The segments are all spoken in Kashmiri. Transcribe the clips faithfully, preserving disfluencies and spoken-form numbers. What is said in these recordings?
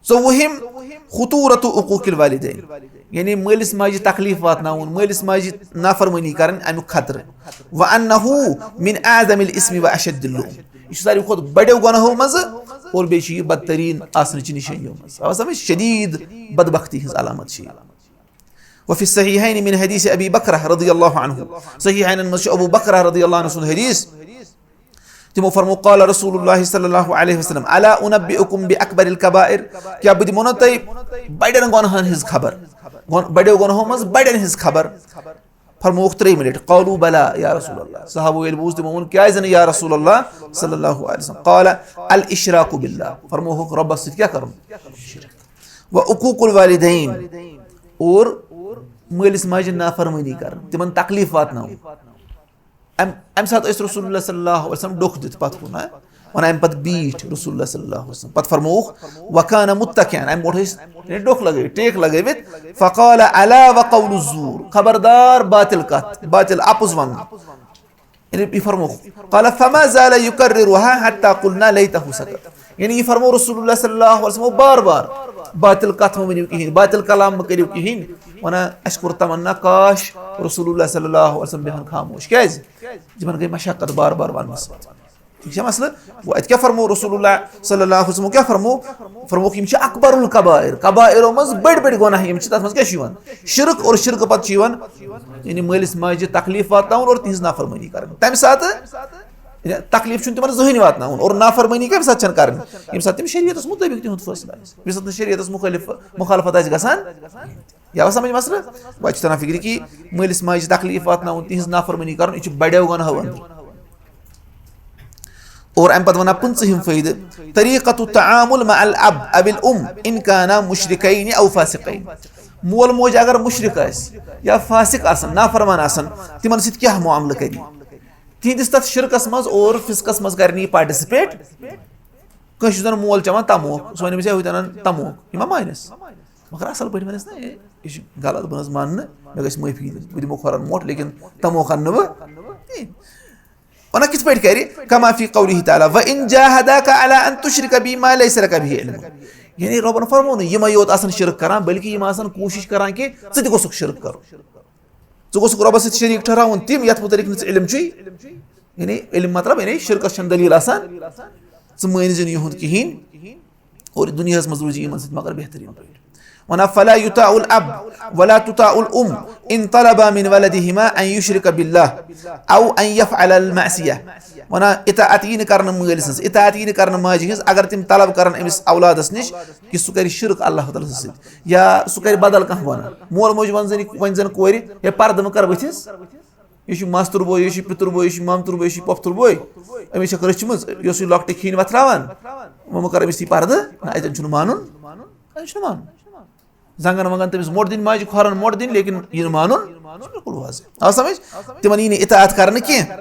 ژوٚوُہِم، خطورت عقوق الوالدین، یعنی مٲلِس ماجہِ تکلیف واتناوُن، مٲلِس ماجہِ نافرمٲنی کرٕنۍ، امیُک خطرٕ۔ وانہ من اعظم الاسم واشد اللؤم، یہِ چھُ ساروی کھۄتہٕ بڑیو گۄناہو منٛزٕ اور بیٚیہِ چھُ یہِ بدترین آسنٕچہِ نِشٲنیو منٛز۔ آو سمجھ؟ شدید بدبختی ہٕنٛز علامت چھِ یہِ۔ وفي الصحيحين من حديث ابي بكرة رضي الله عنه، صحیحینن منٛز چھُ ابو بکرہ رضی اللہ عنہ سُنٛد حدیث۔ تِمو فرمو، قال رسول الله صلى الله عليه وسلم، الا انبئكم باكبر الكبائر، کیٛاہ بہٕ دِمو نہ تۄہہِ بڑٮ۪ن گۄناہن ہٕنٛز خبر؟ گۄن-، بڑیو گۄناہو منٛز بڑٮ۪ن ہٕنٛز خبر؟ فرمووُکھ ترٛیٚیِمہِ لٹہِ، قالوا بلى يا رسول الله، صحابو ییٚلہِ بوٗز، تِمو ووٚن، کیٛازِ نہٕ یا رسول اللہ صلی اللہ علیہ وسلم؟ قال، الاشراك بالله، فرمووُکھ، رۄبس سۭتۍ کیٛاہ کرُن؟ وعقوق الوالدين، اور مٲلِس ماجہِ نافرمٲنی کرٕنۍ، تِمن تکلیف واتناوُن۔ ام-، امہِ ساتہٕ ٲسۍ رسول اللہ صلی اللہ علیہ وسلم ڈوٚکھ دِتھ پتھ کُن، ہا؟ ونان امہِ پتہٕ بیٖٹھۍ رسول اللہ صلی اللہ علیہ وسلم۔ پتہٕ فرمووُکھ، وکان متکئا، امہِ برونٛٹھ ٲسۍ یعنی ڈوٚکھ لگٲوِتھ، ٹیک لگٲوِتھ۔ فقال، الا وقول الزور، خبردار باطل کتھ، باطل اپُز ونُن۔ یعنی یہِ فرمووُکھ، قال، فما زال يكررها حتى قلنا ليته سكت۔ یعنی یہِ فرموو رسول اللہ صلی اللہ علیہ وسلم بار بار، باطل کتھ مہ ؤنِو کِہیٖنۍ، باطل کلام مہ کٔرِو کِہیٖنۍ۔ ونان، اسہِ کوٚر تمنا، کاش رسول اللہ صلی اللہ علیہ وسلم بیہن خاموش۔ کیٛازِ؟ یِمن گٔے مشقت بار بار وننہٕ سۭتۍ۔ ٹھیٖک چھا مسلہٕ؟ گوٚو، اتہِ کیٛاہ فرموو رسول اللہ صلی اللہ علیہ وسلم؟ کیٛاہ فرموو؟ فرمووُکھ، یِم چھِ اکبر الکبائر، کبائرو منٛز بٔڑۍ بٔڑۍ گۄناہ یِم چھِ۔ تتھ منٛز کیٛاہ چھُ یِوان؟ شرک، اور شرکہٕ پتہٕ چھُ یِوان یعنی مٲلِس ماجہِ تکلیف واتناوُن اور تِہنٛز نافرمٲنی کرٕنۍ۔ تمہِ ساتہٕ یعنی تکلیف چھُنہٕ تِمن زٕہٕنۍ واتناوُن اور نافرمٲنی کمہِ ساتہٕ چھنہٕ کرٕنۍ؟ ییٚمہِ ساتہٕ تِم شریعتس مطٲبق تِہُنٛد فٲصلہٕ آسہِ، ییٚمہِ ساتہٕ نہٕ شریعتس مُخٲلف، مُخالفت آسہِ گژھان۔ یا وۄنۍ سمجھ مسلہٕ؟ وۄنۍ چھُ تران فکرِ کہِ مٲلِس ماجہِ تکلیف واتناوُن، تِہنٛز نافرمٲنی کرُن، یہِ چھُ بڑیو گۄناہو اندر۔ اور امہِ پتہٕ ونان پٕنٛژٕہِم فٲیدٕ، طریقۃ التعامل مع الاب او الام ان کانا مشرکین او فاسقین۔ مول موج اگر مشرک آسہِ یا فاسق آسن، نافرمان آسن، تِمن سۭتۍ کیٛاہ معاملہٕ کرِ؟ تِہنٛدِس تتھ شرکس منٛز اور فسقس منٛز کرِ نہٕ یہِ پارٹیسپیٹ۔ کٲنٛسہِ چھُ زن مول چٮ۪وان تموک، سُہ ونہِ أمِس، "ہے، ہُہ تہِ انان تموک"، یہِ ما مانس؟ مگر اصل پٲٹھۍ ونس نا، "ہے، یہِ چھُ غلط، بہٕ نہ حظ مانہٕ نہٕ، مےٚ گژھِ معٲفی دِنۍ، بہٕ دِمو کھۄرن مۄٹھ، لیکن تموک انہٕ نہٕ بہٕ کِہیٖنۍ۔" ونان کِتھ پٲٹھۍ کرِ؟ کما فی قوله تعالی، "وان جاہداک علی ان تشرک بی ما لیس لک بہ علم۔" یعنی رۄبن فرموو نہٕ یِمے یوت آسن شرک کران، بلکہِ یِم آسن کوٗشش کران کہِ ژٕ تہِ گوٚژھکھ شرک کرُن۔ ژٕ گوٚژھکھ رۄبس سۭتۍ شریٖک ٹھہراوُن تِم، یتھ متعلق نہٕ ژےٚ علم چھُے۔ یعنی علم مطلب، یعنی شرکس چھنہٕ دلیل آسان، ژٕ مٲنۍ زِ نہٕ یِہُنٛد کِہیٖنۍ۔ اور دُنیاہس منٛز روزِ یِمن سۭتۍ مگر بہتریٖن پٲٹھۍ۔ ونان، فلا یطاع الاب ولا تطاع الام ان طلبا من ولدهما ان یشرک باللہ او ان یفعل المعصیہ۔ ونان، اطاعت یی نہٕ کرنہٕ مٲلۍ سٕنٛز، اطاعت یی نہٕ کرنہٕ ماجہِ ہٕنٛز، اگر تِم طلب کرن أمِس اولادس نِش کہِ سُہ کرِ شرک اللہ تعالیٰ ہس سۭتۍ یا سُہ کرِ بدل کانٛہہ گۄناہ۔ مول موج ونہِ زن، ونہِ زن کورِ، "ہے، پردٕ مہٕ کر بٕتھِس، یہِ چھُ ماستُر بوے، یہِ چھُ پِتُر بوے، یہِ چھُ مامتُر بوے، یہِ چھُ پۄپھتُر بوے، أمِس چھکھ رٔچھمٕژ، یہِ اوس یہِ لۄکٹہِ کھیٖنۍ وۄتھراوان، وۄنۍ مہ کر أمِس تھی پردٕ، نہ، اتٮ۪ن چھُنہٕ مانُن، اتٮ۪ن چھُنہٕ مانُن۔" زنٛگن ونٛگن تٔمِس مۄٹھ دِنۍ، ماجہِ کھۄرن مۄٹھ دِنۍ، لیکن یہِ نہٕ مانُن، یہِ چھُ بِلکُل واضح۔ آو سمجھ؟ تِمن یی نہٕ اطاعت کرنہٕ کینٛہہ۔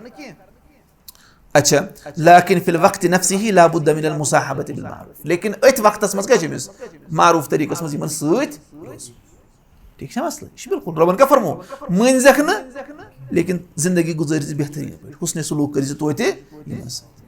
اچھا، لكن في الوقت نفسه لا بد من المصاحبة بالمعروف۔ لیکن أتھۍ وقتس منٛز کیٛاہ چھُ أمِس؟ معروف طریٖقس منٛز یِمن سۭتۍ روزُن۔ ٹھیٖک چھا مسلہٕ؟ یہِ چھُ بِلکُل، رۄبن کیٛاہ فرموو؟ مٲنۍزٮ۪کھ نہٕ، لیکن زندگی گُزٲرۍ زِ بہتریٖن پٲٹھۍ، حسن سلوٗک کٔرۍ زِ توتہِ یِمن سۭتۍ۔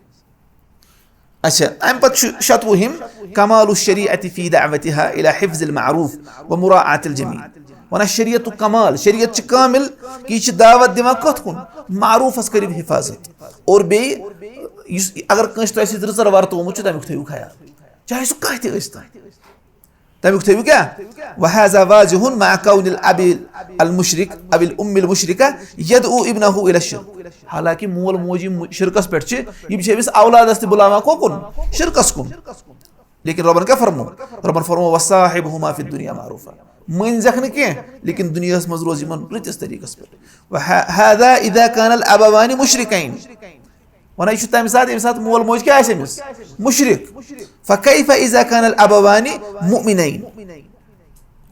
اچھا، امہِ پتہٕ چھُ شتوُہِم، کمال الشریعة في دعوتها الى حفظ المعروف ومراعاة الجمیل۔ ونان شریعتُک کمال، شریعت چھِ کامل کہِ یہِ چھِ دعوت دِوان کتھ کُن؟ معروفس کٔرِو حفاظت۔ اور بیٚیہِ یُس اگر کٲنٛسہِ تۄہہِ سۭتۍ رٕژر ورتومُت چھُ، تمیُک تھٲیِو خیال، چاہے سُہ کانٛہہ تہِ ٲسۍ تن، تمیُک تھٲیِو کیٛاہ؟ وهذا واضح مع كون الاب المشرك او الام المشركة يدعو ابنه الى الشرك۔ حالانکہ مول موج یِم شرکس پٮ۪ٹھ چھِ، یِم چھِ أمِس اولادس تہِ بُلاوان کوکُن؟ شرکس کُن۔ لیکن رۄبن کیٛاہ فرمو؟ رۄبن فرمو، "وصاحبهما في الدنيا معروفا۔" مٲنۍزٮ۪کھ نہٕ کینٛہہ، لیکن دُنیاہس منٛز روز یِمن رٕتِس طریٖقس پٮ۪ٹھ۔ وه-، هذا اذا كان الابوان مشركين۔ ونان، یہِ چھُ تمہِ ساتہٕ، ییٚمہِ ساتہٕ مول موج کیٛاہ آسہِ أمِس؟ مشرک۔ فكيف اذا كان الابوان مؤمنين؟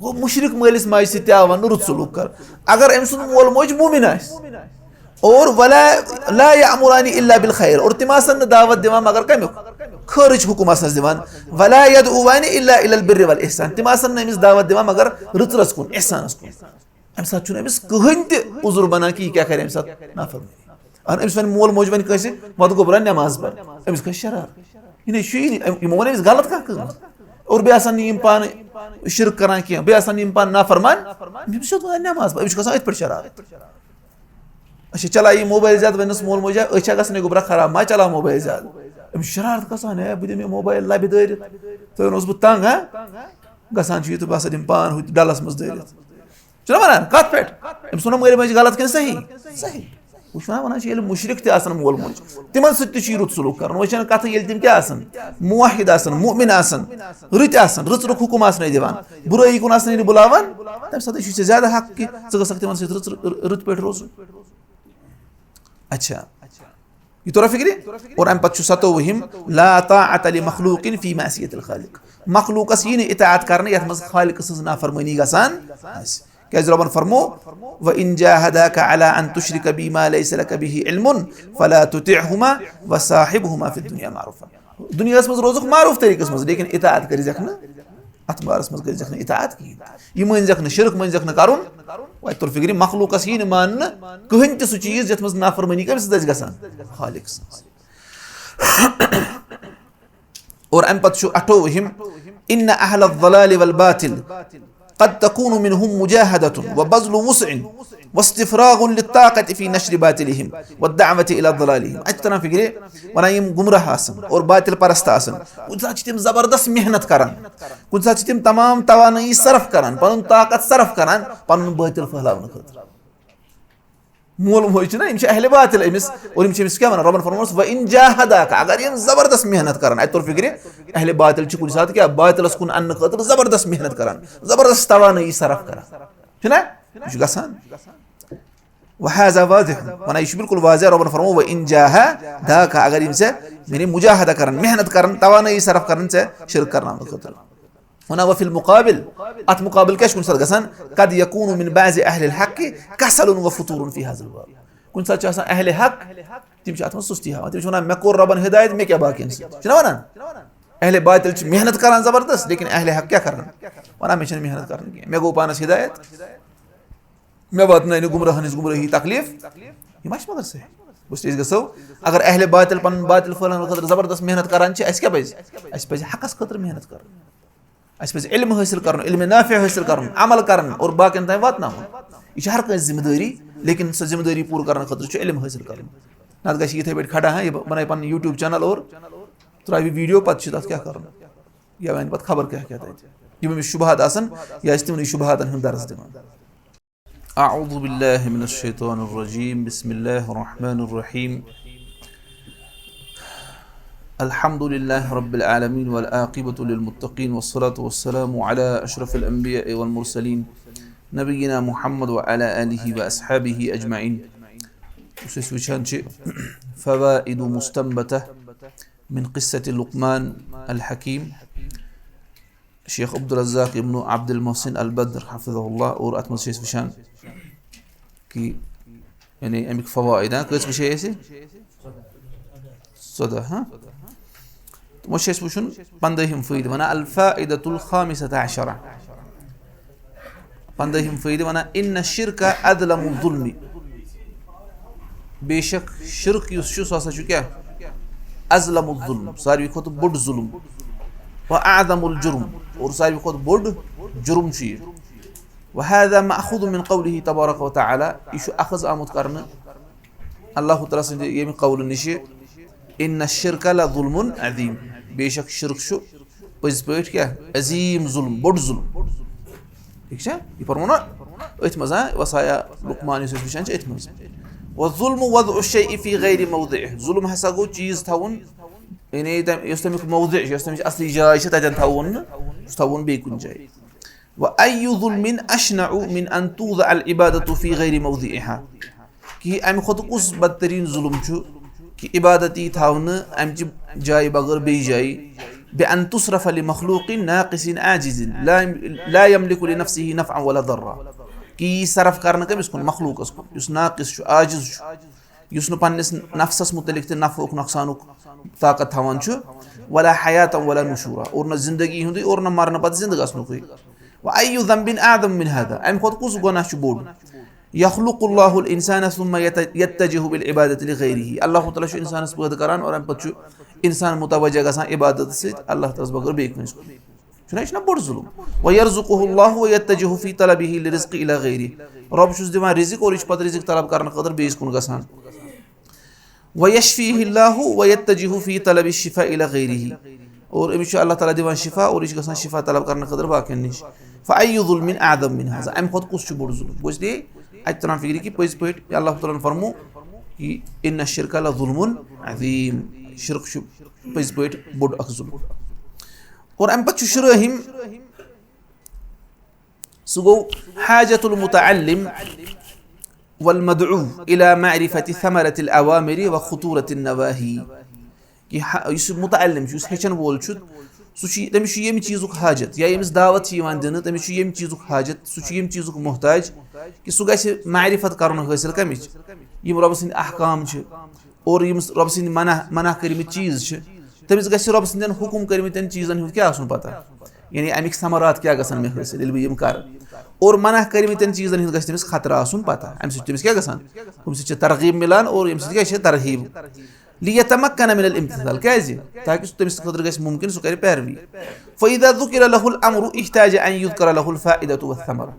گوٚو مشرک مٲلِس ماجہِ سۭتۍ تہِ آو وننہٕ رُت سلوٗک کر۔ اگر أمۍ سُنٛد مول موج مومن آسہِ، اور ولا، لا يأمران الا بالخير، اور تِم آسن نہٕ دعوت دِوان مگر کمیُک؟ خٲرٕچ حُکم آسنس دِوان۔ ولا يدعوان الا الى البر والاحسان، تِم آسن نہٕ أمِس دعوت دِوان مگر رٕژرس کُن، احسانس کُن۔ امہِ ساتہٕ چھُنہٕ أمِس کٕہٕنۍ تہِ عذر بنان کہِ یہِ کیٛاہ کرِ امہِ ساتہٕ نافرمٲنی۔ اگر أمِس وۄنۍ مول موج وَنہِ کٲنٛسہِ، "وۄتھ گوٚبرا نٮ۪ماز پَر"، أمِس کھسہِ شرار۔ یہِ نَے چھُیی نہٕ، أمۍ، یِمو وَنہِ أمِس غلط کانٛہہ کٲم۔ اور بیٚیہِ آسان نہٕ یِم پانہٕ شرک کران کینٛہہ، بیٚیہِ آسان نہٕ یِم پانہٕ نافرمان، یِم چھِ سیوٚد وَنان نٮ۪ماز پَران، أمِس چھُ گژھان أتھۍ پٮ۪ٹھ شرارت۔ اچھا، چلان یہِ موبایل زیادٕ، وۄنۍ ٲس مول موج، أسۍ چھا گژھان یہِ گوٚبرا خراب، ما چلاو موبایل زیادٕ؟ أمِس چھِ شرارت گژھان، ہے، بہٕ دِمہٕ یہِ موبایل لَبہِ دٲرِتھ، تۄہہِ اوٚنوُس بہٕ تنٛگ، ہا؟ گژھان چھُ یہِ تہٕ بہٕ ہسا دِمہٕ پان ہُتہِ ڈَلَس منٛز دٲرِتھ۔ چھُنہ وَنان؟ کَتھ پٮ۪ٹھ؟ أمِس وَنو مٲلۍ ماجہِ غلط کِنہٕ صحیح؟ صحیح۔ وٕچھ وَنان، وَنان چھِ ییٚلہِ مُشرِک تہِ آسَن مول موج، تِمَن سۭتۍ تہِ چھُ یہِ رُت سلوٗک کَرُن۔ وۄنۍ چھَنہٕ کَتھٕے ییٚلہِ تِم کیٛاہ آسَن، موحد آسَن، مُؤمِن آسَن، رٕتۍ آسَن، رٕژ رُک حُکُم آسَن دِوان، بُرٲیی کُن آسَن ییٚلہِ بُلاوان، تَمہِ ساتہٕ چھُے ژےٚ زیادٕ حق کہِ ژٕ گژھکھ تِمَن سۭتۍ رٕژ رٕتۍ پٲٹھۍ روزُن۔ اچھا، یہِ توٚرا فِکرِ؟ اور اَمہِ پَتہٕ چھُ سَتووُہِم، لا طاعة لمخلوق في معصية الخالق۔ مخلوٗقَس یی نہٕ اطاعت کرنہٕ یَتھ منٛز خالقہٕ سٕنٛز نافرمٲنی گژھان آسہِ۔ کیٛازِ رۄبَن فرمو، وَإِن جَاهَدَاكَ عَلَىٰ أَن تُشْرِكَ بِي مَا لَيْسَ لَكَ بِهِ عِلْمٌ فَلَا تُطِعْهُمَا وَصَاحِبْهُمَا فِي الدُّنْيَا مَعْرُوفًا۔ دُنیاہَس منٛز روزُکھ معروٗف طریٖقَس منٛز، لیکن اطاعت کٔرۍزٮ۪کھ نہٕ، اَتھ بارَس منٛز کٔرۍزٮ۪کھ نہٕ اطاعت کِہیٖنۍ۔ یہِ مٲنۍزٮ۪کھ نہٕ، شرک مٲنۍزٮ۪کھ نہٕ کَرُن۔ وۄنۍ توٚر فِکرِ، مخلوٗقَس یی نہٕ ماننہٕ کٕہٕنۍ تہِ سُہ چیٖز یَتھ منٛز نافرمٲنی کٔمِس سۭتۍ آسہِ گژھان؟ خالق سٕنٛز۔ اور اَمہِ پتہٕ چھُ اَٹھووُہِم، إن أهل الضلال والباطل قد تكون منهم مجاهدة وبذل وسع واستفراغ للطاقة في نشر باطلهم والدعوة إلى ضلالهم۔ اَتہِ چھِ تران فِکرِ، وَنان یِم گُمراہ آسَن اور باطل پرست آسَن، کُنہِ ساتہٕ چھِ تِم زبردست محنت کران، کُنہِ ساتہٕ چھِ تِم تمام توانٲیی صرف کران، پَنُن طاقت صرف کران پَنُن باطل پھٔہلاونہٕ خٲطرٕ۔ مول موج چھِنہ، یِم چھِ اہل باطل أمِس، اور یِم چھِ أمِس کیٛاہ وَنان؟ رۄبَن فرمووُس، "وَإِن جَاهَدَاكَ"، اگر یِم زبردست محنت کرن، اَتہِ توٚر فِکرِ، اہل باطل چھِ کُنہِ ساتہٕ کیٛاہ باطلَس کُن اَننہٕ خٲطرٕ زبردست محنت کران، زبردست توانٲیی صرف کران، چھُنہ؟ یہِ چھُ گژھان۔ وَهَذَا وَاضِحٌ، وَنان یہِ چھُ بالکل واضح، رۄبَن فرموو، "وَإِن جَاهَدَاكَ"، اگر یِم ژےٚ، یعنی مجاہدہ کرن، محنت کرن، توانٲیی صرف کرن ژےٚ شرک کرناونہٕ خٲطرٕ۔ وَنان وَفِي الْمُقَابِلِ، اَتھ مُقابِل کیٛاہ چھُ کُنہِ ساتہٕ گژھان؟ قد يكون من بعض أهل الحق كسل وفطور في هذا الباب۔ کُنہِ ساتہٕ چھُ آسان اہل حق، تِم چھِ اَتھ منٛز سُستی ہاوان۔ تِم چھِ وَنان، "مےٚ کوٚر رۄبَن ہدایت، مےٚ کیٛاہ باقیَن سۭتۍ؟" چھِنہ وَنان؟ اہل باطل چھِ محنت کران زبردست، لیکن اہل حق کیٛاہ کران؟ وَنان، "مےٚ چھَنہٕ محنت کرٕنۍ کینٛہہ، مےٚ گوٚو پانَس ہدایت، مےٚ واتنٲے نہٕ گُمراہَن ہٕنٛز گُمرٲہی تکلیٖف۔" یہِ ما چھِ مگر صحیح؟ بہٕ چھُس، أسۍ گژھو، اگر اہل باطل پَنُن باطل پھٔہلاونہٕ خٲطرٕ زبردست محنت کران چھِ، اَسہِ کیٛاہ پَزِ؟ اَسہِ پَزِ حقَس خٲطرٕ محنت کرٕنۍ۔ اَسہِ پَزِ علم حٲصِل کَرُن، علم نافع حٲصِل کَرُن، عمل کَرُن اور باقیَن تام واتناوُن۔ یہِ چھِ ہر کٲنٛسہِ ذمہٕ دٲری، لیکن سۄ ذمہٕ دٲری پوٗرٕ کَرنہٕ خٲطرٕ چھُ علم حٲصِل کَرُن۔ نَتہٕ گژھِ یِتھَے پٲٹھۍ کھڑا، ہاں، یہِ بَنایہِ پَنُن YouTube channel اور ترٛاوِ video، پَتہٕ چھُ تَتھ کیٛاہ کَرُن؟ یا وَنہِ پَتہٕ خبر کیٛاہ کیٛاہ تَتہِ۔ یِم أمِس شُبہات آسَن، یہِ آسہِ تِمنٕے شُبہاتَن ہُنٛد درس دِوان۔ أعوذ بالله من الشيطان الرجيم. بسم الله الرحمن الرحيم. الحمد لله رب العالمين والعاقبة للمتقين والصلاة والسلام على أشرف الأنبياء والمرسلين نبينا محمد وعلى آله وأصحابه أجمعين. یُس أسۍ وٕچھان چھِ، فوائد مستنبطة من قصة لقمان الحكيم، شیخ عبدالرزاق ابن عبدالمحسن البدر حفظہ اللہ، اور اتھ منٛز چھِ أسۍ وٕچھان کہِ، یعنی، اَمِکۍ فوائد، ہاں، کٔژ وٕچھے اَسہِ؟ ژۄداہ، ہاں؟ تہٕ وۄنۍ چھُ اَسہِ وٕچھُن پنٛدٲہِم فٲیدٕ، وَنان، الفائدة الخامسة عشرة۔ پنٛدٲہِم فٲیدٕ وَنان، ان الشرک اظلم الظلم۔ بے شک شرک یُس چھُ، سُہ ہسا چھُ کیٛاہ؟ اظلم الظلم، ساروی کھۄتہٕ بوٚڑ ظُلم۔ و اعظم الجرم، اور ساروی کھۄتہٕ بوٚڑ جُرم چھُ یہِ۔ وهذا مأخوذ من قوله تبارك وتعالى، یہِ چھُ اخذ آمُت کرنہٕ اللہ تعالیٰ سٕنٛدِ ییٚمہِ قولہٕ نِشہِ، ان الشرک لظلم عظیم، بے شک شرک چھُ پٔزۍ پٲٹھۍ کیٛاہ؟ عظیم ظُلم، بوٚڑ ظُلم۔ ٹھیٖک چھا؟ یہِ پَرمو نا أتھۍ منٛز، ہاں، وصایا لقمان یُس أسۍ وٕچھان چھِ أتھۍ منٛز۔ والظلم وضع الشيء في غير موضعه، ظُلم ہسا گوٚو چیٖز تھاوُن، یعنی تَمہِ، یۄس تَمیُک موضع چھُ، یۄس تَمِچ اصلی جاے چھِ، تَتٮ۪ن تھاوُن نہٕ، سُہ تھاوُن بیٚیہِ کُنہِ جایہِ۔ وأي ظلم أشنع من أن توضع العبادة في غير موضعها؟ کہِ اَمہِ کھۄتہٕ کُس بدتریٖن ظُلم چھُ کہِ عبادت یی تھاونہٕ اَمہِ چہِ جایہِ بغٲر بیٚیہِ جایہِ؟ بأن تصرف لمخلوق ناقص عاجز لا، لا يملك لنفسه نفعا ولا ضرا۔ کہِ یی صرف کرنہٕ کٔمِس کُن؟ مخلوقس کُن، یُس ناقص چھُ، عاجز چھُ، یُس نہٕ پننِس نفسس متعلق تہِ نفعُک نۄقصانُک طاقت تھاوان چھُ، ولا حیاتا ولا نشورا، اور نہ زندگی ہُنٛدُے اور نہ مرنہٕ پتہٕ زندٕ گژھنُکُے۔ وأي ذنب أعظم من هذا، اَمہِ کھۄتہٕ کُس گۄناہ چھُ بوٚڑ؟ يخلق الله الإنسان ثم يت-، يتجه بالعبادة لغيره، اللہ تعالیٰ چھُ انسانس پٲدٕ کران اور اَمہِ پتہٕ چھُ انسان متوجہ گژھان عبادت سۭتۍ اللہ تعالیٰ ہس بغٲر بیٚیہِ کٲنٛسہِ کُن۔ چھُنہ، یہِ چھُنہ بوٚڑ ظُلُم؟ وَيَرْزُقُهُ اللَّهُ وَيَتَّجِهُ فِي طَلَبِهِ لِرِزْقِ إِلَى غَيْرِهِ۔ رۄب چھُس دِوان رِزِق اور یہِ چھُ پَتہٕ رِزِق طلب کرنہٕ خٲطرٕ بیٚیِس کُن گژھان۔ وَيَشْفِيهِ اللَّهُ وَيَتَّجِهُ فِي طَلَبِ الشِّفَاءِ إِلَى غَيْرِهِ۔ اور أمِس چھُ اللہ تعالیٰ دِوان شِفا اور یہِ چھُ گژھان شِفا طلب کرنہٕ خٲطرٕ باقین نِش۔ فَأَيُّ ظُلْمٍ أَعْظَمُ مِنْ هَذَا؟ اَمہِ کھۄتہٕ کُس چھُ بوٚڑ ظُلُم؟ گوٚو، اس لیے اَتہِ تران فِکرِ کہِ پٔزۍ پٲٹھۍ یہِ اللہ تعالیٰ ہَن فرموو کہِ إِنَّ الشِّرْكَ لَظُلْمٌ عَظِيمٌ، شِرک چھُ پٔزۍ پٲٹھۍ بوٚڑ اکھ ظُلُم۔ اور اَمہِ پَتہٕ چھُ شُرٲہِم، سُہ گوٚو حاجة المتعلم والمدعو إلى معرفة ثمرة الأوامر وخطورة النواهي۔ کہِ ہا-، یُس یہِ متعلم چھُ، یُس ہیٚچھن وول چھُ، سُہ چھُ، تٔمِس چھُ ییٚمہِ چیٖزُک حاجت، یا ییٚمِس دعوت چھِ یِوان دِنہٕ، تٔمِس چھُ ییٚمہِ چیٖزُک حاجت، سُہ چھُ ییٚمہِ چیٖزُک محتاج کہِ سُہ گژھِ معرفت کرُن حٲصِل کَمِچ؟ یِم رۄبہٕ سٕنٛدۍ احکام چھِ اور یِم رۄبہٕ سٕنٛدۍ منع، منع کٔرمٕتۍ چیٖز چھِ، تٔمِس گژھِ رۄبہٕ سٕنٛدٮ۪ن حُکُم کٔرمٕتٮ۪ن چیٖزن ہُنٛد کیٛاہ آسُن پتہ؟ یعنی اَمِکۍ ثمرات کیٛاہ گژھن مےٚ حٲصِل ییٚلہِ بہٕ یِم کرٕ؟ اور منع کٔرمٕتٮ۪ن چیٖزن ہُنٛد گژھِ تٔمِس خطرٕ آسُن پتہ۔ اَمہِ سۭتۍ چھُ تٔمِس کیٛاہ گژھان؟ اَمہِ سۭتۍ چھِ ترغیب مِلان اور اَمہِ سۭتۍ کیٛاہ چھِ؟ ترہیٖب۔ لِیَتَمَکَّنَ مِنَ الْاِمْتِثَالِ، کیٛازِ؟ تاکہِ سُہ، تٔمِس خٲطرٕ گژھِ مُمکِن، سُہ کَرِ پیروی۔ فَإِذَا ذُكِرَ لَهُ الْأَمْرُ احْتَاجَ أَنْ يُذْكَرَ لَهُ الْفَائِدَةُ وَالثَّمَرَةُ۔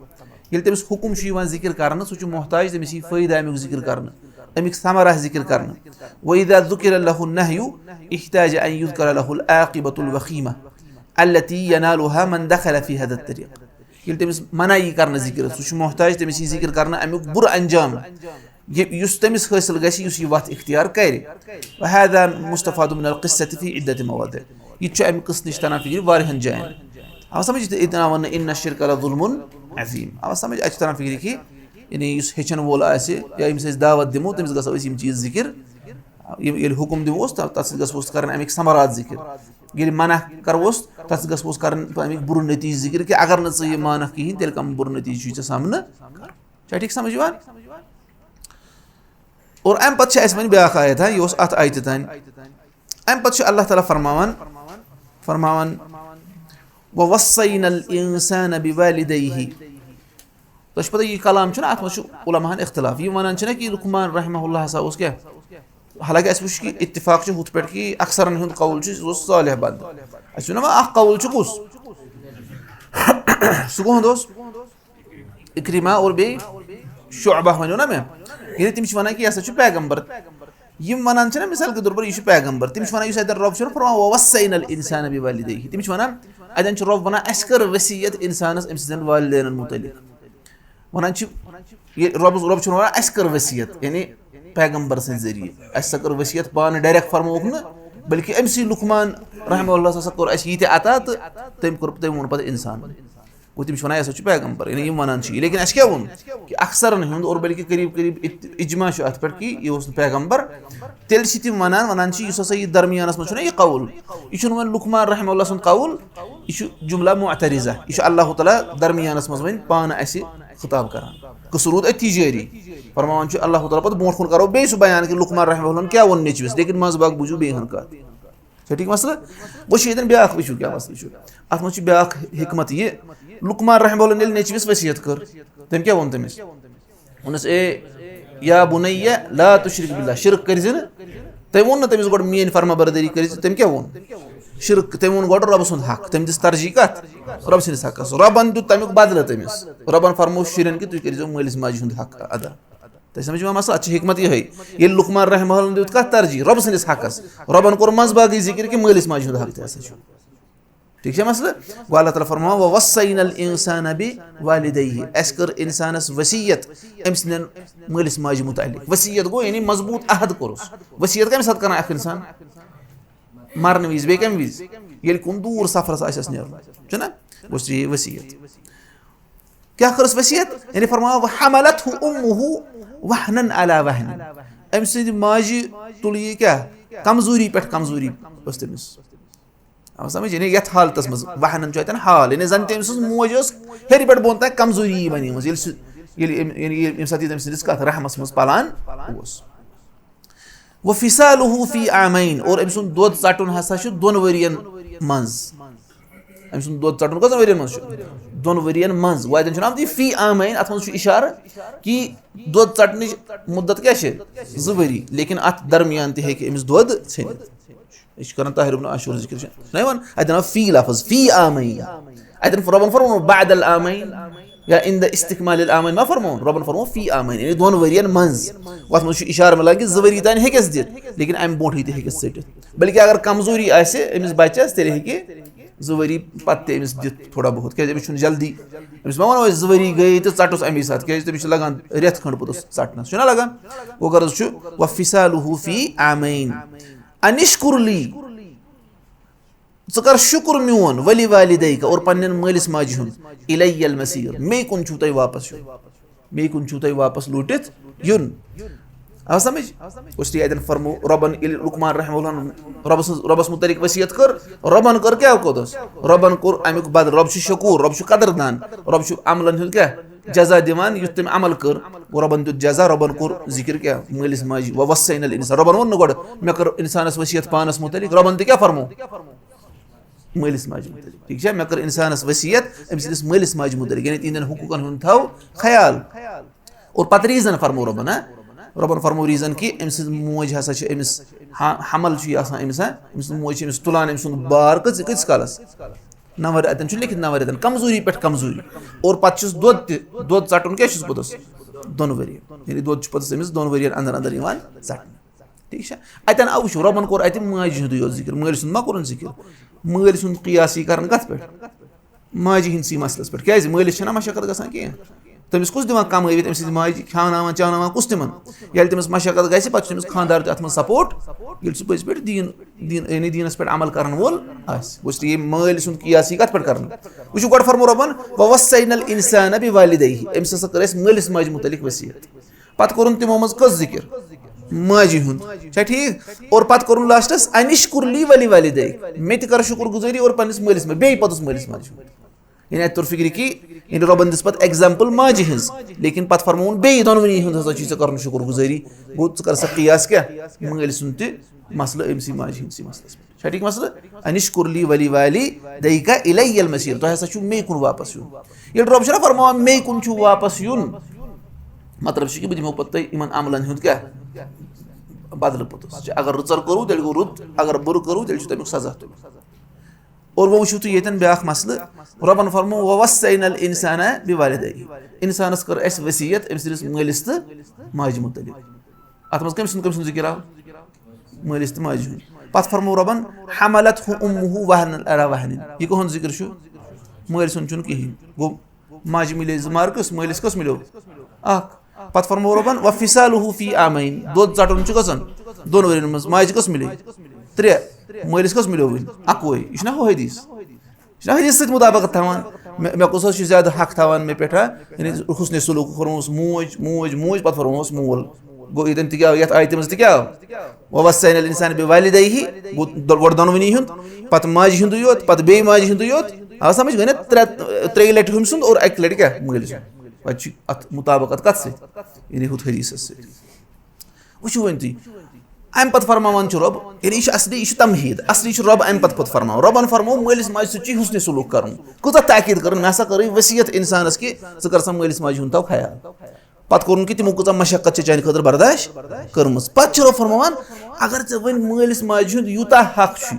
ییٚلہِ تٔمِس حُکُم چھُ یِوان ذِکِر کرنہٕ، سُہ چھُ محتاج تٔمِس یی فٲیدٕ اَمیُک ذِکِر کرنہٕ، اَمیُک ثمرہ ذِکِر کرنہٕ۔ وَإِذَا ذُكِرَ لَهُ النَّهْيُ احْتَاجَ أَنْ يُذْكَرَ لَهُ الْعَاقِبَةُ الْوَخِيمَةُ الَّتِي يَنَالُهَا مَنْ دَخَلَ فِي هَذَا الطَّرِيقِ۔ ییٚلہِ تٔمِس منع یی کرنہٕ ذِکِر، سُہ چھُ محتاج تٔمِس یی ذِکِر کرنہٕ اَمیُک بُرٕ انجام، یہِ، یُس تٔمِس حٲصِل گژھِ، یُس یہِ وَتھ اختیار کرِ۔ وَهَذَا مُسْتَفَادٌ مِنَ الْقِصَّةِ فِي عِدَّةِ مَوَاضِعَ۔ یہِ تہِ چھُ اَمہِ قٕصہٕ نِش تَران فِکرِ واریاہَن جایَن۔ آو سَمٕجھ؟ ییٚتہِ، ییٚتہِ آو وَننہٕ إِنَّ الشِّرْكَ لَظُلْمٌ عَظِيمٌ۔ آو سَمٕجھ؟ اَتہِ چھُ تَران فِکرِ کہِ یعنی یُس ہیٚچھَن وول آسہِ یا ییٚمِس أسۍ دعوت دِمو، تٔمِس گژھو أسۍ یِم چیٖز ذِکِر، یِم ییٚلہِ حُکُم دِموس، تَ-، تَتھ سۭتۍ گژھوس کَرٕنۍ اَمِکۍ ثمرات ذِکِر۔ ییٚلہِ منع کَروس، تَتھ سۭتۍ گژھوس کَرٕنۍ اَمِکۍ بُرٕ نٔتیٖجہٕ ذِکِر کہِ اگر نہٕ ژٕ یہِ مانَکھ کِہیٖنۍ، تیٚلہِ کَم بُرٕ نٔتیٖجہٕ چھُے ژےٚ سامنہٕ۔ چھا ٹھیٖک سَمٕجھ یِوان؟ اور اَمہِ پَتہٕ چھِ اَسہِ وۄنۍ بیٛاکھ آیت، ہا، یہِ اوس اَتھ آیتہِ تانۍ۔ اَمہِ پَتہٕ چھُ اللہ تعالیٰ فرماوان، فرماوان، وَوَصَّيْنَا الْإِنسَانَ بِوَالِدَيْهِ۔ تۄہہِ چھُ پَتہ، یہِ کلام چھُنہ، اَتھ منٛز چھُ علماہَن اختلاف۔ یِم وَنان چھِنہ کہِ لقمان رحمہ اللہ ہسا اوس کیٛاہ؟ حالانکہ اَسہِ وٕچھ کہِ اتفاق چھُ ہُتھ پٮ۪ٹھ کہِ اکثرن ہُنٛد قول چھُ، یہِ اوس صالح بندٕ۔ اَسہِ چھُنہ وۄنۍ اکھ قول چھُ کُس؟ سُہ کُہُنٛد اوس؟ اکرمہ اور بیٚیہِ شعبہ وَنیو نہ مےٚ۔ یعنی تِم چھِ وَنان کہِ یہِ ہسا چھُ پیغمبر۔ یِم وَنان چھِنہ، مثال کے طور پر، یہِ چھُ پیغمبر، تِم چھِ وَنان، یُس اَتٮ۪ن رۄب چھُنہ فرماوان، "وَوَصَّيْنَا الْإِنسَانَ بِوَالِدَيْهِ"، تِم چھِ وَنان، اَتٮ۪ن چھُ رۄب وَنان، اَسہِ کٔر وصیت اِنسانَس أمۍ سٕنٛدٮ۪ن والدینَن مُتعلِق۔ وَنان چھِ، یہِ رۄب، رۄب چھُنہٕ وَنان، اَسہِ کٔر وصیت، یعنی پیغمبر سٕنٛدِ ذٔریعہٕ۔ اَسہِ سا کٔر وصیت پانہٕ direct فرمووُکھ نہٕ، بلکہِ أمۍ سٕے لقمان رحمہ اللہ ہسا کوٚر اَسہِ یہِ تہِ عطا تہٕ تٔمۍ کوٚر، تٔمۍ ووٚن پَتہٕ اِنسان۔ گوٚو، تِم چھِ وَنان، یہِ ہسا چھُ پیغمبر، یعنی یِم وَنان چھِ یہِ۔ لیکن اَسہِ کیٛاہ ووٚن؟ کہِ اکثرن ہُنٛد اور بلکہِ قریب قریب اِت-، اجماع چھُ اَتھ پٮ۪ٹھ کہِ یہِ اوس نہٕ پیغمبر۔ تیٚلہِ چھِ تِم وَنان، وَنان چھِ، یُس ہسا یہِ درمیانَس منٛز چھُنہ یہِ قول، یہِ چھُنہٕ وۄنۍ لقمان رحمہ اللہ سُنٛد قول، یہِ چھُ جملہ معترضہ، یہِ چھُ اللہ تعالیٰ درمیانَس منٛز وۄنۍ پانہٕ اَسہِ خطاب کران۔ قصہٕ روٗد أتی جٲری۔ فرماوان چھُ اللہ تعالیٰ، پَتہٕ برونٛٹھ کُن کرو بیٚیہِ سُہ بیان کہِ لقمان رحمہ اللہ کیٛاہ ووٚن نیٚچوِس، لیکن منٛز باگ بوٗزِو بیٚیہِ ہن کَتھ۔ چھا ٹھیٖک مسلہٕ؟ وۄنۍ چھُ ییٚتٮ۪ن بیٛاکھ issue، کیٛاہ مسلہٕ چھُ؟ اَتھ منٛز چھُ بیٛاکھ حکمت یہِ، لقمان رحمہ اللہ ییٚلہِ نیٚچوِس وصیت کٔر، تٔمۍ کیٛاہ ووٚن تٔمِس؟ ووٚنُس، "اے یا بُنَیَّ لا تُشْرِک بِاللہ"، شرک کٔرۍ زِ نہٕ۔ تٔمۍ ووٚن نہٕ تٔمِس گۄڈٕ، "میٛٲنۍ فرما بردٲری کٔرۍ زِ"، تٔمۍ کیٛاہ ووٚن؟ شرک، تٔمۍ ووٚن گۄڈٕ رۄبہٕ سُنٛد حق، تٔمۍ دِژ ترجیح کَتھ؟ رۄبہٕ سٕنٛدِس حقَس۔ رۄبَن دیُت تَمیُک بدلہٕ تٔمِس۔ رۄبَن فرموو شُرٮ۪ن کہِ تُہۍ کٔرۍزیو مٲلِس ماجہِ ہُنٛد حق ادا۔ تۄہہِ سمجھ یِوان مسلہٕ؟ اَتھ چھِ حکمت یِہوٚے۔ ییٚلہِ لقمان رحمہ اللہ دیُت کَتھ ترجیح؟ رۄبہٕ سٕنٛدِس حقَس۔ رۄبَن کوٚر منٛزباگٕے ذِکِر کہِ مٲلِس ماجہِ ہُنٛد حق تہِ ہسا چھُ۔ ٹھیٖک چھا مسلہٕ؟ گوٚو اللہ تعالیٰ فرماوان، "وَوَصَّيْنَا الْإِنسَانَ بِوَالِدَيْهِ"، اَسہِ کٔر اِنسانَس وصیت أمۍ سٕنٛدٮ۪ن مٲلِس ماجہِ مُتعلِق۔ وصیت گوٚو یعنی مضبوٗط عہد کوٚرُس۔ وصیت کَمہِ ساتہٕ کران اکھ اِنسان؟ مرنہٕ وِزِ، بیٚیہِ کَمہِ وِزِ؟ ییٚلہِ کُن دوٗر سفرَس آسٮ۪س نیرُن، چھُنہ؟ گوٚو یہِ وصیت۔ کیٛاہ کٔرٕس وصیت؟ یعنی فرماوان، "وَحَمَلَتْهُ أُمُّهُ وَهْنًا عَلَى وَهْنٍ"، أمۍ سٕنٛدِ ماجہِ تُل یہِ کیٛاہ؟ کمزوٗری پٮ۪ٹھ کمزوٗری ٲس تٔمِس۔ آو سمجھ؟ یعنی یَتھ حالتس منٛز، وہنن چھُ اَتٮ۪ن حال، یعنی زن تٔمۍ سٕنٛز موج ٲس ہیٚرِ پٮ۪ٹھ بۄن تام کمزوٗری یی بنیمٕژ، ییٚلہِ سُہ، ییٚلہِ أمۍ، یعنی ییٚمہِ ساتہٕ یہِ تٔمۍ سٕنٛدِس کَتھ رحمس منٛز پلان اوس۔ وفصاله في عامين، اور أمۍ سُنٛد دۄد ژَٹُن ہسا چھُ دۄن ؤرین منٛز۔ أمۍ سُنٛد دۄد ژَٹُن کٔژَن ؤرین منٛز چھُ؟ دۄن ؤرین منٛز۔ وۄنۍ اَتٮ۪ن چھُنہٕ آمُت یہِ فی عامین، اَتھ منٛز چھُ اِشارٕ کہِ دۄد ژَٹنٕچ مُدت کیٛاہ چھِ؟ زٕ ؤری، لیکن اَتھ درمیان تہِ ہیٚکہِ أمِس دۄد ژھیٚنِتھ۔ أسۍ چھِ کران طاہر ابن عاشور ذِکِر، چھِ نہ یِوان؟ اَتٮ۪ن آو فی لفظ، فی عامین۔ اَتٮ۪ن رۄبن فرموو بعد العامین یا عند استکمال العامین ما فرموو؟ رۄبن فرموو فی عامین، یعنی دۄن ؤرین منٛز۔ وَتھ منٛز چھُ اِشارٕ مِلان کہِ زٕ ؤری تانۍ ہیٚکٮ۪س دِتھ، لیکن اَمہِ برونٛٹھٕے تہِ ہیٚکٮ۪س ژٔٹِتھ۔ بلکہِ اگر کمزوٗری آسہِ أمِس بچس، تیٚلہِ ہیٚکہِ زٕ ؤری پتہٕ تہِ أمِس دِتھ تھوڑا بہت، کیٛازِ أمِس چھُنہٕ جلدی، أمِس ما وَنو أسۍ زٕ ؤری گٔیے تہٕ ژَٹُس اَمی ساتہٕ، کیٛازِ تٔمِس چھُ لگان رٮ۪تھ کھنٛڈ پوٚتُس ژَٹنَس، چھُنہ لگان؟ گوٚو غرض چھُ، وَفِصالُہُ فی عامین، ان اشکر لی، ژٕ کر شُکر میون، ولی والدیک، اور پننٮ۪ن مٲلِس ماجہِ ہُنٛد، الی المصیر، مے کُن چھُو تۄہہِ واپس یُن، مے کُن چھُو تۄہہِ واپس لوٗٹِتھ یُن۔ آو سمجھ؟ اس لیے اتٮ۪ن فرمو رۄبن، ییٚلہِ لقمان رحمہ اللہ رۄبس سٕنٛز، رۄبس متعلق وصیت کٔر، رۄبن کٔر کیٛاہ کوٚرُس؟ رۄبن کوٚر امیُک بدل۔ رۄب چھُ شکور، رۄب چھُ قدردان، رۄب چھُ عملن ہُنٛد کیٛاہ؟ جزا دِوان، یُتھ تٔمۍ عمل کٔر۔ گوٚو رۄبن دیُت جزا، رۄبن کوٚر ذکر کیٛاہ؟ مٲلِس ماجہِ۔ ووصینا الانسان، رۄبن ووٚن نہٕ گۄڈٕ، مےٚ کٔر انسانس وصیت پانس متعلق، رۄبن تہِ کیٛاہ فرمو؟ مٲلِس ماجہِ متعلق۔ ٹھیٖک چھا؟ مےٚ کٔر انسانس وصیت أمۍ سٕنٛدِس مٲلِس ماجہِ متعلق، یعنی تِہنٛدٮ۪ن حقوٗقن ہُنٛد تھاو خیال۔ اور پتہٕ reason فرمو رۄبن، ہا؟ رۄبن فرمو reason کہِ أمۍ سٕنٛز موج ہسا چھِ أمِس، ہا، حمل چھُ یہِ آسان أمِس، ہا؟ أمۍ سٕنٛز موج چھِ أمِس تُلان أمۍ سُنٛد بار کٔژ-، کٔژِس کالس؟ نَوَن رٮ۪تن چھُ لیکھِتھ، نَوَن رٮ۪تن، کمزوٗری پٮ۪ٹھ کمزوٗری۔ اور پتہٕ چھُس دۄد تہِ، دۄد ژٹُن کیٛاہ چھُس پوٚتُس؟ دۄن ؤرین۔ یعنی دۄد چھُ پوٚتُس أمِس دۄن ؤرین اندر اندر یِوان ژٹنہٕ۔ ٹھیٖک چھا؟ اتٮ۪ن آو وٕچھو، رۄبن کوٚر اتہِ ماجہِ ہُنٛدُے یوت ذِکِر، مٲلۍ سُنٛد ما کوٚرُن ذِکِر؟ مٲلۍ سُنٛد قیاس یی کرنہٕ کتھ پٮ۪ٹھ؟ ماجہِ ہٕنٛدسٕے مسلس پٮ۪ٹھ۔ کیٛازِ؟ مٲلِس چھَنہ مشقت گژھان کینٛہہ۔ تٔمِس کُس دِوان کمٲوِتھ أمۍ سٕنٛزِ ماجہِ؟ کھیٛاوناوان چاوناوان کُس تِمن؟ ییٚلہِ تٔمِس مشقت گژھِ، پتہٕ چھُ تٔمِس خانٛدار تہِ اتھ منٛز support، ییٚلہِ سُہ پٔزۍ پٲٹھۍ دیٖن، دیٖن، یعنی دیٖنس پٮ۪ٹھ عمل کرن وول آسہِ۔ گوٚژھ یہِ مٲلۍ سُنٛد قیاس یی کتھ پٮ۪ٹھ کرنہٕ؟ وٕچھِو گۄڈٕ فرمو رۄبن، "ووصینا الانسان بوالدیہ"، أمِس ہسا کٔر اَسہِ مٲلِس ماجہِ متعلق وصیت۔ پتہٕ کوٚرُن تِمو منٛز کٔژ ذِکِر؟ ماجہِ ہُنٛد۔ چھا ٹھیٖک؟ اور پتہٕ کوٚرُن lastس، "ان اشکر لی ولی والدیک"، مےٚ تہِ کر شُکر گُزٲری اور پننِس مٲلِس ماجہِ، بیٚیہِ پوٚتُس مٲلِس ماجہِ ہُنٛد۔ یعنی اتہِ توٚر فِکرِ کہِ یعنی رۄبن دِژ پتہٕ example ماجہِ ہٕنٛز، لیکن پتہٕ فرمووُن بیٚیہِ دۄنوٕنی ہُنٛد ہسا چھُے ژےٚ کرُن شُکر گُزٲری۔ گوٚو ژٕ کر سا قیاس کیٛاہ؟ مٲلۍ سُنٛد تہِ مسلہٕ أمۍ سٕے ماجہِ ہٕنٛدۍ سٕے مسلس پٮ۪ٹھ۔ چھا ٹھیٖک مسلہٕ؟ "ان اشکر لی ولی والدیک الی المصیر"، تۄہہِ ہسا چھُو مے کُن واپس یُن۔ ییٚلہِ رۄب چھُنہ فرماوان مے کُن چھُو واپس یُن، مطلب چھُ کہِ بہٕ دِمو پتہٕ تۄہہِ یِمن عملن ہُنٛد کیٛاہ؟ بدلہٕ پوٚتُس۔ چھُ اگر رٕژر کوٚروٕ تیٚلہِ گوٚو رُت، اگر بُرٕ کوٚروٕ تیٚلہِ چھُ تمیُک سزا تُلُن۔ اور وۄنۍ وٕچھِو تُہۍ ییٚتٮ۪ن بیٛاکھ مسلہٕ، رۄبن فرموو، "ووصینا الانسان بوالدیہ"، انسانس کٔر اَسہِ وصیت أمۍ سٕنٛدِس مٲلِس تہٕ ماجہِ متعلق۔ اتھ منٛز کٔمۍ سُنٛد، کٔمۍ سُنٛد ذِکِر آو؟ مٲلِس تہٕ ماجہِ ہُنٛد۔ پتہٕ فرموو رۄبن، "حملته امه وهنا علی وهن"، یہِ کٕہُنٛد ذِکِر چھُ؟ مٲلۍ سُنٛد چھُنہٕ کِہیٖنۍ۔ گوٚو ماجہِ مِلے زٕ marks، مٲلِس کٔژ مِلیو؟ اکھ۔ پتہٕ فرموو رۄبن، "وفصاله فی عامین"، دۄد ژٹُن چھُ گژھان دۄن ؤرین منٛز، ماجہِ کٔژ مِلے؟ ترٛےٚ۔ مٲلِس کٔژ مِلیو وٕنہِ؟ اکوے۔ یہِ چھُنہ ہُہ حدیث؟ یہِ چھُنہ حدیث سۭتۍ مُطابقت تھاوان؟ مےٚ، مےٚ کُس حظ چھُ زیادٕ حق تھاوان مےٚ پٮ۪ٹھ، ہا؟ یعنی حُسنِ سلوٗک فرمووُس موج، موج، موج، پتہٕ فرمووُس مول۔ گوٚو ییٚتٮ۪ن تہِ کیٛاہ آو؟ یتھ آیتہِ منٛز تہِ کیٛاہ آو؟ "ووصینا الانسان بوالدیہ"، گوٚو دۄ-، گۄڈٕ دۄنوٕنی ہُنٛد، پتہٕ ماجہِ ہُنٛدُے یوت، پتہٕ بیٚیہِ ماجہِ ہُنٛدُے یوت۔ آو سمجھ؟ گٔے نا ترٛےٚ، ترٛیٚیہِ لٹہِ ہُمۍ سُنٛد اور اکہِ لٹہِ کیٛاہ؟ مٲلۍ سُنٛد۔ وتہِ چھُ اتھ مُطابقت کتھ سۭتۍ؟ یعنی ہُتھ حدیثس سۭتۍ۔ وٕچھِو وۄنۍ تُہۍ، امہِ پتہٕ فرماوان چھُ رۄب، یعنی یہِ چھُ اصلی، یہِ چھُ تمہیٖد، اصلی چھُ رۄب امہِ پتہٕ پتہٕ فرماوان۔ رۄبن فرموو مٲلِس ماجہِ سۭتۍ چھُ حُسنِ سلوٗک کرُن۔ کۭژاہ تاکید کٔرٕن، مےٚ ہسا کٔرٕے وصیت انسانس کہِ ژٕ کر سا مٲلِس ماجہِ ہُنٛد تھاو خیال۔ پتہٕ کوٚرُن کہِ تِمو کۭژاہ مشقت چھِ چانہِ خٲطرٕ برداشت کٔرمٕژ۔ پتہٕ چھُ رۄب فرماوان، اگر ژےٚ وۄنۍ مٲلِس ماجہِ ہُنٛد یوٗتاہ حق چھُ،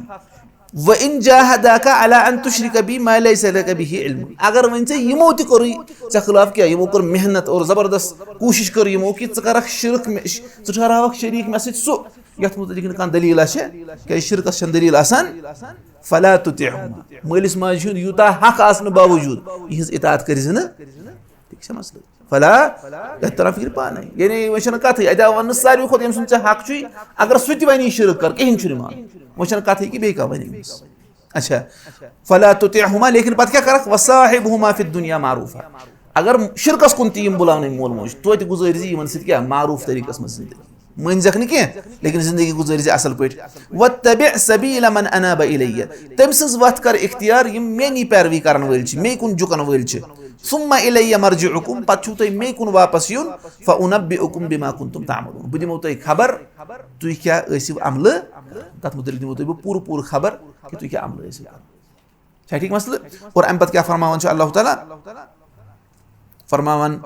"وَإِن جَاهَدَاكَ عَلَىٰ أَن تُشْرِكَ بِي مَا لَيْسَ لَكَ بِهِ عِلْمٌ"، اگر وۄنۍ ژےٚ یِمو تہِ کوٚرُے ژےٚ خلاف کیٛاہ، یِمو کٔر محنت اور زبردست کوٗشِش کٔر یِمو کہِ ژٕ کرکھ شرک مےٚ، ژٕ ٹھہراوکھ شریٖک مےٚ سۭتۍ سُہ، یَتھ مُتعلِق نہٕ کانٛہہ دٔلیٖلہ چھےٚ، کیٛازِ شرکس چھَنہٕ دٔلیٖل آسان۔ "فَلَا تُطِعْهُمَا"، مٲلِس ماجہِ ہُنٛد یوٗتاہ حق آسنہٕ باوجوٗد یِہٕنٛز اطاعت کٔرۍ زِ نہٕ۔ ٹھیٖک چھا مسلہٕ؟ فلا، تۄہہِ تران فکرِ پانے۔ یعنی وۄنۍ چھنہٕ کتھٕے، اتہِ آو وننہٕ ساروی کھۄتہٕ ییٚمہِ سُنٛد ژےٚ حق چھُے، اگر سُہ تہِ ونی شرک کر، کِہیٖنۍ چھُنہٕ مان۔ وۄنۍ چھنہٕ کتھٕے کہِ بیٚیہِ کانٛہہ ونہِ أمِس۔ اچھا، فلا تطعهما، لیکن پتہٕ کیٛاہ کرکھ؟ وصاحبهما فی الدنیا معروفا۔ اگر شرکس کُن تہِ یِم بُلاونٕے مول موج، توتہِ گُزٲرۍ زِ یِمن سۭتۍ کیٛاہ؟ معروف طریٖقس منٛز زندگی۔ مٲنۍ زکھ نہٕ کینٛہہ، لیکن زندگی گُزٲرۍ زِ اصل پٲٹھۍ۔ واتبع سبیل من اناب الی، تٔمۍ سٕنٛز وتھ کر اختیار، یِم میٛٲنی پیروی کرن وٲلۍ چھِ، مے کُن جُکن وٲلۍ چھِ۔ ثم الی مرجعکم، پتہٕ چھُو تۄہہِ مے کُن واپس یُن، فانبئکم بما کنتم تعملون، بہٕ دِمو تۄہہِ خبر تُہۍ کیٛاہ ٲسِو عملہٕ، تتھ مُتعلق دِمو تۄہہِ بہٕ پوٗرٕ پوٗرٕ خبر کہِ تُہۍ کیٛاہ عملہٕ ٲسِو کران۔ چھا ٹھیٖک مسلہٕ؟ اور امہِ پتہٕ کیٛاہ فرماوان چھُ اللہ تعالیٰ؟ فرماوان،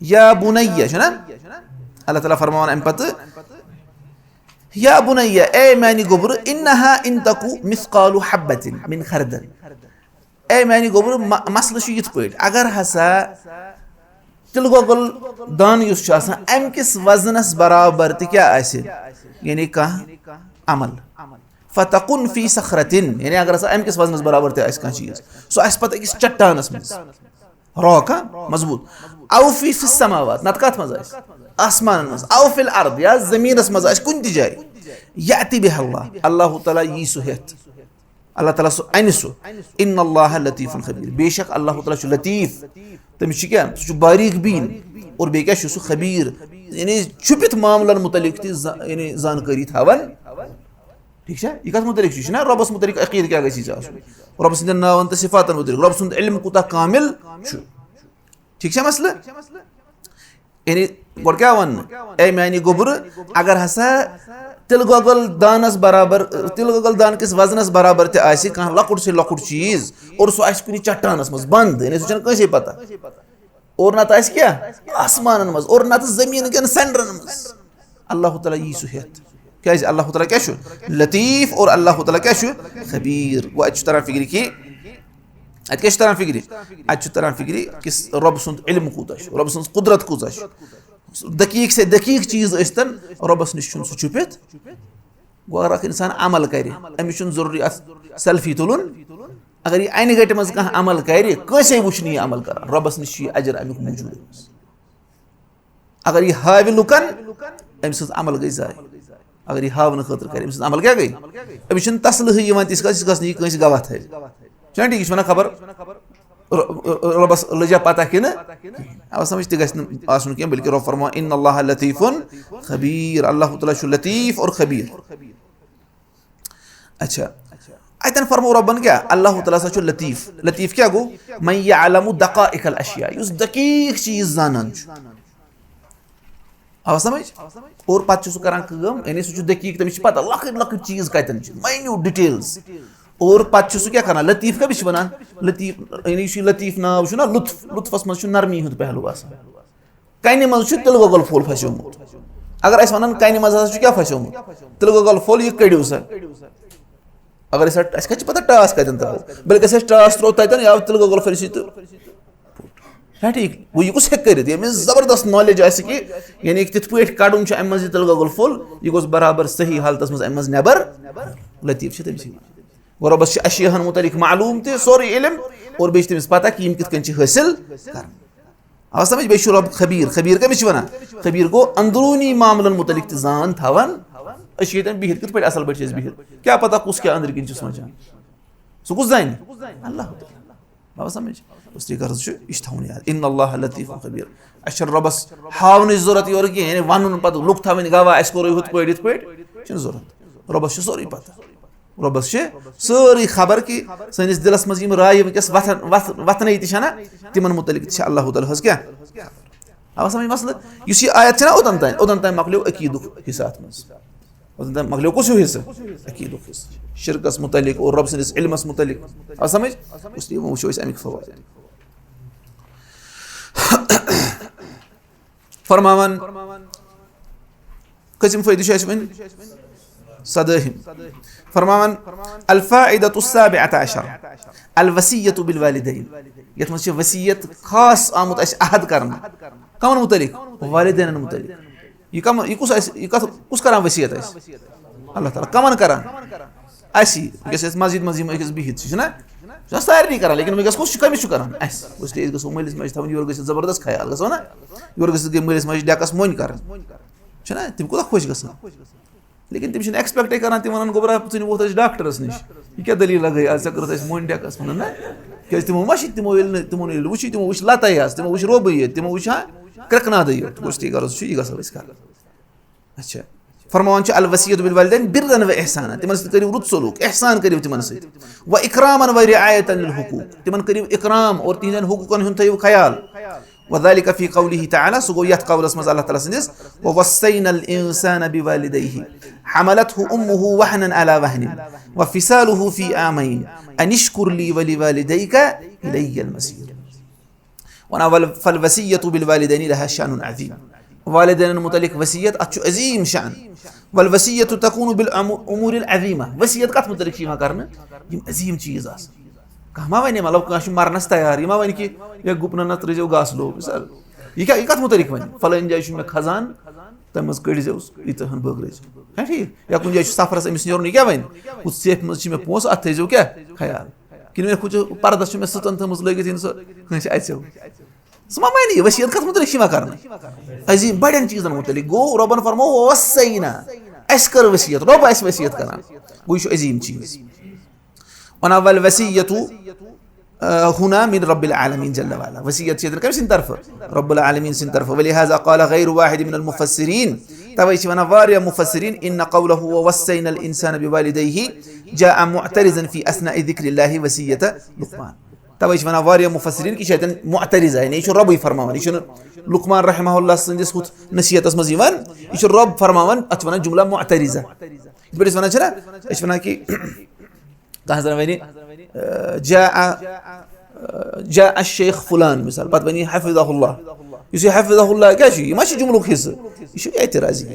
یا بنی، چھُنہ؟ اللہ تعالیٰ فرماوان اَمہِ پتہٕ، یا بنیہ، اے میانہِ گوٚبرٕ، انہا ان تکو مثقال حبۃ من خردل۔ اے میانہِ گوٚبرٕ، م- مسلہٕ چھُ یِتھ پٲٹھۍ، اگر ہسا تِلہٕ گۄگُل دانہٕ یُس چھُ آسان، اَمہِ کِس وزنس برابر تہِ کیٛاہ آسہِ، یعنی کانٛہہ عمل، فتکن فی صخرۃ، یعنی اگر ہسا اَمہِ کِس وزنس برابر تہِ آسہِ کانٛہہ چیٖز، سُہ آسہِ پتہٕ أکِس چٹانس منٛز، راک، ہا، مضبوط، او فی فی السماوات، نتہٕ کتھ منٛز آسہِ؟ آسمانن منٛز، او فی الارض، یا زمینس منٛز آسہِ کُنہِ تہِ جایہِ، یأتی بہ اللہ، اللہ تعالیٰ یی سُہ ہٮ۪تھ۔ اللہ تعالیٰ سُہ انہِ سُہ۔ ان اللہ لطیف خبیر، بے شک اللہ تعالیٰ چھُ لطیف، تٔمِس چھُ کیٛاہ؟ سُہ چھُ باریک بیٖن، اور بیٚیہِ کیٛاہ چھُ سُہ؟ خبیر، یعنی چھُپِتھ معاملن مُتعلق تہِ زا-، یعنی زانکٲری تھاوان۔ ٹھیٖک چھا؟ یہِ کتھ مُتعلق چھُ؟ یہِ چھُنہ رۄبس مُتعلق عقیٖدٕ کیٛاہ گژھِ یہِ ژےٚ آسُن؟ رۄب سٕنٛدٮ۪ن ناون تہٕ صفاتن مُتعلق، رۄب سُنٛد علم کوٗتاہ کامل چھُ۔ ٹھیٖک چھا مسلہٕ؟ یعنی گۄڈٕ کیٛاہ وَننہٕ؟ اے میانہِ گوٚبرٕ، اگر ہسا تِلہٕ گۄگُل دانس برابر، تِلہٕ گۄگُل دانہٕ کِس وزنس برابر تہِ آسہِ کانٛہہ لۄکُٹ سے لۄکُٹ چیٖز، اور سُہ آسہِ کُنہِ چٹانس منٛز بنٛد، یعنی سُہ چھُنہٕ کٲنٛسے پتہ، اور نتہٕ آسہِ کیٛاہ؟ آسمانن منٛز، اور نتہٕ زٔمیٖن کٮ۪ن سٮ۪نٛڈرن منٛز، اللہ تعالیٰ یی سُہ ہٮ۪تھ۔ کیٛازِ؟ اللہ تعالیٰ کیٛاہ چھُ؟ لطیف، اور اللہ تعالیٰ کیٛاہ چھُ؟ خبیر۔ گوٚو، اَتہِ چھُ تران فِکرِ کہِ اَتہِ کیٛاہ چھُ تران فِکرِ؟ اَتہِ چھُ تران فِکرِ کہِ رۄب سُنٛد علم کوٗتاہ چھُ، رۄب سٕنٛز قُدرت کۭژاہ چھِ۔ دقیٖق سے دقیٖق چیٖز ٲسۍتَن، رۄبَس نِش چھُنہٕ سُہ چھُپِتھ۔ گوٚو، اگر اَکھ اِنسان عمل کَرِ، أمِس چھُنہٕ ضروٗری اَتھ selfie تُلُن۔ اگر یہِ اَنہِ گَٹہِ منٛز کانٛہہ عمل کَرِ، کٲنٛسے وٕچھ نہٕ یہِ عمل کَران، رۄبَس نِش چھُ یہِ اجر اَمیُک موٗجوٗد أمِس۔ اگر یہِ ہاوِ لُکن، أمۍ سٕنٛز عمل گٔے ضایع۔ اگر یہِ ہاونہٕ خٲطرٕ کرِ، أمۍ سٕنٛز عمل کیٛاہ گٔے؟ أمِس چھُنہٕ تسلہٕے یِوان تِژھ کَتھ، یِژھ کَتھ نہٕ یہِ کٲنٛسہِ گواہ تھاوِ۔ چھُنہ ٹھیٖک؟ یہِ چھُ وَنان خبر ر-، ر-، رۄبَس لٔجا پَتہ کِنہٕ؟ اَوَ سَمٕجھ تہِ گژھِ نہٕ آسُن کینٛہہ، بلکہِ رۄب فرماوان، "ان اللہ لطیف خبیر"، اللہ تعالیٰ چھُ لطیف اور خبیر۔ اچھا، اَتٮ۪ن فرموو رۄبَن کیٛاہ؟ اللہ تعالیٰ ہسا چھُ لطیف۔ لطیف کیٛاہ گوٚو؟ من یعلم دقائق الاشیاء، یُس دقیٖق چیٖز زانان چھُ۔ آو سمجھ؟ اور پتہٕ چھُ سُہ کران کٲم، یعنی سُہ چھُ دقیٖق، تٔمِس چھِ پتہ لۄکٕٹۍ لۄکٕٹۍ چیٖز کتٮ۪ن چھِ، minute details۔ اور پتہٕ چھُ سُہ کیٛاہ کران؟ لطیف کٔمِس چھِ وَنان؟ لطیف، یعنی یُس یہِ لطیف ناو چھُ نہ، لطف، لطفس منٛز چھُ نرمی ہُنٛد پہلو آسان۔ کنہِ منٛز چھُ تِلہٕ گۄگُل پھوٚل پھسیومُت۔ اگر أسۍ وَنان، کنہِ منٛز ہسا چھُ کیٛاہ پھسیومُت؟ تِلہٕ گۄگُل پھوٚل، یہِ کٔڑِو سا۔ اگر أسۍ اَتھ، اَسہِ کَتہِ چھِ پَتہ ٹاس کَتٮ۪ن ترٛاوو؟ بلکہِ اَسہِ اَسہِ ٹاس ترٛوو تَتٮ۪ن، یہِ آو تِلہٕ گۄگُل پھٔلۍ سۭتۍ تہٕ پھُٹ۔ چھا ٹھیٖک؟ وۄنۍ یہِ کُس ہیٚکہِ کٔرِتھ؟ ییٚمِس زبردست knowledge آسہِ کہِ یعنی کہِ تِتھ پٲٹھۍ کَڑُن چھُ اَمہِ منٛز یہِ تِلہٕ گۄگُل پھوٚل، یہِ گوٚژھ برابر صحیح حالتَس منٛز اَمہِ منٛز نٮ۪بر۔ لطیف چھِ تٔمۍ سٕے وَنان۔ گوٚو رۄبَس چھِ اشیاہَن مُتعلِق معلوٗم تہِ سورُے علم، اور بیٚیہِ چھِ تٔمِس پَتہ کہِ یِم کِتھ کٔنۍ چھِ حٲصِل کَرٕنۍ۔ آو سمجھ؟ بیٚیہِ چھُ رۄب خبیٖر۔ خبیٖر کٔمِس چھِ وَنان؟ خبیٖر گوٚو اندروٗنی معاملن مُتعلِق تہِ زان تھاوان۔ أسۍ چھِ ییٚتٮ۪ن بِہِتھ، کِتھ پٲٹھۍ اَصٕل پٲٹھۍ چھِ أسۍ بِہِتھ؟ کیٛاہ پَتہ کُس کیٛاہ أنٛدرۍ کِنۍ چھُ سونٛچان؟ سُہ کُس زانہِ؟ اللہ تعالیٰ۔ آو سمجھ؟ اس لیے غرض چھُ یہِ چھُ تھاوُن یاد، ان اللہ لطیف خبیٖر۔ اَسہِ چھَنہٕ رۄبَس ہاونٕچ ضوٚرَتھ یورٕ کینٛہہ، یعنی وَنُن پَتہٕ لُکھ تھاوٕنۍ گواہ، اَسہِ کوٚرُے ہُتھ پٲٹھۍ یِتھ پٲٹھۍ، چھُنہٕ ضوٚرَتھ۔ رۄبَس چھُ سورُے پَتہ۔ رۄبَس چھِ سٲرٕے خبر کہِ سٲنِس دِلَس منٛز یِم رایہِ وٕنکیٚس وَتھان، وَتھ-، وَتھنَے تہِ چھَنہ، تِمَن مُتعلِق تہِ چھِ اللہ تعالیٰ ہَس کیٛاہ؟ آو سَمٕجھ مسلہٕ؟ یُس یہِ آیت چھَنہ اوٚتَن تام، اوٚتَن تام مۄکلیو عقیٖدُک حصہٕ اَتھ منٛز۔ اوٚتَن تام مۄکلیو کُس ہیوٗ حصہٕ؟ عقیٖدُک حصہٕ۔ شِرکَس مُتعلِق اور رۄب سٕنٛدِس علمَس مُتعلِق۔ آو سَمٕجھ؟ اس لیے وۄنۍ وٕچھو أسۍ اَمِکۍ فوائد۔ فرماوان، کٔژِم فٲیدٕ چھِ اَسہِ وۄنۍ؟ سدٲہِم۔ فرماوان، الفائدة السابعة عشر، الوصیۃ بالوالدین۔ یَتھ منٛز چھِ وصیت خاص آمُت اَسہِ عہد کرنہٕ۔ کَمَن مُتعلِق؟ والدینَن مُتعلِق۔ یہِ کَم، یہِ کُس آسہِ، یہِ کَتھ، کُس کران وصیت اَسہِ؟ اللہ تعالیٰ۔ کَمَن کران؟ اَسی۔ وٕنکیٚس یَتھ مسجد منٛز یِم أکِس بِہِتھ چھِ، چھِنہ؟ چھُنہ سارنٕے کران، لیکن وٕنکیٚس کُس چھُ، کٔمِس چھُ کران؟ اَسہِ۔ اس لیے أسۍ گژھو مٲلِس ماجہِ تھاوُن یورٕ گٔژھِتھ زبردست خیال، گژھو نہ؟ یورٕ گٔژھِتھ گٔے مٲلِس ماجہِ ڈٮ۪کَس مۄنۍ کرٕنۍ۔ چھُنہ؟ تِم کوٗتاہ خۄش گژھان۔ لیکن تِم چھِنہٕ expect کَران، تِم وَنان، "گوٚبرا، ژٕ نِمہٕ ہوتھ أسۍ ڈاکٹرَس نِش۔ یہِ کیٛاہ دٔلیٖل لَگٲے آز؟ ژےٚ کٔرٕتھ اَسہِ مۄنۍ ڈٮ۪کَس وَنان، نہ؟" کیٛازِ تِمو ما چھِ، تِمو ییٚلہِ نہٕ، تِمو نہٕ ییٚلہِ وٕچھی، تِمو وٕچھ لَتَے یٲژ، تِمو وٕچھ رۄبٕے یٲتۍ، تِمو وٕچھ ہا کرٛٮ۪کہٕ نادٕے یوت۔ گوٚو، تی غرض چھُ، یہِ گژھو أسۍ کَرُن۔ اچھا۔ فرماوان چھُ، "الوصیۃ بالوالدین برا و احسانا"، تِمن سۭتۍ کٔرِو رُت سلوک، احسان کٔرِو تِمن سۭتۍ۔ "و اکراما و رعایتا للحقوق"، تِمن کٔرِو اکرام اور تِہنٛدٮ۪ن حقوٗقن ہُنٛد تھٲیِو خیال۔ "وذلک فی قوله تعالی"، سُہ گوٚو یتھ قولس منٛز اللہ تعالیٰ سٕنٛدِس، "ووصینا الانسان بوالدیہ حملته امه وهنا علی وهن وفصاله فی عامین ان اشکر لی ولوالدیک الی المصیر"۔ وَنان، "وَل-، فالوصیۃ بالوالدین لہا شأن عظیم"۔ والدینن متعلق وصیت، اتھ چھُ عظیم شان۔ والوصیت تکون بالامور العظیمہ، وصیت کتھ متعلق چھِ یِوان کرنہٕ؟ یِم عظیم چیٖز آسان۔ کانٛہہ ما وَنہِ، مطلب، کانٛہہ چھُ مرنس تیار، یہِ ما وَنہِ کہِ، "یا گُپنن نہ ترٲیزیو گاسہٕ لوٚو"، مثال۔ یہِ کیٛاہ، یہِ کتھ متعلق وَنہِ؟ فلٲنۍ جایہِ چھُ مےٚ خزان، تَمہِ منٛز کٔڑزیو ییٖژاہن بٲگرٲیزیو۔ چھا ٹھیٖک؟ یا کُنہِ جایہِ چھُ سفرس أمِس نیرُن، یہِ کیٛاہ وَنہِ؟ ہُتھ سیفہِ منٛز چھِ مےٚ پونٛسہٕ، اتھ تھٲیزیو کیٛاہ خیال؟ کِنہٕ مےٚ کھوٗژِو پردس چھُ مےٚ سٕژن تھٲومٕژ لٲگِتھ، یِنہٕ سۄ کٲنٛسہِ اَژیو۔ سُہ ما وَنہِ یہِ؟ وصیت کَتھ مُتعلِق چھِ یِوان کَرنہٕ؟ عظیٖم بَڑٮ۪ن چیٖزَن مُتعلِق۔ گوٚو، رۄبَن فرموو، "وَوَصَّینا"، اَسہِ کٔر وصیت، رۄب آسہِ وصیت کَران۔ گوٚو، یہِ چھُ عظیٖم چیٖز۔ وَنان، "وَالْوَصِیَّةُ، آ، هُنَا مِنْ رَبِّ الْعَالَمِينَ جَلَّ وَعَلَا"۔ وصیت چھِ ییٚتٮ۪ن کٔمۍ سٕنٛدِ طرفہٕ؟ رب العالمین سٕنٛدِ طرفہٕ۔ وَلِهَٰذَا قَالَ غَيْرُ وَاحِدٍ مِنَ الْمُفَسِّرِينَ۔ تَوَے چھِ وَنان واریاہ مُفَسِّریٖن، "إِنَّ قَوْلَهُ وَوَصَّيْنَا الْإِنسَانَ بِوَالِدَيْهِ جَاءَ مُعْتَرِضًا فِي أَثْنَاءِ ذِكْرِ اللَّهِ وَصِيَّةَ لُقْمَانَ"۔ تَوَے چھِ وَنان واریاہ مُفَسِریٖن کہِ یہِ چھُ اَتٮ۪ن معترض، یعنی یہِ چھُ رۄبٕے فرماوان، یہِ چھُنہٕ لقمان رحمہ اللہ سٕنٛدِس ہُتھ نصیحتَس منٛز یِوان، یہِ چھُ رۄب فرماوان، اَتھ چھِ وَنان جملہ معترضہ۔ یِتھ پٲٹھۍ أسۍ وَنان چھِنہ، أسۍ چھِ وَنان کہِ کانٛہہ زَن وَنہِ، آ، جاء، آ، جاء الشیخ فلان مثال، پَتہٕ وَنہِ حفظہ اللہ۔ یُس یہِ حفظہ اللہ کیٛاہ چھُ؟ یہِ ما چھُ جملُک حصہٕ؟ یہِ چھُ اعتراضی۔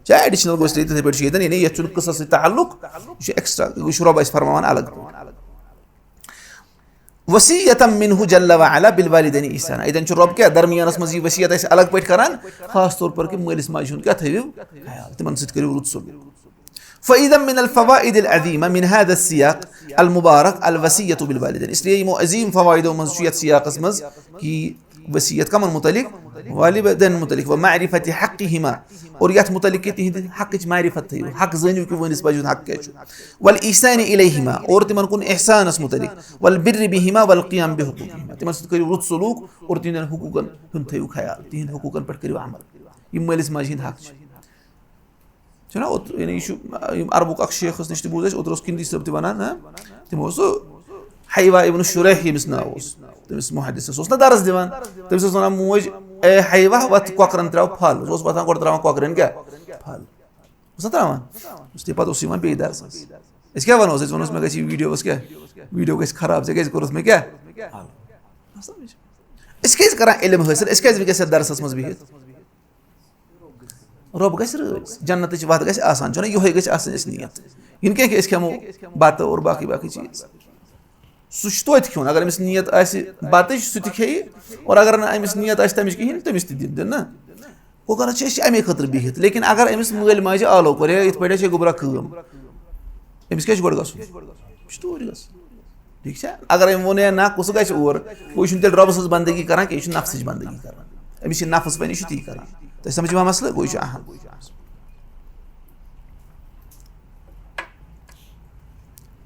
چاہے additional گوٚژھ تہِ تِتھَے پٲٹھۍ چھُ ییٚتٮ۪ن، یعنی یَتھ چھُنہٕ قٕصَس سۭتۍ تعلق، یہِ چھُ extra، یہِ چھُ رۄب اَسہِ فرماوان الگ پٲٹھۍ۔ وصیتاً منہ جل وعلا بالوالدین احسانا۔ اَتٮ۪ن چھُ رۄب کیٛاہ درمیانَس منٛز یہِ وصیت اَسہِ الگ پٲٹھۍ کران، خاص طور پر کہِ مٲلِس ماجہِ ہُنٛد کیٛاہ تھٲیِو خیال، تِمن سۭتۍ کٔرِو رُت سلوٗک۔ فإذا من الفوائد العظيمة من هذا السياق المبارك الوصية بالوالدين۔ اس لیے یِمو عظیٖم فوائدو منٛز چھُ یَتھ سیاقَس منٛز کہِ وصیت کمن متعلق؟ والدین متعلق۔ ومعرفة حقهما، اور یَتھ متعلق کہِ تِہنٛدِ حقٕچ معرفت تھٲیِو، حق زٲنِو کہِ وٲنِس ماجہِ ہُنٛد حق کیٛاہ چھُ۔ والإحسان إليهما، اور تِمن کُن احسانس متعلق۔ والبر بهما والقيام بحقوقهما، تِمن سۭتۍ کٔرِو رُت سلوٗک اور تِہنٛدٮ۪ن حقوٗقن ہُنٛد تھٲیِو خیال، تِہنٛدۍ حقوٗقن پٮ۪ٹھ کٔرِو عمل۔ یِم مٲلِس ماجہِ ہٕنٛدۍ حق چھِ۔ چھُنہ اوت-، یعنی یہِ چھُ، یِم عربُک اکھ شیخ اوس، نِش تہِ بوٗز اَسہِ، اوترٕ اوس کِندی صٲب تہِ وَنان، ہاں؟ تِمو اوس سُہ حیوہ ابن شُریح ییٚمِس ناو اوس، تٔمِس محدثس اوس نہ درس دِوان، تٔمِس ٲس وَنان موج، "اے حیوہ، وَتھ کۄکرَن ترٛاو پھل"، سُہ اوس وۄتھان گۄڈٕ ترٛاوان کۄکرَن کیٛاہ؟ پھل۔ اوس نہ ترٛاوان؟ یُس تہِ پَتہٕ اوس یِوان بیٚیہِ درسَس۔ أسۍ کیٛاہ وَنوس؟ أسۍ وَنوس، "مےٚ گژھِ یہِ ویٖڈیو، اوس کیٛاہ؟ ویٖڈیو گژھِ خراب، ژےٚ کیٛازِ کوٚرُتھ مےٚ کیٛاہ؟" أسۍ کیٛازِ کران علم حٲصِل؟ أسۍ کیٛازِ وٕنکیٚس یَتھ درسَس منٛز بِہِتھ؟ رۄب گژھِ رٲضۍ، جنتٕچ وَتھ گژھِ آسان، چھُنہ یِہوٚے گژھِ آسٕنۍ اَسہِ نیت۔ یہِ نہٕ کینٛہہ کہِ أسۍ کھٮ۪مو بَتہٕ اور باقٕے باقٕے چیٖز۔ سُہ چھُ توتہِ کھیوٚن۔ اگر أمِس نیت آسہِ بَتٕچ، سُہ تہِ کھیٚیہِ، اور اگر نہٕ أمِس نیت آسہِ تَمِچ کِہیٖنۍ، تٔمِس تہِ دِن، دِن نہ۔ گوٚو کران چھِ أسۍ چھِ اَمے خٲطرٕ بِہِتھ۔ لیکِن اگر أمِس مٲلۍ ماجہِ آلو کوٚر، ہے، یِتھ پٲٹھۍ چھےٚ گوٚبرا کٲم، أمِس کیٛاہ چھُ گۄڈٕ گژھُن؟ یہِ چھُ توٗرۍ گژھُن۔ ٹھیٖک چھا؟ اگر أمۍ ووٚن، ہے، نہ، کُس گژھِ اور؟ گوٚو، یہِ چھُنہٕ تیٚلہِ رۄبہٕ سٕنٛز بندگی کران کینٛہہ، یہِ چھُ نفسٕچ بندگی کران۔ أمِس یہِ نفس وَنہِ، یہِ چھُ تی کران۔ تۄہہِ سمجھ یِوان مسلہٕ؟ گوٚو، یہِ چھُ اہم۔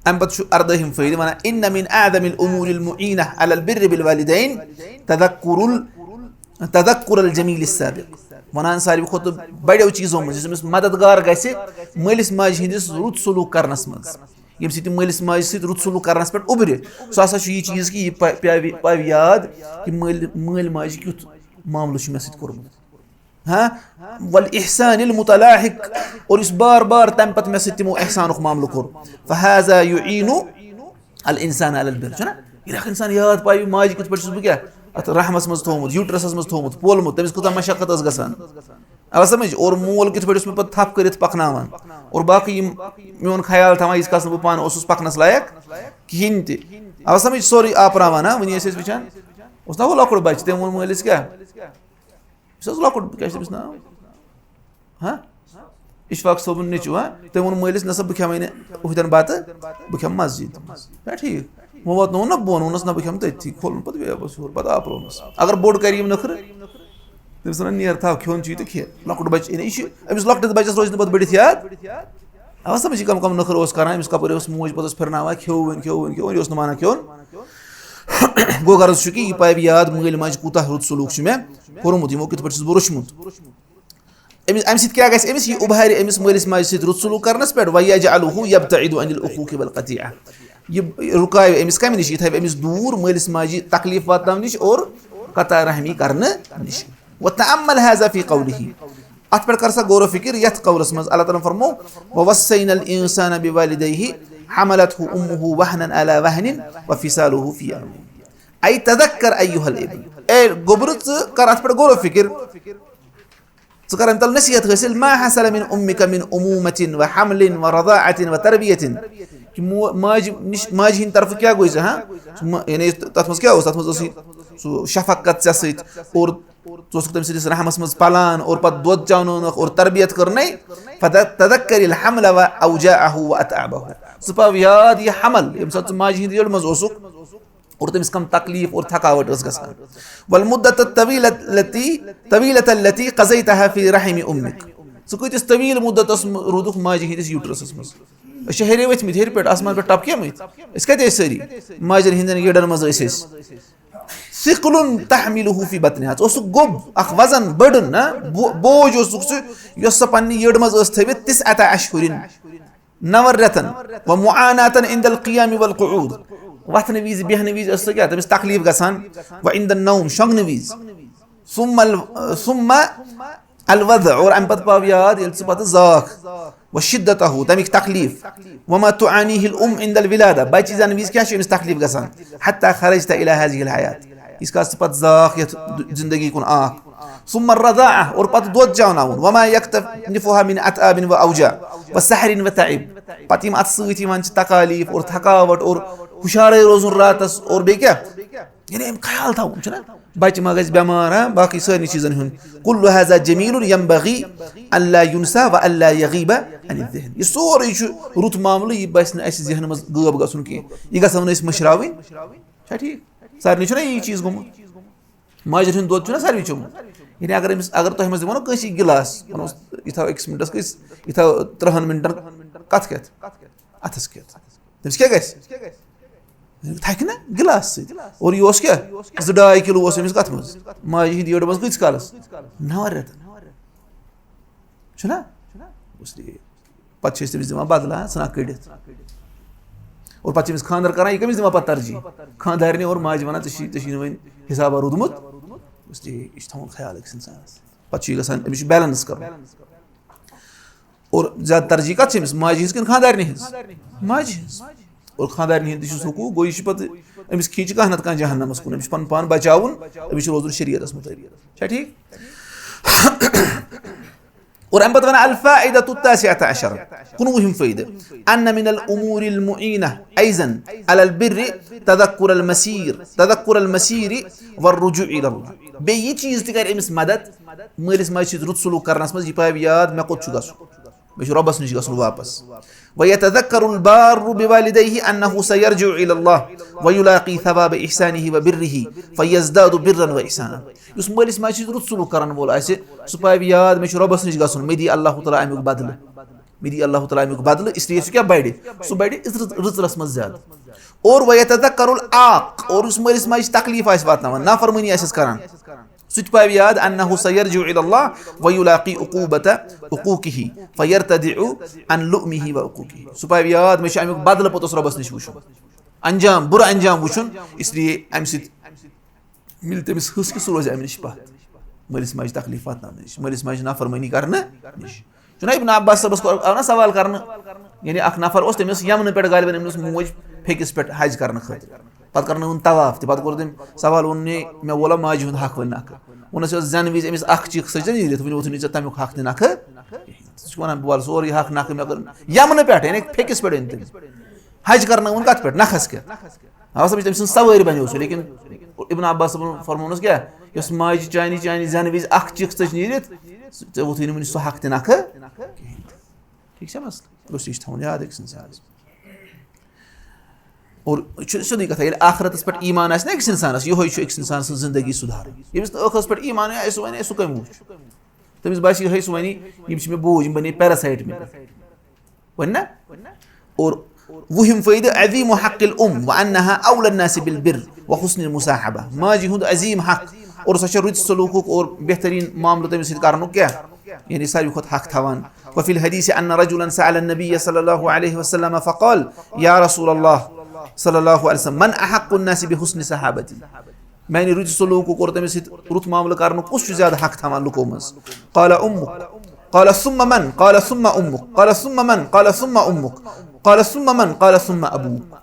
اَمہِ پتہٕ چھُ اردٲہِم فٲیدٕ وَنان، "إن من أعظم الأمور المعينة على البر بالوالدين تذكر ال-، تذكر الجميل السابق"۔ وَنان ساروی کھۄتہٕ بڑیو چیٖزو منٛز یُس أمِس مددگار گژھِ مٲلِس ماجہِ ہِنٛدِس رُت سلوٗک کرنس منٛز، ییٚمہِ سۭتۍ یہِ مٲلِس ماجہِ سۭتۍ رُت سلوٗک کرنس پٮ۪ٹھ اُبرِ، سُہ ہسا چھُ یہِ چیٖز کہِ یہِ پہ-، پیاوِ، پَوِ یاد کہِ مٲلۍ، مٲلۍ ماجہِ کیُتھ معاملہٕ چھُ مےٚ سۭتۍ کوٚرمُت۔ ہاں؟ والإحسان المتلاحق، اور یُس بار بار تَمہِ پتہٕ مےٚ سۭتۍ تِمو احسانُک معاملہٕ کوٚر۔ فهذا يعين الإنسان على البر، چھُنہ؟ ییٚلہِ اکھ انسان یاد پایہِ، ماجہِ کِتھ پٲٹھۍ چھُس بہٕ کیٛاہ اَتھ رحمس منٛز تھوٚومُت، uterus منٛز تھوٚومُت، پولمُت، تٔمِس کۭژاہ مشقت ٲس گژھان۔ آو سمجھ؟ اور مول کِتھ پٲٹھۍ اوس مےٚ پتہٕ تھپھ کٔرِتھ پکناوان۔ اور باقٕے یِم میون خیال تھاوان، ییٖتِس کالس نہٕ بہٕ پانہٕ اوسُس پکنس لایق کِہیٖنۍ تہِ۔ آو سمجھ؟ سورُے آپراوان، ہاں؟ وٕنی ٲسۍ أسۍ وٕچھان، اوس نہ ہُہ لۄکُٹ بچہٕ، تٔمۍ ووٚن مٲلِس کیٛاہ؟ یُس حظ لۄکُٹ، کیٛاہ چھُ تٔمِس ناو؟ ہاں؟ اشفاق صٲبُن نیٚچوٗ، ہاں؟ تٔمۍ ووٚن مٲلِس، "نسا، بہٕ کھٮ۪مَے نہٕ اُہدٮ۪ن بَتہٕ، بہٕ کھٮ۪مہٕ مسجد منٛز۔" چھا ٹھیٖک؟ وۄنۍ واتنووُن نہ بۄن، ووٚنُس، "نہ، بہٕ کھٮ۪مہٕ تٔتھی۔" کھولُن پَتہٕ بیٚیہِ واپَس ہیوٚر، پَتہٕ آپروونَس۔ اگر بوٚڑ کَرِ یِم نٔخرٕ، تٔمِس وَنان، "نیر، تھاو، کھیوٚن چھُے تہٕ کھےٚ۔" لۄکُٹ بَچہٕ، یعنی یہِ چھُ أمِس لۄکٹِس بَچَس روزِ نہٕ پَتہٕ بٔڑِتھ یاد۔ اَوا سَمٕجھ، یہِ کَم کَم نٔخرٕ اوس کَران، أمِس کَپٲرۍ اوس موج پَتہٕ ٲس پھِرناوان، "کھیوٚو وۄنۍ، کھیوٚو وۄنۍ، کھیوٚو وۄنۍ"، یہِ اوس نہٕ مانان کھیوٚن۔ گوٚو غرض چھُ کہِ یہِ پَوِ یاد، مٲلۍ ماجہِ کوٗتاہ رُت سلوٗک چھُ مےٚ کوٚرمُت، یِمو کِتھ پٲٹھۍ چھُس بہٕ روٚچھمُت۔ أمِس، اَمہِ سۭتۍ کیٛاہ گژھِ؟ أمِس یہِ اُبھارِ أمِس مٲلِس ماجہِ سۭتۍ رُت سلوٗک کرنس پٮ۪ٹھ، وَیَجْعَلُهُ يَبْتَعِدُ عَنِ الْعُقُوقِ وَالْقَطِیعَةِ۔ یہِ رُکاوِ أمِس کَمہِ نِش؟ یہِ تھاوِ أمِس دوٗر مٲلِس ماجہِ تکلیٖف واتناونہٕ نِش اور قطع رحمی کرنہٕ نِش۔ وَتَأَمَّلْ هَذَا فِي قَوْلِهِ۔ اَتھ پٮ۪ٹھ کر سا غور و فِکر یَتھ قولس منٛز اللہ تعالیٰ ہن فرموو، "وَوَصَّيْنَا الْإِنسَانَ بِوَالِدَيْهِ حَمَلَتْهُ أُمُّهُ وَهْنًا عَلَىٰ وَهْنٍ وَفِصَالُهُ فِي عَامَيْنِ أَنِ اشْكُرْ لِي وَلِوَالِدَيْكَ." اے تذکر ایھا الابن، اے گوٚبرٕ، ژٕ کر اتھ پٮ۪ٹھ غور و فکر۔ ژٕ کر امہِ تل نصیحت حٲصِل، ما حصل من امك من امومة وحمل ورضاعة وتربية۔ کہِ مو-، ماجہِ نِش، ماجہِ ہٕنٛدِ طرفہٕ کیٛاہ گوٚو ژےٚ، ہاں؟ سُہ ما-، یعنی تتھ منٛز کیٛاہ اوس؟ تتھ منٛز اوس یہِ، سُہ شفقت ژےٚ سۭتۍ، اور ژٕ اوسُکھ تٔمۍ سٕنٛدِس رحمس منٛز پلان، اور پتہٕ دۄد چاونوونکھ اور تربیت کٔرنَے۔ فتذكر الحمل واوجاعه واتعابه۔ ژٕ پاو یاد یہِ حمل، ییٚمہِ ساتہٕ ژٕ ماجہِ ہٕنٛدِ یٔڈ منٛز اوسُکھ، اور تٔمِس کم تکلیف اور تھکاوٹ ٲس گژھان۔ والمدة الطويلة التي، طويلة التي قضيتها في رحم امك۔ ژٕ کۭتِس طویل مدتس م-، روٗدُکھ ماجہِ ہٕنٛدِس uterus منٛز؟ أسۍ چھِ ہیٚرے ؤتھمٕتۍ، ہیٚرِ پٮ۪ٹھ آسمان پٮ۪ٹھ ٹپکیمٕتۍ۔ أسۍ کتہِ ٲسۍ سٲری؟ ماجٮ۪ن ہٕنٛدٮ۪ن یٔڈن منٛز ٲسۍ أسۍ۔ ثقل تحمله في بطنها، ژٕ اوسُکھ گوٚب، اکھ وزن، burden، نہ؟ بو-، بوج اوسُکھ ژٕ، یۄس سۄ پننہِ یٔڈ منٛز ٲس تھٲوِتھ، تسعة اشهر، نَوَن رٮ۪تن، ومعاناة عند القيام والقعود، وۄتھنہٕ وِزِ، بیٚہنہٕ وِزِ ٲس سۄ کیٛاہ؟ تٔمِس تکلیف گژھان، وعند النوم، شۄنٛگنہٕ وِزِ، ثم ال-، ثم الوضع، اور امہِ پتہٕ پاو یاد ییٚلہِ ژٕ پتہٕ زاکھ، وشدته، تمیُک تکلیف، وما تعانيه الام عند الولادة، بچہِ زٮ۪نہٕ وِزِ کیٛاہ چھُ أمِس تکلیف گژھان، حتى خرجت الى هذه الحياة، ییٖتِس کالس ژٕ پتہٕ زاکھ یتھ دُ-، زندگی کُن آکھ۔ ثم الرضاعة، اور پتہٕ دۄد چاوناوُن، وما يكتنفها من اتعاب واوجاع وسهر وتعب، پتہٕ یِم اتھ سۭتۍ یِوان چھِ تکالیف اور تھکاوٹ اور ہُشارے روزُن راتس اور بیٚیہِ کیٛاہ؟ یعنی أمۍ خیال تھاوُن چھُنہ، بچہِ ما گژھِ بٮ۪مار، ہا، باقٕے سارنٕے چیٖزن ہُنٛد۔ كل هذا جميل ينبغي ألا ينسى وألا يغيب عن الذهن۔ یہِ سورُے چھُ رُت معاملہٕ، یہِ باسہِ نہٕ اَسہِ ذہنہٕ منٛز غٲب گژھُن کینٛہہ۔ یہِ گژھو نہٕ أسۍ مٔشراوٕنۍ۔ چھا ٹھیٖک؟ سارنٕے چھُنہ یی چیٖز گوٚمُت؟ ماجہِ ہُنٛد دۄد چھُنہ ساروٕے چوٚمُت؟ یعنی اگر أمِس، اگر تۄہہِ منٛز دِمو نہ کٲنٛسہِ یہِ گِلاس، وَنوس، یہِ تھاو أکِس مِنٹَس، أسۍ یہِ تھاو تٕرٛہَن مِنٹَن کَتھ کھٮ۪تھ؟ اَتھَس کھٮ۪تھ۔ تٔمِس کیٛاہ گژھِ؟ تھکہِ نا گِلاسہٕ سۭتۍ۔ اور یہِ اوس کیٛاہ؟ زٕ ڈاے کِلوٗ اوس أمِس کَتھ منٛز؟ ماجہِ ہِنٛدِ یٔڈ منٛز کۭتِس کالَس؟ نَوَن رٮ۪تَن۔ چھُنہ؟ اس لیے پَتہٕ چھِ أسۍ تٔمِس دِوان بدلہٕ، ہا، ژھٕنان کٔڑِتھ۔ اور پَتہٕ چھِ أمِس خانٛدر کَران، یہِ کٔمِس دِوان پَتہٕ ترجیح؟ خانٛدارنہِ اور ماجہِ وَنان، "ژےٚ چھی، ژےٚ چھی نہٕ وۄنۍ حِسابا روٗدمُت۔" اس لیے یہِ چھُ تھاوُن خیال أکِس اِنسانَس۔ پَتہٕ چھُ یہِ گژھان، أمِس چھُ balance کَرُن۔ اور زیادٕ ترجیح کَتھ چھِ أمِس؟ ماجہِ ہِنٛز کِنہٕ خانٛدارنہِ ہِنٛز؟ ماجہِ ہِنٛز۔ اور خانٛدارنہِ ہِنٛد تہِ چھُس حقوٗق، گوٚو یہِ چھُ پَتہٕ أمِس کھینچہِ کانٛہہ نَتہٕ کانٛہہ جہنمَس کُن، أمِس چھُ پَنُن پان بَچاوُن، أمِس چھُ روزُن شریعتَس مُطٲبِق۔ چھا ٹھیٖک؟ اور اَمہِ پَتہٕ وَنان الفائدة التاسعة عشرة، کُنوُہِم فٲیدٕ، أن من الأمور المعينة أيضا على البر تذكر المسير، تذكر المسير والرجوع إلى الله۔ بیٚیہِ یہِ چیٖز تہِ کَرِ أمِس مدد، مٲلِس ماجہِ سۭتۍ رُت سلوٗک کَرنَس منٛز، یہِ پاوِ یاد مےٚ کوٚت چھُ گژھُن۔ مےٚ چھُ رۄبَس نِش گژھُن واپَس۔ ويتذكر البار بوالديه أنه سيرجع إلى الله ويلاقي ثواب إحسانه وبره فيزداد برا وإحسانا۔ یُس مٲلِس ماجہِ سۭتۍ رُت سلوٗک کَرَن وول آسہِ، سُہ پاوِ یاد، مےٚ چھُ رۄبَس نِش گژھُن، مےٚ دی اللہ تعالیٰ اَمیُک بدلہٕ۔ مےٚ دی اللہ تعالیٰ اَمیُک بدلہٕ، اس لیے سُہ کیٛاہ بَڑِ؟ سُہ بَڑِ رٕژ-، رٕژرَس منٛز زیادٕ۔ اور ويتذكر العاق، اور یُس مٲلِس ماجہِ تکلیٖف آسہِ واتناوان، نافرمٲنی آسٮ۪س کَران، سُہ تہِ پاوِ یاد، أنه سيرجع إلى الله ويلاقي عقوبة عقوقه فيرتدع عن لؤمه وعقوقه۔ سُہ پاوِ یاد، مےٚ چھُ اَمیُک بدلہٕ پوٚتُس رۄبَس نِش وٕچھُن، انجام، بُرٕ انجام وٕچھُن، اس لیے اَمہِ سۭتۍ مِلہِ تٔمِس حِصہٕ کہِ سُہ روزِ اَمہِ نِش پَتھ۔ مٲلِس ماجہِ تکلیٖف واتناونہٕ نِش، مٲلِس ماجہِ نافرمٲنی کَرنہٕ نِش۔ چھُنہ ابن عباس صٲبَس کوٚر، آو نہ سوال کَرنہٕ، یعنی اَکھ نفر اوس، تٔمِس یَمنہٕ پٮ۪ٹھ غالباً أمِس موج پھیٚکِس پٮ۪ٹھ حج کَرنہٕ خٲطرٕ۔ پَتہٕ کَرنٲوٕن طواف تہِ، پَتہٕ کوٚر تٔمۍ سوال، ووٚن، "ہے، مےٚ وولا ماجہِ ہُنٛد حق وۄنۍ نَکھٕ؟" ووٚنُس، "یۄس زٮ۪نہٕ وِزِ أمِس اَکھ چیٖک سٔجدٕ نیٖرِتھ، وۄنۍ ووٚتھُن یہِ ژےٚ تَمیُک حق تہِ نَکھٕ کِہیٖنۍ۔" سُہ چھُ وَنان، "بہٕ وَلہٕ سورُے حق نَکھٕ، مےٚ کٔر یَمنہٕ پٮ۪ٹھ، یعنی پھیٚکِس پٮ۪ٹھ أنۍ تٔمۍ۔ حج کَرنٲوٕن کَتھ پٮ۪ٹھ؟ نَکھَس کیٛاہ؟" ہاں، سَمجھ، تٔمۍ سٕنٛز سوٲرۍ بَنیو سُہ، لیکِن ابن عباس صٲبُن فرموونَس کیٛاہ؟ یۄس ماجہِ چانہِ، چانہِ زٮ۪نہٕ وِزِ اَکھ چیٖک ژٔج نیٖرِتھ، ژےٚ ووٚتھُے نہٕ وٕنہِ سُہ حق تہِ نَکھٕ کِہیٖنۍ۔ ٹھیٖک چھا مسلہٕ؟ گوٚژھ یہِ چھُ تھاوُن یاد أکِس اِنسانَس۔ اور چھُ سیوٚدُے کَتھا، ییٚلہِ آخرتَس پٮ۪ٹھ ایٖمان آسہِ نہ أکِس اِنسانَس، یِہوٚے چھُ أکِس اِنسان سٕنٛز زِندگی سُدھارٕنۍ۔ ییٚمِس نہٕ ٲخرَس پٮ۪ٹھ ایٖمانٕے آسہِ، سُہ وَنہِ، "ہے، سُہ کَمہِ موٗجوٗب چھُ؟" تٔمِس باسہِ یِہوٚے، سُہ وَنہِ، "یِم چھِ مےٚ بوج، یِم بَنے parasite مےٚ پٮ۪ٹھ۔" وَنہِ نہ؟ اور وُہِم فٲیدٕ، عظیم حق الام وانها اولى الناس بالبر وحسن المصاحبہ، ماجہِ ہُنٛد عظیٖم حق، اور سۄ چھےٚ رٕتۍ سلوٗکُک اور بہتریٖن معاملہٕ تٔمِس سۭتۍ کَرنُک کیٛاہ؟ یعنی ساروی کھۄتہٕ حق تھاوان۔ وفي الحديث أن رجلا سأل النبي صلى الله عليه وسلم فقال: يا رسول الله صلى الله عليه وسلم، من أحق الناس بحسن صحابتي؟ میانہِ رٕتہِ سلوٗکُک اور تٔمِس سۭتۍ رُت معاملہٕ کرنُک کُس چھُ زیادٕ حق تھاوان لُکو منٛز؟ قال أمك۔ قال ثم من؟ قال ثم أمك۔ قال ثم من؟ قال ثم أمك۔ قال ثم من؟ قال ثم أبوك۔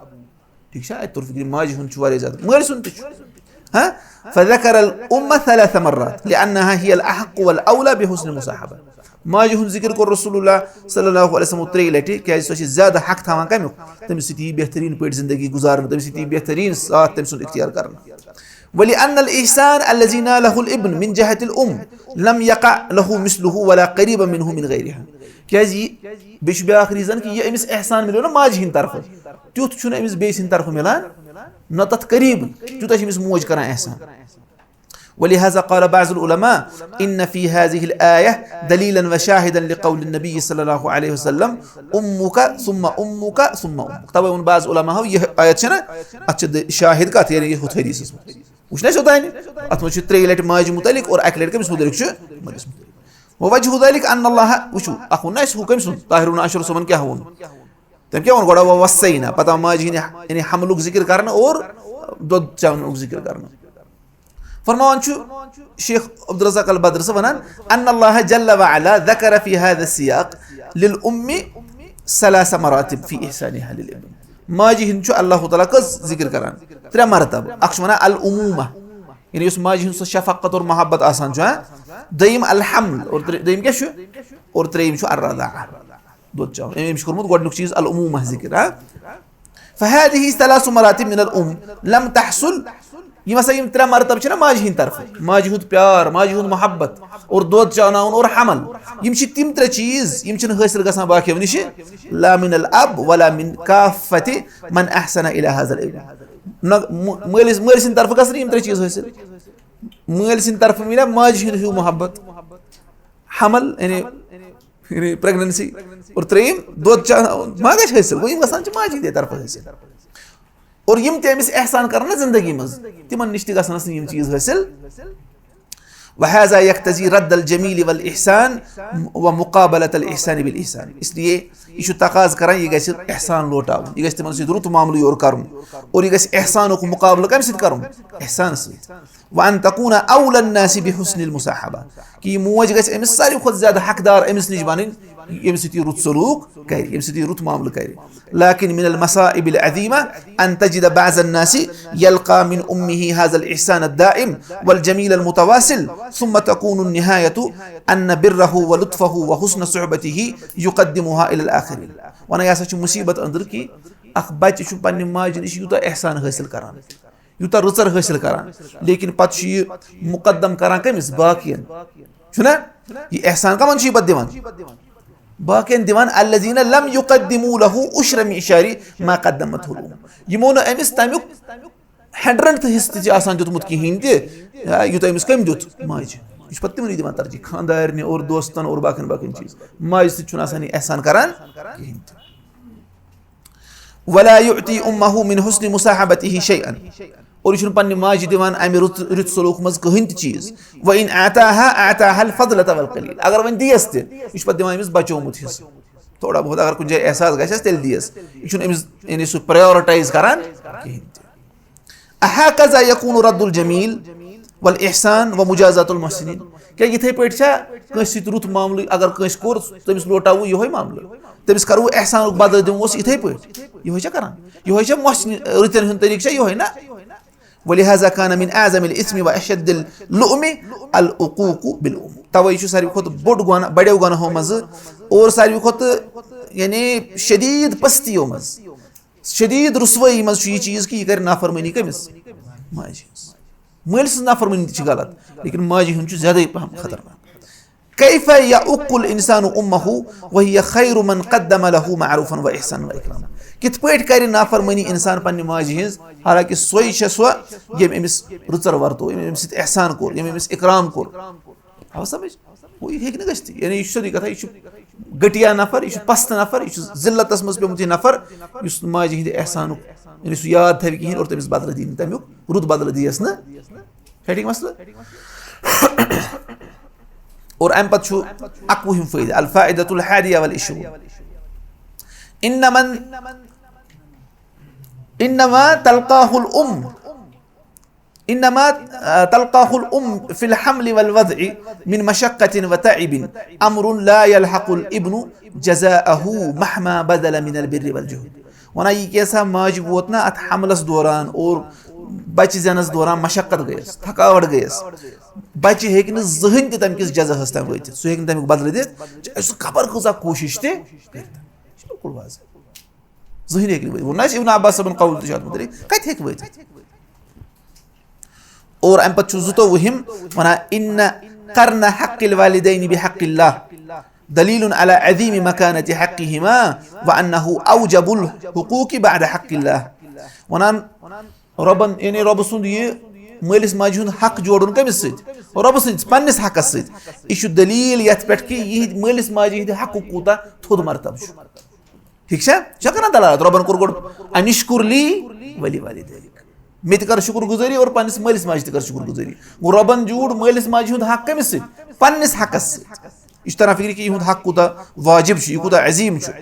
ٹھیٖک چھا؟ اَتہِ توٚر فِکرِ، ماجہِ ہُنٛد چھُ واریاہ زیادٕ، مٲلۍ سُنٛد تہِ چھُ۔ ہاں؟ فذكر الأم ثلاث مرات لأنها هي الأحق والأولى بحسن المصاحبة. ماجہِ ہُنٛد ذِکِر کوٚر رسول اللہ صلی اللہ علیہ وسلم ترٛیٚیہِ لٹہِ، کیازِ سۄ چھِ زیادٕ حق تھاوان کمیُک؟ تٔمِس سۭتۍ یی بہتریٖن پٲٹھۍ زندگی گُزارنہٕ، تٔمِس سۭتۍ یی بہتریٖن ساتھ تٔمۍ سُنٛد اختیار کرنہٕ۔ ولأن الإحسان الذي ناله الابن من جهة الأم لم يقع له مثله ولا قريبا منه من غيرها. کیازِ یہِ، بیٚیہِ چھُ بیٛاکھ reason کہِ یہِ أمِس احسان مِلیو نہ ماجہِ ہِنٛدِ طرفہٕ، تیُتھ چھُنہٕ أمِس بیٚیہِ سٕنٛدِ طرفہٕ مِلان، نہ تَتھ قریٖب، تیوٗتاہ چھِ أمِس موج کران احسان۔ ولهذا قال بعض العلماء إن في هذه الآية دليلا وشاهدا لقول النبي صلى الله عليه وسلم أمك ثم أمك ثم أمك. توے ووٚن بعض علماءو، یہِ آیت چھےٚ نہ، اتھ چھِ د-، شاہد کتھ، یعنی یہِ ہُتھ حدیثس منٛز۔ وٕچھ نہ اَسہِ اوٚتانۍ؟ اتھ منٛز چھِ ترٛیٚیہِ لٹہِ ماجہِ متعلق اور اکہِ لٹہِ کٔمِس متعلق چھُ؟ مٲلِس متعلق۔ ووجه ذلك أن الله، وٕچھِو، اکھ ووٚن نہ اَسہِ ہُہ کٔمۍ سُنٛد؟ طاہر بن عاشر صٲبن کیٛاہ ووٚن؟ تٔمۍ کیٛاہ ووٚن گۄڈٕ؟ ووصينا، پتہٕ آو ماجہِ ہِنٛدِ یعنی حملُک ذِکِر کرنہٕ اور دۄد چاونُک ذِکِر کرنہٕ۔ فرماوان چھُ شیخ عبدالرزاق البدر صٲب ونان، أن الله جل وعلا ذكر في هذا السياق للأم ثلاث مراتب في إحسانها للابن. ماجہِ ہُنٛد چھُ اللہ تعالیٰ کٔژ ذِکِر کران؟ ترٛےٚ مرتبہٕ۔ اکھ چھُ ونان الأمومة، یعنی یُس ماجہِ ہُنٛد سُہ شفقت اور محبت آسان چھُ، ہاں؟ دوٚیِم الحمل، اور ترٛے-، دوٚیِم کیٛاہ چھُ؟ اور ترٛیٚیِم چھُ الرضاعة، دۄد چاوُن۔ أمۍ، أمۍ چھُ کوٚرمُت گۄڈٕنیُک چیٖز الأمومة ذِکِر، ہاں؟ فهذه ثلاث مراتب من الأم لم تحصل، یِم ہسا یِم ترٛےٚ مرتبہٕ چھِ نہ ماجہِ ہِنٛدِ طرفہٕ، ماجہِ ہُنٛد پیار، ماجہِ ہُنٛد محبت اور دۄد چاوناوُن اور حمل، یِم چھِ تِم ترٛےٚ چیٖز، یِم چھِنہٕ حٲصِل گژھان باقیو نِشہِ، لا من الأب ولا من كافة من أحسن إلى هذا الابن. نہ مٲ-، مٲلِس، مٲلۍ سٕنٛدِ طرفہٕ گژھن یِم ترٛےٚ چیٖز حٲصِل۔ مٲلۍ سٕنٛدِ طرفہٕ مِلیا ماجہِ ہُنٛد ہیوٗ محبت، حمل، یعنی، یعنی pregnancy، اور ترٛیٚیِم دۄد چاوناوُن، ما گژھِ حٲصِل؟ گوٚو یِم گژھان چھِ ماجہِ ہِنٛدے طرفہٕ حٲصِل۔ اور یِم تہِ أمِس احسان کرن نہ زندگی منٛز، تِمن نِش تہِ گژھنس نہٕ یِم چیٖز حٲصِل۔ وهذا يقتضي رد الجميل والإحسان ومقابلة الإحسان بالإحسان۔ اس لیے یہِ چھُ تقاضہٕ کران، یہِ گژھِ احسان لوٹاوُن، یہِ گژھِ تِمن سۭتۍ رُت معاملہٕ یورٕ کرُن، اور یہِ گژھِ احسانُک مقابلہٕ کمہِ سۭتۍ کرُن؟ احسان سۭتۍ۔ وأن تكون أولى الناس بحسن المصاحبة، کہِ یہِ موج گژھِ أمِس ساروی کھۄتہٕ زیادٕ حقدار أمِس نِش بنٕنۍ، ییٚمہِ سۭتۍ یہِ رُت سلوٗک کرِ، ییٚمہِ سۭتۍ یہِ رُت معاملہٕ کرِ۔ لكن من المصائب العظيمة أن تجد بعض الناس يلقى من أمه هذا الإحسان الدائم والجميل المتواصل، ثم تكون النهاية أن بره ولطفه وحسن صحبته يقدمها على الآخرين۔ ونہٕ یہِ ہسا چھُ مُصیٖبت أنٛدٕر کہِ اکھ بچہِ چھُ پننہِ ماجہِ نِش یوٗتاہ احسان حٲصِل کران، یوٗتاہ رٕژر حٲصِل کران، لیکن پتہٕ چھُ یہِ مُقدم کران کٔمِس؟ باقین۔ چھُنہ؟ یہِ احسان کمن چھُ یہِ پتہٕ دِوان؟ باقین دِوان، الذين لم يقدموا له عشر معشار ما قدمته الأم۔ یِمو نہٕ أمِس تمیُک ہنڈرنتھ حصہٕ تہِ چھُ آسان دیُتمُت کِہیٖنۍ تہِ، یا یوٗتاہ أمِس کٔمۍ دیُت؟ ماجہِ۔ یہِ چھُ پتہٕ تِمنٕے دِوان ترجیح، خانٛدارنہِ اور دوستن اور باقین باقین چیٖز۔ ماجہِ سۭتۍ چھُنہٕ آسان یہِ احسان کران کِہیٖنۍ تہِ۔ ولا يعطي أمه من حسن مصاحبته شيئا۔ اور یہِ چھُنہٕ پننہِ ماجہِ دِوان امہِ رُت، رُت سلوک منٛز کٕہٕنۍ تہِ چیٖز۔ وإن أعطاها أعطاها الفضلة والقليل۔ اگر وۄنۍ دِیَس تہِ، یہِ چھُ پتہٕ دِوان أمِس بچومُت حصہٕ۔ تھوڑا بہت اگر کُنہِ جایہِ احساس گژھٮ۪س، تیٚلہِ دِیَس۔ یہِ چھُنہٕ أمِس، یعنی، سُہ prioritize کران کِہیٖنۍ تہِ۔ أهكذا يكون رد الجميل والإحسان ومجازاة المحسنين؟ کیٛاہ یِتھَے پٲٹھۍ چھا کٲنٛسہِ سۭتۍ رُت معاملہٕ، اگر کٲنٛسہِ کوٚر، تٔمِس لوٹاوو یِہوٚے معاملہٕ؟ تٔمِس کَرو احسانُک بدلہٕ دِموس یِتھَے پٲٹھۍ؟ یِہوٚے چھا کَران؟ یِہوٚے چھا محسنی، رٕتٮ۪ن ہُنٛد طریٖقہٕ چھا یِہوٚے؟ نہ۔ ولهذا كان من أعظم الإثم وأشد اللؤم العقوق بالأم۔ توے چھُ ساروی کھۄتہٕ بوٚڑ گۄناہ، بڑیو گۄناہو منٛزٕ اور ساروی کھۄتہٕ، یعنی، شدیٖد پستیو منٛز، شدیٖد رسوٲیی منٛز چھُ یہِ چیٖز کہِ یہِ کرِ نافرمٲنی کٔمِس؟ ماجہِ ہٕنٛز۔ مٲلۍ سٕنٛز نافرمٲنی تہِ چھِ غلط، لیکن ماجہِ ہُنٛد چھُ زیادَے پَہَم خطرناک۔ كيف يعق الإنسان أمه وهي خير من قدم له معروفا وإحسانا وإكراما؟ کِتھ پٲٹھۍ کرِ نافرمٲنی اِنسان پننہِ ماجہِ ہٕنٛز، حالانکہِ سۄے چھےٚ سۄ، ییٚمۍ أمِس رٕژر ورتو، ییٚمۍ أمِس سۭتۍ احسان کوٚر، ییٚمۍ أمِس اِکرام کوٚر؟ آو سمجھ؟ ہُہ یہِ ہیٚکہِ نہٕ گٔژھتھٕے۔ یعنی یہِ چھُ سیوٚدُے کتھا، یہِ چھُ گٹیا نفر، یہِ چھُ پستہٕ نفر، یہِ چھُ ذلتس منٛز پیوٚمُت یہِ نفر، یُس نہٕ ماجہِ ہٕنٛدِ احسانُک، یعنی سُہ یاد تھاوِ کِہیٖنۍ اور تٔمِس بدلہٕ دِیہِ نہٕ تمیُک، رُت بدلہٕ دِیَس نہٕ۔ چھا ٹھیٖک مسلہٕ؟ اور امہِ پتہٕ چھُ اکوُہِم فٲیدٕ، الفائدة الحادية والعشرون۔ انما، انما تلقاه الام، انما، آ، تلقاه الام في الحمل والوضع من مشقة وتعب امر لا يلحق الابن جزاءه مهما بذل من البر والجهد۔ ونہٕ یہِ کیٛاہ سا ماجہِ ووت نہ اتھ حملس دوران اور بچہِ زینس دوران مشقت گٔیس، تھکاوٹ گٔیس، بچہِ ہیٚکہِ نہٕ زٕہٕنۍ تہِ تمہِ کِس جزاہس تام وٲتِتھ، سُہ ہیٚکہِ نہٕ تمیُک بدلہٕ دِتھ، چاہے سُہ خبر کۭژاہ کوٗشش تہِ کٔرِتھ۔ یہِ چھُ بِلکُل واضح۔ زٕہٕنۍ ہیٚکہِ نہٕ وٲتِتھ۔ ووٚن نہ اَسہِ ابن عباس صٲبن قول تہِ چھُ اتھ مُتعلق، کتہِ ہیٚکہِ وٲتِتھ؟ اور امہِ پتہٕ چھُ زٕتووُہِم ونان، ان قرن حق الوالدین بحق اللہ دلیل علی عظیم مکانت حقہما وانہ اوجب الحقوق بعد حق اللہ۔ ونان رۄبن، یعنی رۄبہٕ سُنٛد یہِ مٲلِس ماجہِ ہُنٛد حق جوڑُن کٔمِس سۭتۍ؟ رۄبہٕ سٕنٛدِس، پننِس حقس سۭتۍ۔ یہِ چھُ دلیٖل یتھ پٮ۪ٹھ کہِ یِہنٛدِ مٲلِس ماجہِ ہٕنٛدِ حقُک کوٗتاہ تھوٚد مرتبہٕ چھُ۔ ٹھیٖک چھا؟ یہِ چھا کران دلالت؟ رۄبن کوٚر گۄڈٕ انشکر لی ولی والدیک، مےٚ تہِ کر شُکر گُزٲری اور پننِس مٲلِس ماجہِ تہِ کر شُکر گُزٲری۔ گوٚو رۄبن جوٗڑ مٲلِس ماجہِ ہُنٛد حق کٔمِس سۭتۍ؟ پننِس حقس سۭتۍ۔ یہِ چھُ تران فِکرِ کہِ یِہُنٛد حق کوٗتاہ واجب چھُ، یہِ کوٗتاہ عظیٖم چھُ۔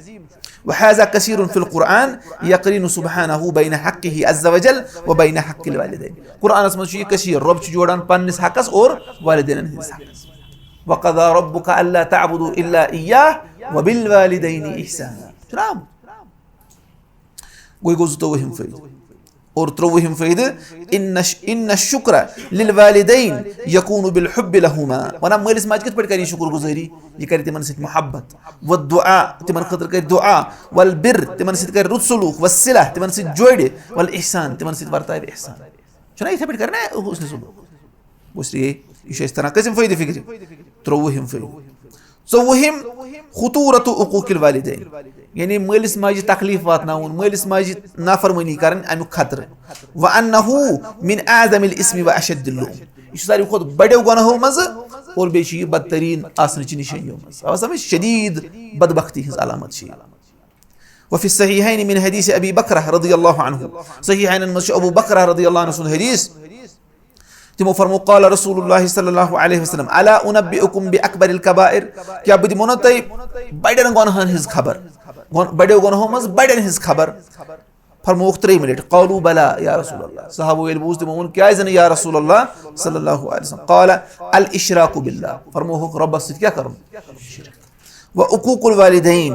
وهذا كثير في القرآن يقرن سبحانه بين حقه عز وجل وبين حق الوالدين۔ قرآنس منٛز چھُ یہِ کثیٖر، رۄب چھُ جوڑان پننِس حقس اور والدینن ہٕنٛدِس حقس۔ وقضى ربك ألا تعبدوا إلا إياه وبالوالدين إحسانا۔ چھُنہ آمُت؟ گوٚو، یہِ گوٚو زٕتووُہِم فٲیدٕ۔ اور ترٛووُہِم فٲیدٕ، ان الش-، ان الشکر للوالدین یکون بالحب لہما۔ ونان مٲلِس ماجہِ کِتھ پٲٹھۍ کرِ یہِ شُکر گُزٲری؟ یہِ کرِ تِمن سۭتۍ محبت، والدعاء، تِمن خٲطرٕ کرِ دعا، والبر، تِمن سۭتۍ کرِ رُت سلوک، والصلہ، تِمن سۭتۍ جوڑِ، والإحسان، تِمن سۭتۍ ورتاوِ احسان۔ چھُنہ یِتھے پٲٹھۍ کرِ نا حسن سلوک؟ گوٚو اس لیے یہِ چھُ اَسہِ تران کٔژِم فٲیدٕ فِکرِ؟ ترٛووُہِم فٲیدٕ۔ ژوٚوُہِم، خطورت عقوق الوالدین، یعنی مٲلِس ماجہِ تکلیف واتناوُن، مٲلِس ماجہِ نافرمٲنی کرٕنۍ، اَمیُک خطرٕ۔ وانہ من اعظم الاسم واشد اللوم، یہِ چھُ ساروی کھۄتہٕ بڑیو گۄناہو منٛزٕ اور بیٚیہِ چھُ یہِ بدترین آسنٕچہِ نِشٲنیو منٛز۔ آو سمجھ؟ شدید بدبختی ہٕنٛز علامت چھِ یہِ۔ وفي الصحيحين من حديث ابي بكرة رضي الله عنه، صحیحینن منٛز چھُ ابو بکرہ رضی اللہ عنہ سُنٛد حدیث۔ تِمو فرمو، قال رسول اللہ صلی اللہ علیہ وسلم، الا انبئکم باکبر الکبائر، کیٛاہ بہٕ دِمو نہ تۄہہِ بڑٮ۪ن گۄناہن ہٕنٛز خبر؟ گۄن-، بڑٮ۪و گۄناہو منٛز بڑٮ۪ن ہٕنٛز خبر؟ فرمووُکھ ترٛیٚیِمہِ لٹہِ، قالوا بلا یا رسول اللہ۔ صحابو ییٚلہِ بوٗز، تِمو ووٚن، کیٛازِ نہٕ یا رسول اللہ صلی اللہ علیہ وسلم؟ قال الاشراک باللہ، فرمووُکھ رۄبس سۭتۍ کیٛاہ کرُن؟ شرک۔ و عقوق الوالدین،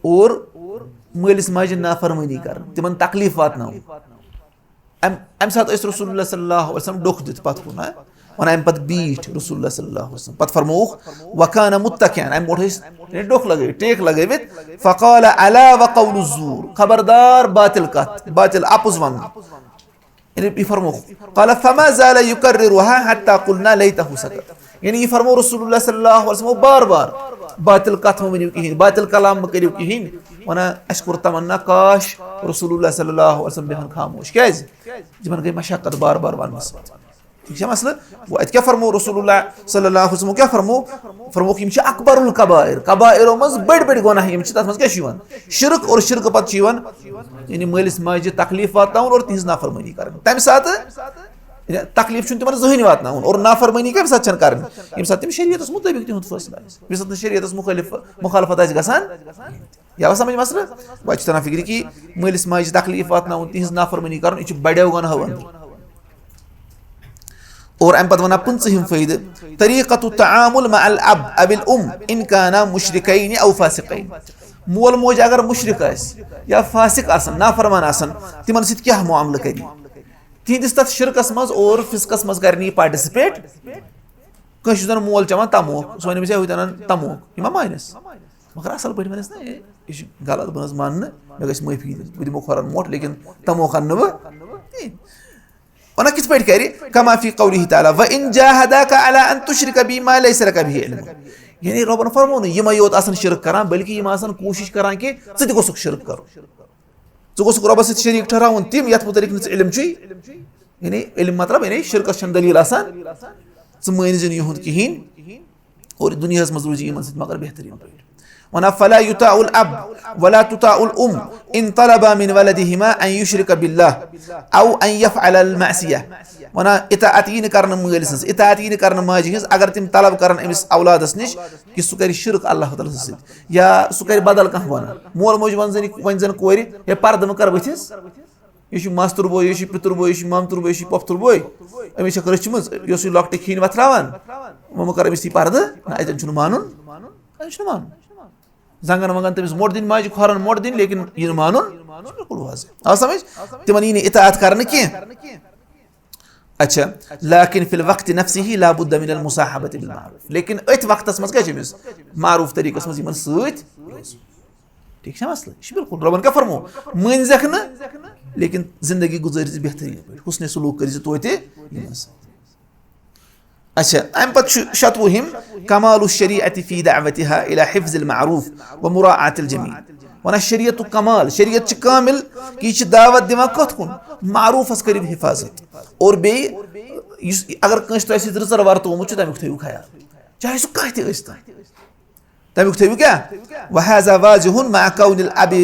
اور مٲلِس ماجہِ نافرمٲنی کرٕنۍ، تِمن تکلیف واتناوُن۔ امہِ امہِ ساتہٕ ٲسۍ رسول اللہ صلی اللہ علیہ وسلم ڈوٚکھ دِتھ پتھ کُن، ہا؟ ونان امہِ پتہٕ بیٖٹھۍ رسول اللہ صلی اللہ علیہ وسلم۔ پتہٕ فرمووُکھ، وکان متکئا، امہِ برونٛٹھ ٲسۍ یعنی ڈوٚکھ لگٲوِتھ، ٹیک لگٲوِتھ۔ فقال الا وقول الزور، خبردار باطل کتھ، باطل اپُز ونُن۔ یعنی یہِ فرمووُکھ، قال فما زال یکررها حتی قلنا لیتہ سکت۔ یعنی یہِ فرموو رسول اللہ صلی اللہ علیہ وسلم بار بار، باطل کتھ مہ ؤنِو کِہیٖنۍ، باطل کلام مہ کٔرِو کِہیٖنۍ۔ ونان، اسہِ کوٚر تمنا، کاش رسول اللہ صلی اللہ علیہ وسلم بیہن خاموش۔ کیٛازِ؟ یِمن گٔے مشقت بار بار وننہٕ سۭتۍ۔ ٹھیٖک چھا مسلہٕ؟ گوٚو، اتہِ کیٛاہ فرموو رسول اللہ صلی اللہ علیہ وسلم؟ کیٛاہ فرموو؟ فرمووُکھ، یِم چھِ اکبر الکبائر، کبائرو منٛز بٔڑۍ بٔڑۍ گۄناہ یِم چھِ، تتھ منٛز کیٛاہ چھُ یِوان؟ شرک، اور شرکہٕ پتہٕ چھُ یِوان یعنی مٲلِس ماجہِ تکلیف واتناوُن اور تِہنٛز نافرمٲنی کرٕنۍ۔ تمہِ ساتہٕ یعنی تکلیف چھُنہٕ تِمن زٕہٕنۍ واتناوُن اور نافرمٲنی کمہِ ساتہٕ چھنہٕ کرٕنۍ؟ ییٚمہِ ساتہٕ تِم شریعتس مطٲبق تِہُنٛد فٲصلہٕ آسہِ، ییٚمہِ ساتہٕ نہٕ شریعتس مُخٲلف، مُخالفت آسہِ گژھان۔ یا سمجھ مسلہٕ؟ وۄنۍ چھُ تران فکرِ کہِ مٲلِس ماجہِ تکلیف واتناوُن، تِہنٛز نافرمٲنی کرُن، یہِ چھُ بڑیو گۄناہو اندر۔ اور امہِ پتہٕ ونان پٕنٛژٕہِم فٲیدٕ، طریقۃ التعامل مع الاب او الام ان کانا مشرکین او فاسقین۔ مول موج اگر مشرک آسہِ یا فاسق آسن، نافرمان آسن، تِمن سۭتۍ کیٛاہ معاملہٕ کرِ؟ تِہنٛدِس تتھ شرکس منٛز اور فسقس منٛز کرِ نہٕ یہِ participate۔ کٲنٛسہِ چھُ زن مول چٮ۪وان تموک، سُہ ونہِ أمِس، "ہے، ہُہ تہِ انان تموک"، یہِ ما مانٮ۪س؟ مگر اصل پٲٹھۍ ونٮ۪س، "نہ، یہِ چھُ غلط، بہٕ نہ حظ مانہٕ نہٕ، مےٚ گژھِ معٲفی دِنۍ، بہٕ دِمو کھۄرن مۄٹھ، لیکن تموک انہٕ نہٕ بہٕ کِہیٖنۍ۔" ونان کِتھ پٲٹھۍ کرِ؟ کما فی قوله تعالی، "وان جاہداک علی ان تشرک بی ما لیس لک بہ علم"۔ یعنی رۄبن فرموو نہٕ یِمے یوت آسن شرک کران، بلکہِ یِم آسن کوٗشش کران کہِ ژٕ تہِ گوٚژھکھ شرک کرُن۔ ژٕ گوٚژھکھ رۄبس سۭتۍ شریٖک ٹھہراوُن تِم یتھ متعلق نہٕ ژےٚ علم چھُے۔ یعنی علم مطلب یعنی شرکس چھنہٕ دلیل آسان، ژٕ مٲنۍ زِ نہٕ یِہُنٛد کِہیٖنۍ۔ اور دُنیاہس منٛز روزِ یِمن سۭتۍ مگر بہتریٖن پٲٹھۍ۔ ونان، فلا یطاع الاب ولا تطاع الام ان طلبا من ولدہما ان یشرک باللہ او ان یفعل المعصیہ۔ ونان، اطاعت یی نہٕ کرنہٕ مٲلۍ سٕنٛز، اطاعت یی نہٕ کرنہٕ ماجہِ ہٕنٛز، اگر تِم طلب کرن أمِس اولادس نِش کہِ سُہ کرِ شرک اللہ تعالیٰ سٕنٛدِ سۭتۍ یا سُہ کرِ بدل کانٛہہ گۄناہ۔ مول موج ونہِ زن، ونہِ زن کورِ، "ہے، پردٕ مہٕ کر بٕتھِس، یہِ چھُ ماستُر بوے، یہِ چھُ پِتُر بوے، یہِ چھُ مامتُر بوے، یہِ چھُ پۄپھتُر بوے، أمِس چھکھ رٔچھمٕژ، یۄس یہِ لۄکٹہِ کھیٖنۍ وۄتھراوان، وۄنۍ مہٕ کر أمِس یہِ پردٕ، نہ، اتٮ۪ن چھُنہٕ مانُن، اتٮ۪ن چھُنہٕ مانُن۔" زنٛگن ونٛگن تٔمِس مۄٹھ دِنۍ، ماجہِ کھۄرن مۄٹھ دِنۍ، لیکن یہِ نہٕ مانُن، یہِ چھُ بِلکُل واضح۔ آو سمجھ؟ تِمن یی نہٕ اطاعت کرنہٕ کینٛہہ۔ اچھا، لكن في الوقت نفسه لا بد من المصاحبة بالمعروف، لیکن أتھۍ وقتس منٛز کیٛاہ چھِ أمِس معروٗف طریٖقس منٛز یِمن سۭتۍ روزُن؟ ٹھیٖک چھا مسلہٕ؟ یہِ چھُ بِلکُل رۄبن کیٛاہ فرموو؟ مٲنۍزٮ۪کھ نہٕ، لیکن زندگی گُزٲرۍ زِ بہتریٖن پٲٹھۍ، حسن سلوٗک کٔرۍ زِ توتہِ یِمن سۭتۍ۔ اچھا، امہِ پتہٕ چھُ شتوُہِم، كمال الشريعة في دعوتها إلى حفظ المعروف ومراعاة الجميل۔ وناء شریعتُک کمال، شریعت چھِ کامل کہِ یہِ چھِ دعوت دِوان کتھ کُن؟ معروفس کٔرِو حفاظت۔ اور بیٚیہِ یُس، اگر کٲنٛسہِ تۄہہِ سۭتۍ رٕژر ورتومُت چھُ، تمیُک تھٲیِو خیال، چاہے سُہ کانٛہہ تہِ ٲسۍ تن۔ تمیُک تھٲیِو کیٛاہ؟ وهذا واضح مع كون الأب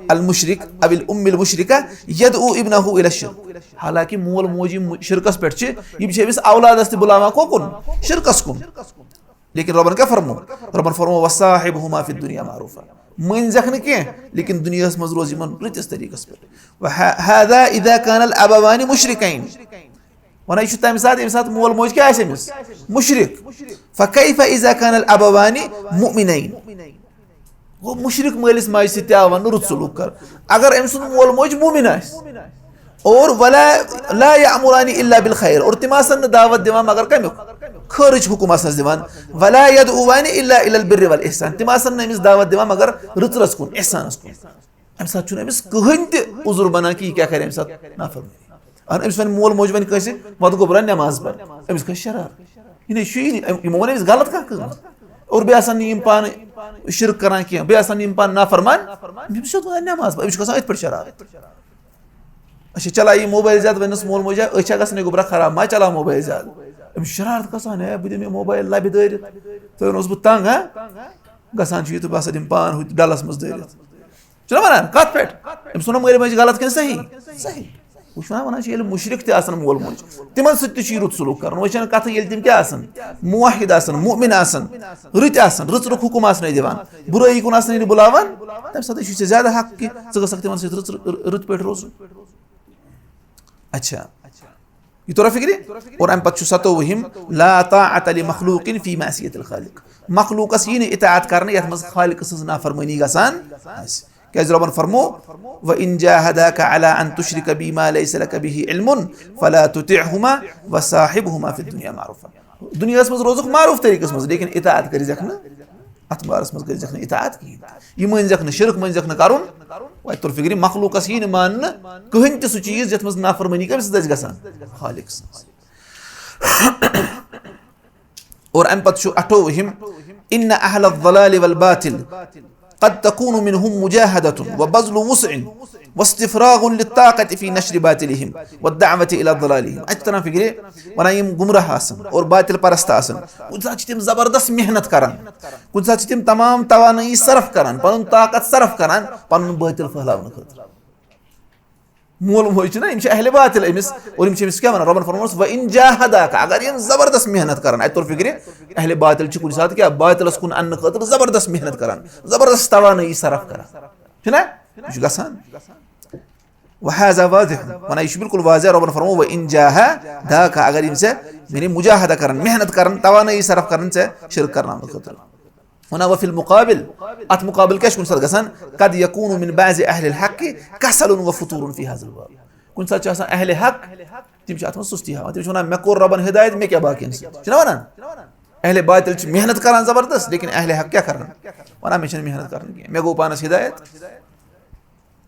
المشرك أو الأم المشركة يدعو ابنه إلى الشرك۔ حالانکہ مول موج یِم شرکس پٮ۪ٹھ چھِ، یِم چھِ أمِس اولادس تہِ بُلاوان کوکُن؟ شرکس کُن۔ لیکن رۄبن کیٛاہ فرموو؟ رۄبن فرموو وصاحبهما في الدنيا معروفا۔ مٲنۍزٮ۪کھ نہٕ کینٛہہ، لیکن دُنیاہس منٛز روز یِمن رٕتِس طریٖقس پٮ۪ٹھ۔ وه-، هذا إذا كان الأبوان مشركين۔ وناء یہِ چھُ تمہِ ساتہٕ، ییٚمہِ ساتہٕ مول موج کیٛاہ آسہِ أمِس؟ مُشرِک۔ فكيف إذا كان الأبوان مؤمنين؟ گوٚو مُشرِک مٲلِس ماجہِ سۭتۍ تہِ آو وننہٕ رُت سلوٗک کر۔ اگر أمۍ سُنٛد مول موج مومِن آسہِ، اور ولا لا يأمران إلا بالخير، اور تِم آسن نہٕ دعوت دِوان مگر کمیُک؟ خٲرٕچ حُکُم آسنس دِوان۔ ولا يدعوان إلا إلى البر والإحسان، تِم آسن نہٕ أمِس دعوت دِوان مگر رٕژرس کُن، احسانس کُن۔ امہِ ساتہٕ چھُنہٕ أمِس کٕہٕنۍ تہِ عذر بنان کہِ یہِ کیٛاہ کرِ امہِ ساتہٕ نافرمٲنی۔ اگر أمِس وۄنۍ مول موج وۄنۍ کٲنٛسہِ وَتہٕ گوٚبرا نٮ۪ماز پَر، أمِس کھسہِ شرار۔ یہِ نَے چھُ یی نہٕ، یِم-، یِمو وَنہِ أمِس غلط کانٛہہ کٲم۔ اور بیٚیہِ آسان نہٕ یِم پانہٕ شرک کران کینٛہہ، بیٚیہِ آسان نہٕ یِم پانہٕ نافرمان، یِم چھِ سیوٚد وَنان نٮ۪ماز پَر، أمِس چھُ کھسان أتھۍ پٮ۪ٹھ شرار۔ اچھا، چلاو یہِ موبایل زیادٕ، وۄنۍ ٲس مول موج، أے چھا گژھان یہِ گوٚبرا خراب، ما چلاو موبایل زیادٕ۔ أمِس چھُ شرارت کھسان، ہے، بہٕ دِمہٕ یہِ موبایل لَبہِ دٲرِتھ، تۄہہِ اوسُس بہٕ تنٛگ، ہا؟ گژھان چھُ یہِ تہٕ بہٕ ہسا دِمہٕ پانہٕ ہُتہِ ڈَلَس منٛز دٲرِتھ۔ چھُنہ وَنان؟ کَتھ پٮ۪ٹھ؟ أمِس وَنان مٲلۍ ماجہِ غلط کِنہٕ صحیح؟ صحیح۔ وٕچھ وَنان، وَنان چھِ ییٚلہِ مُشرِک تہِ آسَن مول موج، تِمَن سۭتۍ تہِ چھُ یہِ رُت سلوٗک کَرُن۔ وۄنۍ چھَنہٕ کَتھٕے ییٚلہِ تِم کیٛاہ آسَن؟ موحد آسَن، مُؤمِن آسَن، رٕتۍ آسَن، رٕژ رُک حُکُم آسَن یہِ دِوان، بُرٲیی کُن آسَن یہِ بُلاوان، تَمہِ ساتہٕ چھُے ژےٚ زیادٕ حق کہِ ژٕ گژھکھ تِمَن سۭتۍ رٕژ، رٕتۍ پٲٹھۍ روزُن۔ اچھا۔ یہِ توٚرا فِکرِ؟ اور اَمہِ پَتہٕ چھُ ستووُہِم، لا طاعة لمخلوق في معصية الخالق۔ مخلوٗقَس یی نہٕ اطاعت کرنہٕ یَتھ منٛز خالق سٕنٛز نافرمٲنی گژھان آسہِ۔ کیٛازِ رۄبَن فرموو، وإن جاهداك على أن تشرك بي ما ليس لك به علم فلا تطعهما وصاحبهما في الدنيا معروفا۔ دُنیاہَس منٛز روزُکھ معروٗف طریٖقَس منٛز، لیکن اطاعت کٔرۍزٮ۪کھ نہٕ، اَتھ بارَس منٛز کٔرۍزٮ۪کھ نہٕ اطاعت کِہیٖنۍ۔ یہِ مٲنۍزٮ۪کھ نہٕ، شرک مٲنۍزٮ۪کھ نہٕ کَرُن۔ وۄنۍ توٚر فِکرِ، مخلوٗقَس یی نہٕ ماننہٕ کٕہٕنۍ تہِ سُہ چیٖز یَتھ منٛز نافرمٲنی کٔمِس سۭتۍ آسہِ گژھان؟ خالق سٕنٛز۔ اور اَمہِ پَتہٕ چھُ اَٹھووُہِم، إن أهل الضلال والباطل قد تكون منهم مجاهدة وبذل وسع واستفراغ للطاقة في نشر باطلهم والدعوة إلى ضلالهم۔ اَتہِ چھُ تران فِکرِ، وَنان یِم گُمراہ آسَن اور باطل پرست آسَن، کُنہِ ساتہٕ چھِ تِم زبردست محنت کران، کُنہِ ساتہٕ چھِ تِم تمام توانٲیی صرف کران، پَنُن طاقت صرف کران پَنُن باطل پھٔہلاونہٕ خٲطرٕ۔ مول موج چھِنہ، یِم چھِ اہلِ باطل أمِس، اور یِم چھِ أمِس کیٛاہ وَنان؟ رۄبَن فرمووُس، وَإِن جاهداكَ، اگر یِم زبردست محنت کرن۔ اَتہِ توٚر فِکرِ، اہلِ باطل چھِ کُنہِ ساتہٕ کیٛاہ؟ باطلَس کُن اَننہٕ خٲطرٕ زبردست محنت کران، زبردست توانٲیی صرف کران۔ چھُنہ؟ یہِ چھُ گژھان۔ وهذا واضح، وَنان یہِ چھُ بِلکُل واضح، رۄبَن فرموو، وَإِن جاهداكَ، اگر یِم ژےٚ، یعنی مجاہدہ کرن، محنت کرن، توانٲیی صرف کرن ژےٚ شرک کرناونہٕ خٲطرٕ۔ وَنان وَفِي الْمُقَابِل، اَتھ مُقابِل کیٛاہ چھُ کُنہِ ساتہٕ گژھان؟ قد يكون من بعض أهل الحق كسل وفتور في هذا الباب۔ کُنہِ ساتہٕ چھُ آسان اہلِ حق، تِم چھِ اَتھ منٛز سُستی ہاوان، تِم چھِ وَنان، مےٚ کوٚر رۄبَن ہدایت، مےٚ کیٛاہ باقیَن سۭتۍ؟ چھِنہ وَنان؟ اہلِ باطل چھِ محنت کران زبردست، لیکن اہلِ حق کیٛاہ کران؟ وَنان، مےٚ چھَنہٕ محنت کرٕنۍ کینٛہہ، مےٚ گوٚو پانَس ہدایت،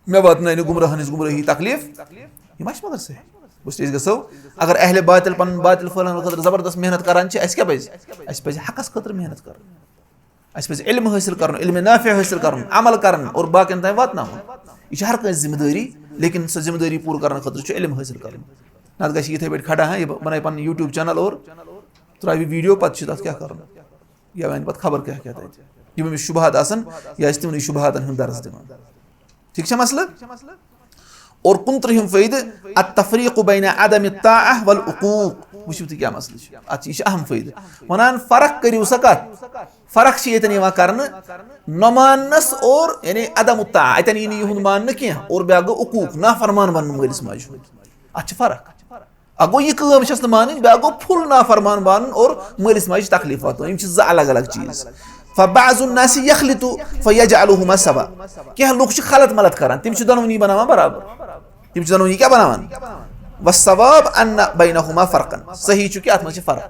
مےٚ واتنٲے نہٕ گُمراہَن ہٕنٛز گُمرٲہی تکلیٖف۔ یہِ ما چھِ مگر صحیح؟ گوٚو أسۍ گژھو، اگر اہلِ باطل پَنُن باطل پھٔہلاونہٕ خٲطرٕ زبردست محنت کران چھِ، اَسہِ کیٛاہ پَزِ؟ اَسہِ پَزِ حقَس خٲطرٕ محنت کَرٕنۍ۔ اَسہِ پَزِ علم حٲصِل کَرُن، علم نافع حٲصِل کَرُن، عمل کَرُن اور باقیَن تام واتناوُن۔ یہِ چھِ ہر کٲنٛسہِ ذمہٕ دٲری، لیکن سۄ ذمہٕ دٲری پوٗرٕ کَرنہٕ خٲطرٕ چھُ علم حٲصِل کَرُن۔ نَتہٕ گژھِ یِتھَے پٲٹھۍ کھڑا، ہاں، یہِ بَنایہِ پَنُن YouTube channel اور ترٛاوِ video، پَتہٕ چھِ تَتھ کیٛاہ کَرُن؟ یا وَنہِ پَتہٕ خبر کیٛاہ کیٛاہ تَتہِ۔ یِم أمِس شُبہات آسَن، یہِ آسہِ تِمنٕے شُبہاتَن ہُنٛد درس دِوان۔ ٹھیٖک چھا مسلہٕ؟ اور کُنترٛہِم فٲیدٕ، التفریق بین عدم الطاعہ والعقوق۔ وٕچھِو تُہۍ کیٛاہ مسلہٕ چھُ۔ اَتھ چھِ، یہِ چھِ اہم فٲیدٕ۔ وَنان فرق کٔرِو سا کَتھ؟ فرق چھِ ییٚتٮ۪ن یِوان کرنہٕ نہ ماننَس اور یعنی عدم الطاعہ۔ اَتٮ۪ن یی نہٕ یِہُنٛد ماننہٕ کینٛہہ اور بیٛاکھ گوٚو عقوق، نافرمان بَنُن مٲلِس ماجہِ ہُنٛد۔ اَتھ چھِ فرق۔ اَکھ گوٚو یہِ کٲم چھَس نہٕ مانٕنۍ، بیٛاکھ گوٚو full نافرمان مانُن اور مٲلِس ماجہِ تکلیٖف واتناوُن۔ یِم چھِ زٕ الگ الگ چیٖز۔ فبعض الناس يخلط فيجعلهما سواء۔ کینٛہہ لُکھ چھِ خلط ملط کران، تِم چھِ دۄنوٕنی بناوان برابر۔ تِم چھِ دۄنوٕنی کیٛاہ بناوان؟ والصواب أن بينهما فرقا، صحیح چھُ کہِ اَتھ منٛز چھِ فرق۔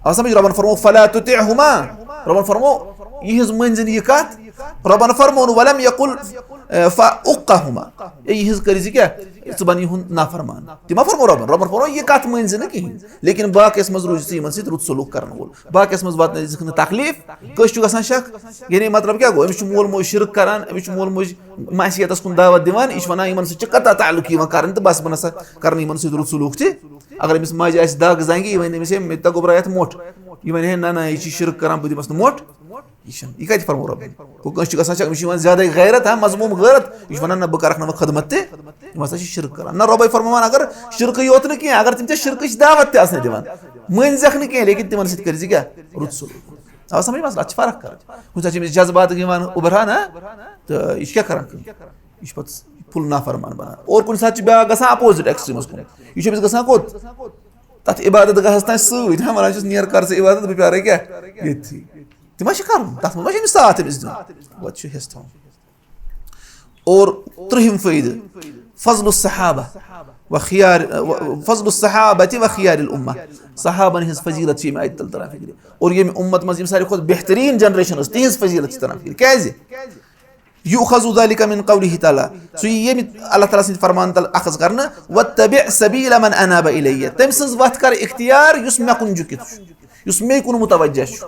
آو سمجھ؟ رۄبن فرمو فلا تطعهما، رۄبن فرمو یِہنٛز مٔنزِن یہِ کتھ، رۄبن فرمون ولم يقل، آ، فعقهما، اے یِہنٛز کٔرۍ زِ کیٛاہ؟ ژٕ بن یِہُنٛد نافرمان۔ تہِ ما فرمو رۄبن، رۄبن فرمو یہِ کتھ مٔنزِ نہٕ کِہیٖنۍ، لیکن باقیس منٛز روٗزِ ژٕ یِمن سۭتۍ رُت سلوک کرن وول، باقیس منٛز واتنٲوزِکھ نہٕ تکلیف۔ کٲنٛسہِ چھُ گژھان شک، یعنی مطلب کیٛاہ گوٚو؟ أمِس چھُ مول موج شرک کران، أمِس چھُ مول موج معصیتس کُن دعوت دِوان، یہِ چھُ ونان یِمن سۭتۍ چھِ قطع تعلق یِوان کرنہٕ تہٕ بس بہٕ نسا کرٕ نہٕ یِمن سۭتۍ رُت سلوک تہِ۔ اگر أمِس ماجہِ آسہِ دگ زنٛگہِ، یہِ وَنہِ أمِس، "ہے، مےٚ تہِ گوٚبرا یَتھ مۄٹھ"، یہِ وَنہِ، "ہے، نہ، نہ، یہِ چھِ شرک کران، بہٕ دِمَس نہٕ مۄٹھ"۔ یہِ چھُنہٕ، یہِ کَتہِ فرمو رۄبَن؟ گوٚو کٲنٛسہِ چھُ گژھان شک، أمِس چھُ یِوان زیادَے غیرت، ہا، مذموٗم غیرت، یہِ چھُ وَنان، "نہ، بہٕ کَرَکھ نہٕ وۄنۍ خدمت تہِ، یِم ہسا چھِ شرک کران۔" نہ، رۄبَے فرماوان، اگر شرکٕے یوت نہٕ کینٛہہ، اگر تِم ژےٚ شرکٕچ دعوت تہِ آسنَے دِوان، مٲنۍ زٮ۪کھ نہٕ کینٛہہ، لیکن تِمَن سۭتۍ کٔرۍ زِ کیٛاہ؟ رُت سلوٗک۔ آو سمجھ مسلہٕ؟ اَتھ چھِ فرق کران۔ کُنہِ ساتہٕ چھِ أمِس جذبات یِوان اُبران، ہا، تہٕ یہِ چھِ کیٛاہ کران کٲم؟ یہِ چھِ پَتہٕ full نافرمان بَنان۔ اور کُنہِ ساتہٕ چھِ بیٛاکھ گژھان opposite extremeس کُن۔ یہِ چھُ أمِس گژھان کوٚت؟ تَتھ عبادت گاہَس تام سۭتۍ۔ ہا، وَنان چھُس، "نیر کر ژٕ عبادت، بہٕ پیٛارَے کیٛاہ ییٚتھی۔" تہِ ما چھِ کَرُن؟ تَتھ منٛز ما چھِ أمِس ساتھ أمِس دیُن؟ وۄنۍ چھُ حِصہٕ تھاوُن۔ اور ترٛہِم فٲیدٕ، فضل الصحابہ و خیار، فضل الصحابہ و خیار الامہ۔ صحابن ہٕنٛز فضیلت چھِ ییٚمہِ آیتہِ تَل تران فِکرِ۔ اور ییٚمہِ اُمت منٛز یِم ساروی کھۄتہٕ بہتریٖن generation ٲس، تِہِنٛز فضیلت چھِ تران فِکرِ۔ کیٛازِ؟ یؤخذ ذلك من قوله تعالى، سُہ یی ییٚمہِ اللہ تعالیٰ سٕنٛدِ فرمان تل اخذ کرنہٕ، واتبع سبيل من اناب الي، تٔمۍ سٕنٛز وتھ کر اختیار یُس مےٚ کُن جُکِتھ چھُ، یُس مے کُن متوجہ چھُ۔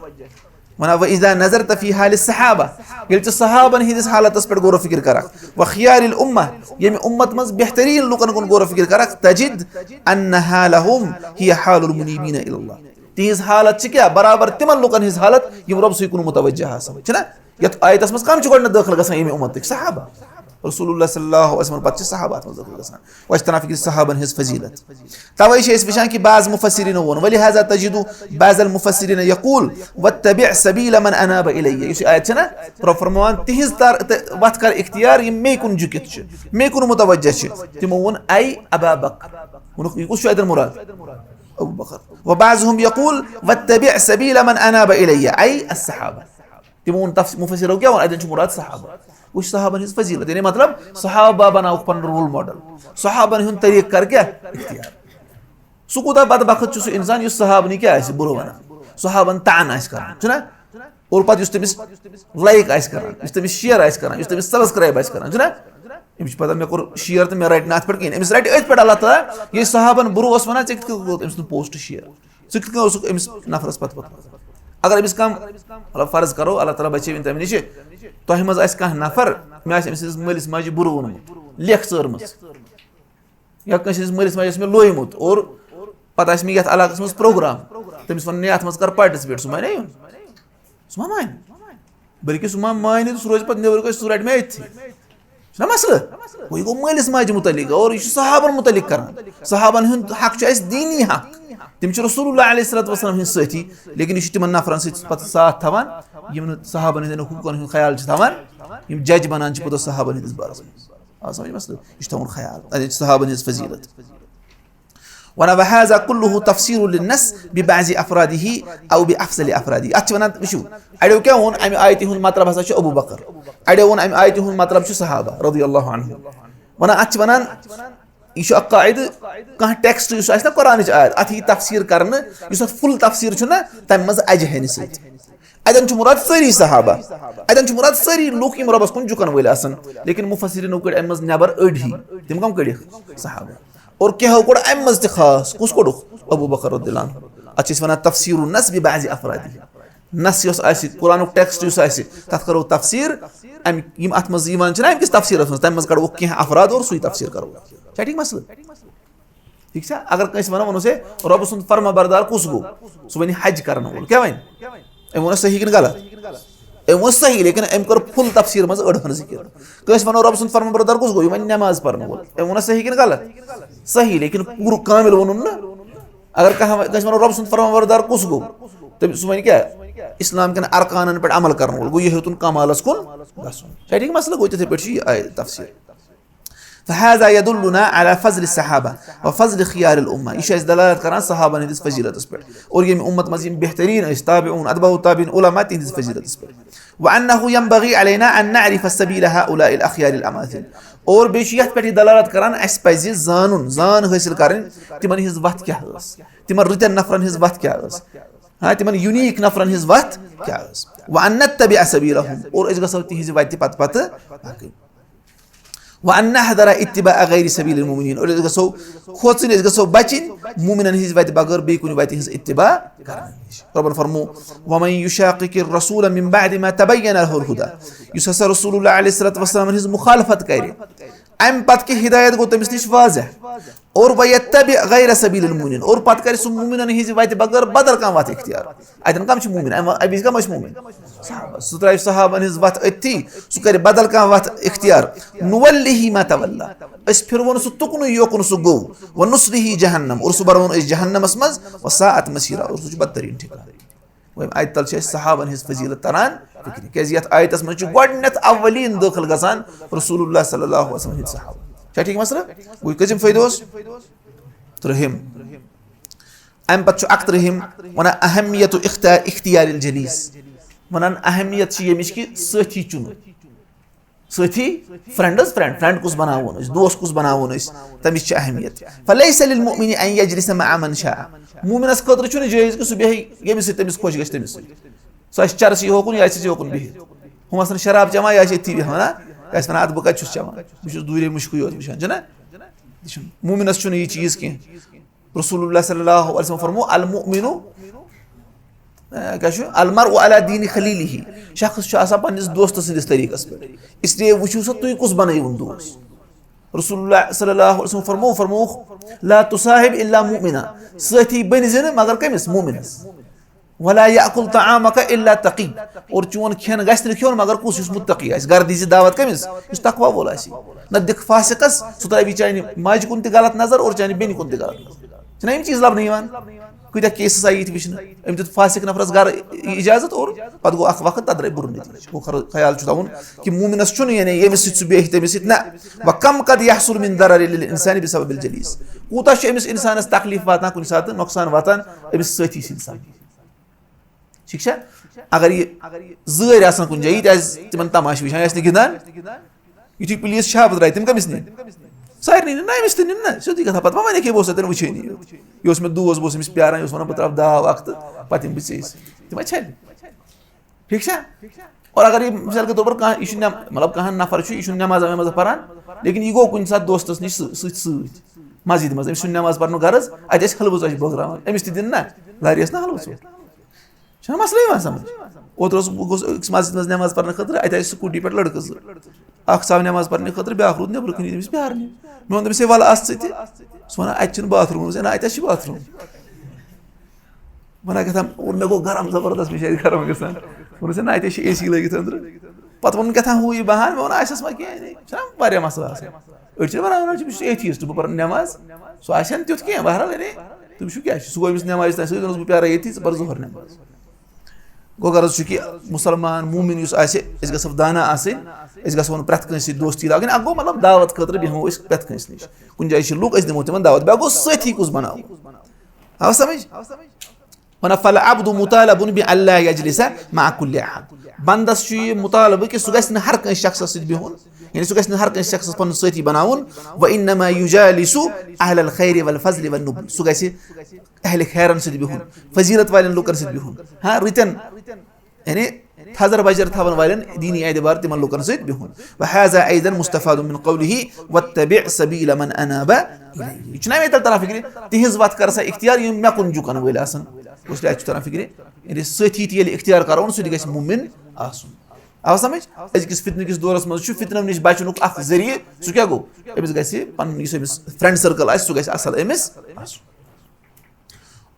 وَنان، واذا نظرت في حال الصحابہ، ییٚلہِ ژٕ صحابن ہٕنٛدِس حالتس پٮ۪ٹھ غور و فکر کرکھ، وخیار الامہ، ییٚمہِ اُمت منٛز بہتریٖن لُکن کُن غور و فکر کرکھ، تجد ان حالهم هي حال المنيبين الى الله، تِہنٛز حالت چھِ کیٛاہ؟ برابر تِمن لُکن ہٕنٛز حالت یِم رۄب سٕے کُن متوجہ آسان، چھِنہ؟ یتھ آیتس منٛز کم چھِ گۄڈٕنیتھ دٲخل گژھان ییٚمہِ اُمتٕکۍ؟ صحابہ۔ رسول اللہ صلی اللہ علیہ وسلم پتہٕ چھِ صحابہ اتھ منٛز دٲخل گژھان۔ وۄنۍ چھِ تران فکرِ صحابن ہٕنٛز فضیلت۔ توے چھِ أسۍ وٕچھان کہِ بعض مفسرینو ووٚن، ولہذا تجد بعض المفسرین یقول، واتبع سبیل من اناب الی۔ یُس یہِ آیت چھِ نہ، رۄب فرماوان، تِہنٛز تر-، تہٕ وتھ کر اختیار، یِم مے کُن جُکِتھ چھِ، مے کُن متوجہ چھِ۔ تِمو ووٚن، اے ابا بکر۔ ووٚنُکھ، یہِ کُس چھُ اتٮ۪ن مراد؟ ابو بکر۔ وبعضهم یقول، واتبع سبیل من اناب الی، اے الصحابہ۔ تِمو ووٚن تفس-، مفسرو کیٛاہ ووٚن؟ اَتٮ۪ن چھُ مُراد صحابہ۔ وٕچھ صحابن ہٕنٛز فضیلت، یعنی مطلب صحابہ بناوُکھ پنُن role model۔ صحابن ہُنٛد طریٖقہٕ کر کیٛاہ اختیار؟ سُہ کوٗتاہ بدبخت چھُ سُہ اِنسان یُس صحابنٕے کیٛاہ آسہِ بُرٕ وَنان، صحابن طعن آسہِ کران، چھُنہ؟ اور پتہٕ یُس تٔمِس like آسہِ کران، یُس تٔمِس share آسہِ کران، یُس تٔمِس subscribe آسہِ کران، چھُنہ؟ أمِس چھِ پتہ مےٚ کوٚر share تہٕ مےٚ رٹہِ نہٕ اَتھ پٮ۪ٹھ کِہیٖنۍ۔ أمِس رٹہِ أتھۍ پٮ۪ٹھ اللہ تعالیٰ۔ ییٚلہِ صحابن بُرٕ اوس وَنان، ژےٚ کِتھ کٔنۍ کوٚرُتھ أمۍ سُنٛد post share؟ ژٕ کِتھ کٔنۍ اوسُکھ أمِس نفرَس پَتہٕ پَتہٕ پَکان؟ اگر أمِس کانٛہہ، مطلب، فرض کَرو، اللہ تعالیٰ بَچٲوِن تَمہِ نِشہِ، تۄہہِ منٛز آسہِ کانٛہہ نفر، مےٚ آسہِ أمۍ سٕنٛدِس مٲلِس ماجہِ بُرٕ ووٚنمُت، لیکھ ژٲرمٕژ، یا کٲنٛسہِ ہٕنٛدِس مٲلِس ماجہِ آسہِ مےٚ لویمُت، اور پَتہٕ آسہِ مےٚ یَتھ علاقَس منٛز program، تٔمِس وَنُن ہے اَتھ منٛز کر participate، سُہ مانہِ یُن؟ سُہ ما مانہِ؟ بلکہِ سُہ ما مانہِ تہٕ سُہ روزِ پَتہٕ نیٚبرٕ کَنہِ، سُہ رَٹہِ مےٚ أتھی۔ چھُنہ مسلہٕ؟ وۄنۍ گوٚو مٲلِس ماجہِ مُتعلِق، اور یہِ چھُ صحابن مُتعلِق کران۔ صحابن ہُنٛد حق چھُ اَسہِ دیٖنی حق۔ تِم چھِ رسول اللہ علیہ الصلوۃ والسلام ہٕنٛدۍ سٲتھی، لیکن یہِ چھُ تِمن نفرن سۭتۍ پتہٕ ساتھ تھاوان، یِم نہٕ صحابن ہٕنٛدٮ۪ن حقوٗقن ہُنٛد خیال چھِ تھاوان، یِم judge بنان چھِ پوٚتُس صحابن ہٕنٛدِس بارس منٛز۔ آ، سمجھ مسلہٕ؟ یہِ چھُ تھاوُن خیال، اَتہِ چھِ صحابن ہٕنٛز فضیلت۔ وَنان، وَهَذَا كُلُّهُ تَفْسِيرٌ لِلنَّصِّ بِبَعْضِ أَفْرَادِهِ أَوْ بِأَفْضَلِ أَفْرَادِهِ۔ اَتھ چھِ وَنان، وٕچھِو، اَڑیو کیٛاہ ووٚن؟ اَمہِ آیتہِ ہُنٛد مطلب ہسا چھُ ابو بکر۔ اَڑیو ووٚن اَمہِ آیتہِ ہُنٛد مطلب چھُ صحابہ رضی اللہ عنہ۔ وَنان، اَتھ چھِ وَنان، یہِ چھُ اکھ قاعدٕ، کانٛہہ text یُس آسہِ نہ قرآنٕچ آیت، اَتھ یی تفسیٖر کرنہٕ، یُس اَتھ full تفسیٖر چھُنہ، تَمہِ منٛز اجہینہِ سۭتۍ۔ اَتٮ۪ن چھُ مُراد سٲری صحابہ، اَتٮ۪ن چھُ مُراد سٲری لُکھ یِم رۄبَس کُن جُکَن وٲلۍ آسَن، لیکن مُفسِریٖنو کٔڑۍ اَمہِ منٛز نٮ۪بر أڑۍ ہی۔ تِم کَم کٔڑِکھ؟ صحابہ۔ اور کینٛہو کوٚڑ اَمہِ منٛز تہِ خاص۔ کُس کوٚڑُکھ؟ ابو بکر رضی اللہ عنہ۔ اَتھ چھِ أسۍ وَنان تفسیر النص ببعض افرادہ۔ نص یۄس آسہِ، قرآنُک text یُس آسہِ، تَتھ کَرو تفسیٖر۔ اَمہِ، یِم اَتھ منٛز یِوان چھِنہ اَمہِ کِس تفسیٖرَس منٛز، تَمہِ منٛز کَڑوکھ کینٛہہ افراد اور سُے تفسیٖر کَرو۔ چھا ٹھیٖک مسلہٕ؟ ٹھیٖک چھا؟ اگر کٲنٛسہِ وَنو، وَنوس، ہے، رۄبہٕ سُنٛد فرما بردار کُس گوٚو؟ سُہ وَنہِ حج کَرَن وول۔ کیٛاہ وَنہِ؟ أمۍ ووٚنُس صحیح کِنہٕ غلط؟ أمۍ ووٚن صحیح، لیکن أمۍ کٔر full تفسیٖر منٛز أڑہَن ذِکِر۔ کٲنٛسہِ وَنو، رۄبہٕ سُنٛد فرما بردار کُس گوٚو؟ یہِ وَنہِ نٮ۪ماز پَرَن وول۔ أمۍ ووٚنُس صحیح کِنہٕ غلط؟ صحیح، لیکن پوٗرٕ کامل ووٚنُن نہٕ۔ اگر کانٛہہ وَ-، کٲنٛسہِ وَنو، رۄبہٕ سُنٛد فرما بردار کُس گوٚو؟ تٔمۍ، سُہ وَنہِ کیٛاہ؟ اِسلام کٮ۪ن ارکانَن پٮ۪ٹھ عمل کَرَن وول گوٚو، یہِ ہیوٚتُن کمالَس کُن گژھُن۔ چھا ٹھیٖک مسلہٕ؟ گوٚو تِتھَے پٲٹھۍ چھُ یہِ آیہِ تفسیٖر۔ فهذا يدلنا على فضل الصحابة وفضل خيار الأمة۔ یہِ چھُ اَسہِ دلالت کران صحابن ہٕنٛدِس فضیلتس پٮ۪ٹھ اور ییٚمہِ اُمت منٛز یِم بہتریٖن ٲسۍ، تابعون، اتباع تابعین، علماء، تِہنٛدِس فضیلتس پٮ۪ٹھ۔ وأنه ينبغي علينا أن نعرف سبيل هؤلاء الأخيار الأماثل۔ اور بیٚیہِ چھُ یتھ پٮ۪ٹھ یہِ دلالت کران، اَسہِ پزِ زانُن، زان حٲصِل کرٕنۍ، تِمن ہٕنٛز وتھ کیٛاہ ٲس، تِمن رٕتٮ۪ن نفرن ہٕنٛز وتھ کیٛاہ ٲس، ہاں، تِمن یونیٖک نفرن ہٕنٛز وتھ کیٛاہ ٲس۔ وأن نتبع سبيلهم، اور أسۍ گژھو تِہنٛزِ وتہِ پتہٕ پتہٕ پکٕنۍ۔ وأن نحذر اتباع غير سبيل المؤمنين، اور أسۍ گژھو کھوژٕنۍ، أسۍ گژھو بچٕنۍ مومنن ہٕنٛزِ وتہِ بغٲر بیٚیہِ کُنہِ وتہِ ہٕنٛز اتباع کرنہٕ نِش۔ رۄبن فرموو، ومن يشاقق الرسول من بعد ما تبين له الهدى، یُس ہسا رسول اللہ علیہ الصلوۃ والسلام ہٕنٛز مخالفت کرِ، امہِ پتہٕ کہِ ہدایت گوٚو تٔمِس نِش واضح، اور ویتبع غیر سبیل المؤمنین، اور پتہٕ کرِ سُہ مومنن ہٕنٛزِ وتہِ بغٲر بدل کانٛہہ وتھ اختیار۔ اتٮ۪ن کم چھِ مومن؟ امہِ، امہِ وِزِ کم ٲسۍ مومن؟ صحابہ۔ سُہ ترٛاوِ صحابن ہٕنٛز وتھ أتھی، سُہ کرِ بدل کانٛہہ وتھ اختیار۔ نولیہ ما تولیٰ، أسۍ پھِروُن سُہ تُکنُے یوکُن سُہ گوٚو۔ ونصلیہ جہنم، اور سُہ برون أسۍ جہنمس منٛز۔ وساءت مصیرا، اور سُہ چھُ بدترین ٹھکانہٕ۔ وۄنۍ اتہِ تل چھِ اَسہِ صحابن ہٕنٛز فضیلت تران فکرِ، کیازِ یتھ آیتس منٛز چھُ گۄڈٕنیتھ اولین دٲخل گژھان رسول اللہ صلی اللہ علیہ وسلم ہٕنٛدۍ صحابہ۔ چھا ٹھیٖک مسئلہ؟ گوٚو یہِ کٔژِم فٲیدٕ اوس؟ ترٛہِم۔ امہِ پتہٕ چھُ اکترٛہِم، ونان اہمیت اختیار، اختیار الجلیس، ونان اہمیت چھِ ییٚمِچ کہِ سٲتھی چُنُن۔ سٲتھی، friend حظ، friend، friend کُس بناوون أسۍ، دوست کُس بناوون أسۍ، تمِچ چھِ اہمیت۔ فلیس للمؤمن ان یجلس مع من شاء۔ مومنس خٲطرٕ چھُنہٕ جٲیز کہِ سُہ بیٚہہِ ییٚمِس سۭتۍ تٔمِس خۄش گژھِ تٔمِس سۭتۍ۔ سُہ آسہِ چرسی ہوکُن، یہِ آسہِ ژےٚ ہوکُن بِہِتھ۔ ہُم آسن شراب چٮ۪وان، یہِ آسہِ أتھی بیٚہوان، ہا؟ یہِ آسہِ ونان، ادٕ بہٕ کتہِ چھُس چٮ۪وان؟ بہٕ چھُس دوٗرے مُشکٕے یوت وٕچھان، چھُنہ؟ یہِ چھُنہٕ، مومنس چھُنہٕ یہِ چیٖز کینٛہہ۔ رسول اللہ صلی اللہ علیہ وسلم فرموو، المؤمن، اے، کیٛاہ چھُ؟ المرء علی دین خلیلہ، شخص چھُ آسان پننِس دوستہٕ سٕنٛدِس طریٖقس پٮ۪ٹھ۔ اس لیے وٕچھِو سا تُہۍ کُس بنٲیِوُن دوست۔ رسول اللہ صلی اللہ علیہ وسلم فرموو، فرمووُکھ، لا تصاحب الا مؤمنا، سٲتھی بٔنۍ زِ نہٕ مگر کٔمِس؟ مومنس۔ ولا یاکل طعامک الا تقی، اور چون کھٮ۪ن گژھِ نہٕ کھیوٚن مگر کُس؟ یُس متقی آسہِ۔ گرٕ دیٖزِ دعوت کٔمِس؟ یُس تقوی وول آسہِ۔ نہ دِکھ فاسقس، سُہ ترٛاوِ چانہِ ماجہِ کُن تہِ غلط نظر اور چانہِ بیٚنہِ کُن تہِ غلط نظر۔ چھِنہ یِم چیٖز لبنہٕ یِوان؟ کۭتیٛاہ cases آیہِ یِتھ وٕچھنہٕ؟ أمۍ دیُت فاسق نفرس گرٕ اجازت اور پتہٕ گوٚو اکھ وقت، تتھ درٛاے بُرٕ نتیٖجہٕ۔ گوٚو خر-، خیال چھُ تھاوُن کہِ مومنس چھُنہٕ یعنی ییٚمِس سۭتۍ سُہ بیٚہہِ تٔمِس سۭتۍ نہ۔ وکم قد یحصل من ضرر للانسان بسبب الجلیس، کوٗتاہ چھُ أمِس انسانس تکلیف واتان، کُنہِ ساتہٕ نۄقصان واتان أمِس سٲتھی سٕنٛدِ سببہٕ۔ ٹھیٖک چھا؟ اگر یہِ زٲرۍ آسن کُنہِ جایہِ، یہِ تہِ آسہِ تِمن تماشہٕ وٕچھان، یہِ آسہِ نہٕ گِنٛدان۔ یُتھُے پُلیٖس چھاپہٕ ترٛایہِ، تِم کٔمِس نِن؟ سارنٕے نِن نا، أمِس تہِ نِن نا۔ سیوٚدُے کتھا، پتہٕ ما وَنہِ کہِ بہٕ اوسُس تَتٮ۪ن وٕچھٲنی یوت۔ یہِ اوس مےٚ دوس، بہٕ اوسُس أمِس پیاران، یہِ اوس وَنان، "بہٕ ترٛاوٕ داو اکھ تہٕ پتہٕ یِمہٕ بہٕ ژےٚ سۭتۍ۔" تِم ما چھَلہِ؟ ٹھیٖک چھا؟ اور اگر یہِ مثال کے طور پر کانٛہہ، یہِ چھُ نٮ۪م-، مطلب، کانٛہہ نفر چھُ، یہِ چھُنہٕ نٮ۪مازا وٮ۪مازا پَران، لیکن یہِ گوٚو کُنہِ ساتہٕ دوستَس نِش سۭ-، سۭتۍ سۭتۍ مسجدِ منٛز، أمِس چھُنہٕ نٮ۪ماز پَرنُک غرض، اَتہِ آسہِ حلوٕ ژۄچہِ بٲگراوان، أمِس تہِ دِن نا، لارِ ٲس نا حلوٕ ژۄچ۔ چھُنہ مسلہٕ یِوان سمجھ؟ اوترٕ اوسُس بہٕ، گوٚژھ أکِس مسجد منٛز نٮ۪ماز پرنہٕ خٲطرٕ، اَتہِ آسہِ سکوٗٹی پٮ۪ٹھ لڑکہٕ زٕ۔ اکھ ژاو نٮ۪ماز پرنہٕ خٲطرٕ، بیٛاکھ روٗد نٮ۪برٕ کَنہِ تٔمِس پیارنہِ۔ مےٚ ووٚن تٔمِس، "ہے وَلہٕ اَس ژٕ تہِ۔" سُہ وَنان، "اَتہِ چھُنہٕ باتھ روٗم۔" دوٚپمَس، "ہے نہ، اَتہِ ہا چھِ باتھ روٗم۔" وَنان کیٛاہ تام، اور مےٚ گوٚو گرم زبردست، مےٚ چھِ اَتہِ گرم گژھان۔ ووٚنُس، "ہے نہ، اَتہِ ہا چھِ اے سی لٲگِتھ أنٛدرٕ۔" پَتہٕ ووٚنُن کیٛاہ تام ہُہ یہِ بہانہٕ، مےٚ ووٚن، "آسٮ۪س ما کینٛہہ، یعنی چھِنہ واریاہ مسلہٕ آسان۔ أڑۍ چھِ وَنان، وَنان چھِ، بہٕ چھُس atheist، بہٕ پَرٕ نہٕ نٮ۪ماز۔" سُہ آسہِ ہا نہٕ تیُتھ کینٛہہ، بہرحال، یعنی تُہۍ وٕچھِو کیٛاہ چھُ، سُہ گوٚو أمِس نٮ۪مازِ تانۍ سۭتۍ، دوٚپنَس، "بہٕ پیٛارَے ییٚتی، ژٕ پَر ظُہر نٮ۪ماز۔" گوٚو غرض چھُ کہِ مسلمان مومِن یُس آسہِ، أسۍ گژھو دانا آسٕنۍ، أسۍ گژھو نہٕ پرٛٮ۪تھ کٲنٛسہِ سۭتۍ دوستی لاگٕنۍ۔ اَکھ گوٚو مطلب دعوت خٲطرٕ بیٚہمو أسۍ پرٛٮ۪تھ کٲنٛسہِ نِش، کُنہِ جایہِ چھِ لُکھ، أسۍ دِمو تِمن دعوت۔ بیٛاکھ گوٚو سٲتھی کُس بناوو۔ آو سمجھ؟ وَنان، "فالعبد مطالب بأن لا يجلس مع كل أحد۔" بندس چھُ یہِ مطالبہٕ کہِ سُہ گژھِ نہٕ ہر کٲنٛسہِ شخصس سۭتۍ بِہُن، یعنی سُہ گژھِ نہٕ ہر کٲنٛسہِ شخصس پنُن سٲتھی بناوُن۔ "وإنما يجالس أهل الخير والفضل والنبل۔" سُہ گژھِ اہل خیرن سۭتۍ بِہُن، فضیلت والٮ۪ن لُکن سۭتۍ بِہُن، ہاں، رٕتٮ۪ن، یعنی تھزر بجر تھاون والٮ۪ن دینی اعتبار تِمن لُکن سۭتۍ بِہُن۔ وهذا أيضا مستفاد من قوله واتبع سبيل من أناب إلي۔ یہِ چھُنہ مےٚ تیٚلہِ تران فِکرِ، تِہنٛز وَتھ کر سا اختیار، یِم مےٚ کُن جُکن وٲلۍ آسن۔ اس لیے چھُ تران فِکرِ، یعنی سٲتھی تہِ ییٚلہِ اختیار کرون، سُہ تہِ گژھِ مُمِن آسُن۔ آو سمجھ؟ أزکِس فتنہٕ کِس دورس منٛز چھُ فتنن نِش بچنُک اکھ ذٔریعہٕ، سُہ کیٛاہ گوٚو؟ أمِس گژھِ پنُن یُس أمِس friend circle آسہِ، سُہ گژھِ اصل أمِس آسُن۔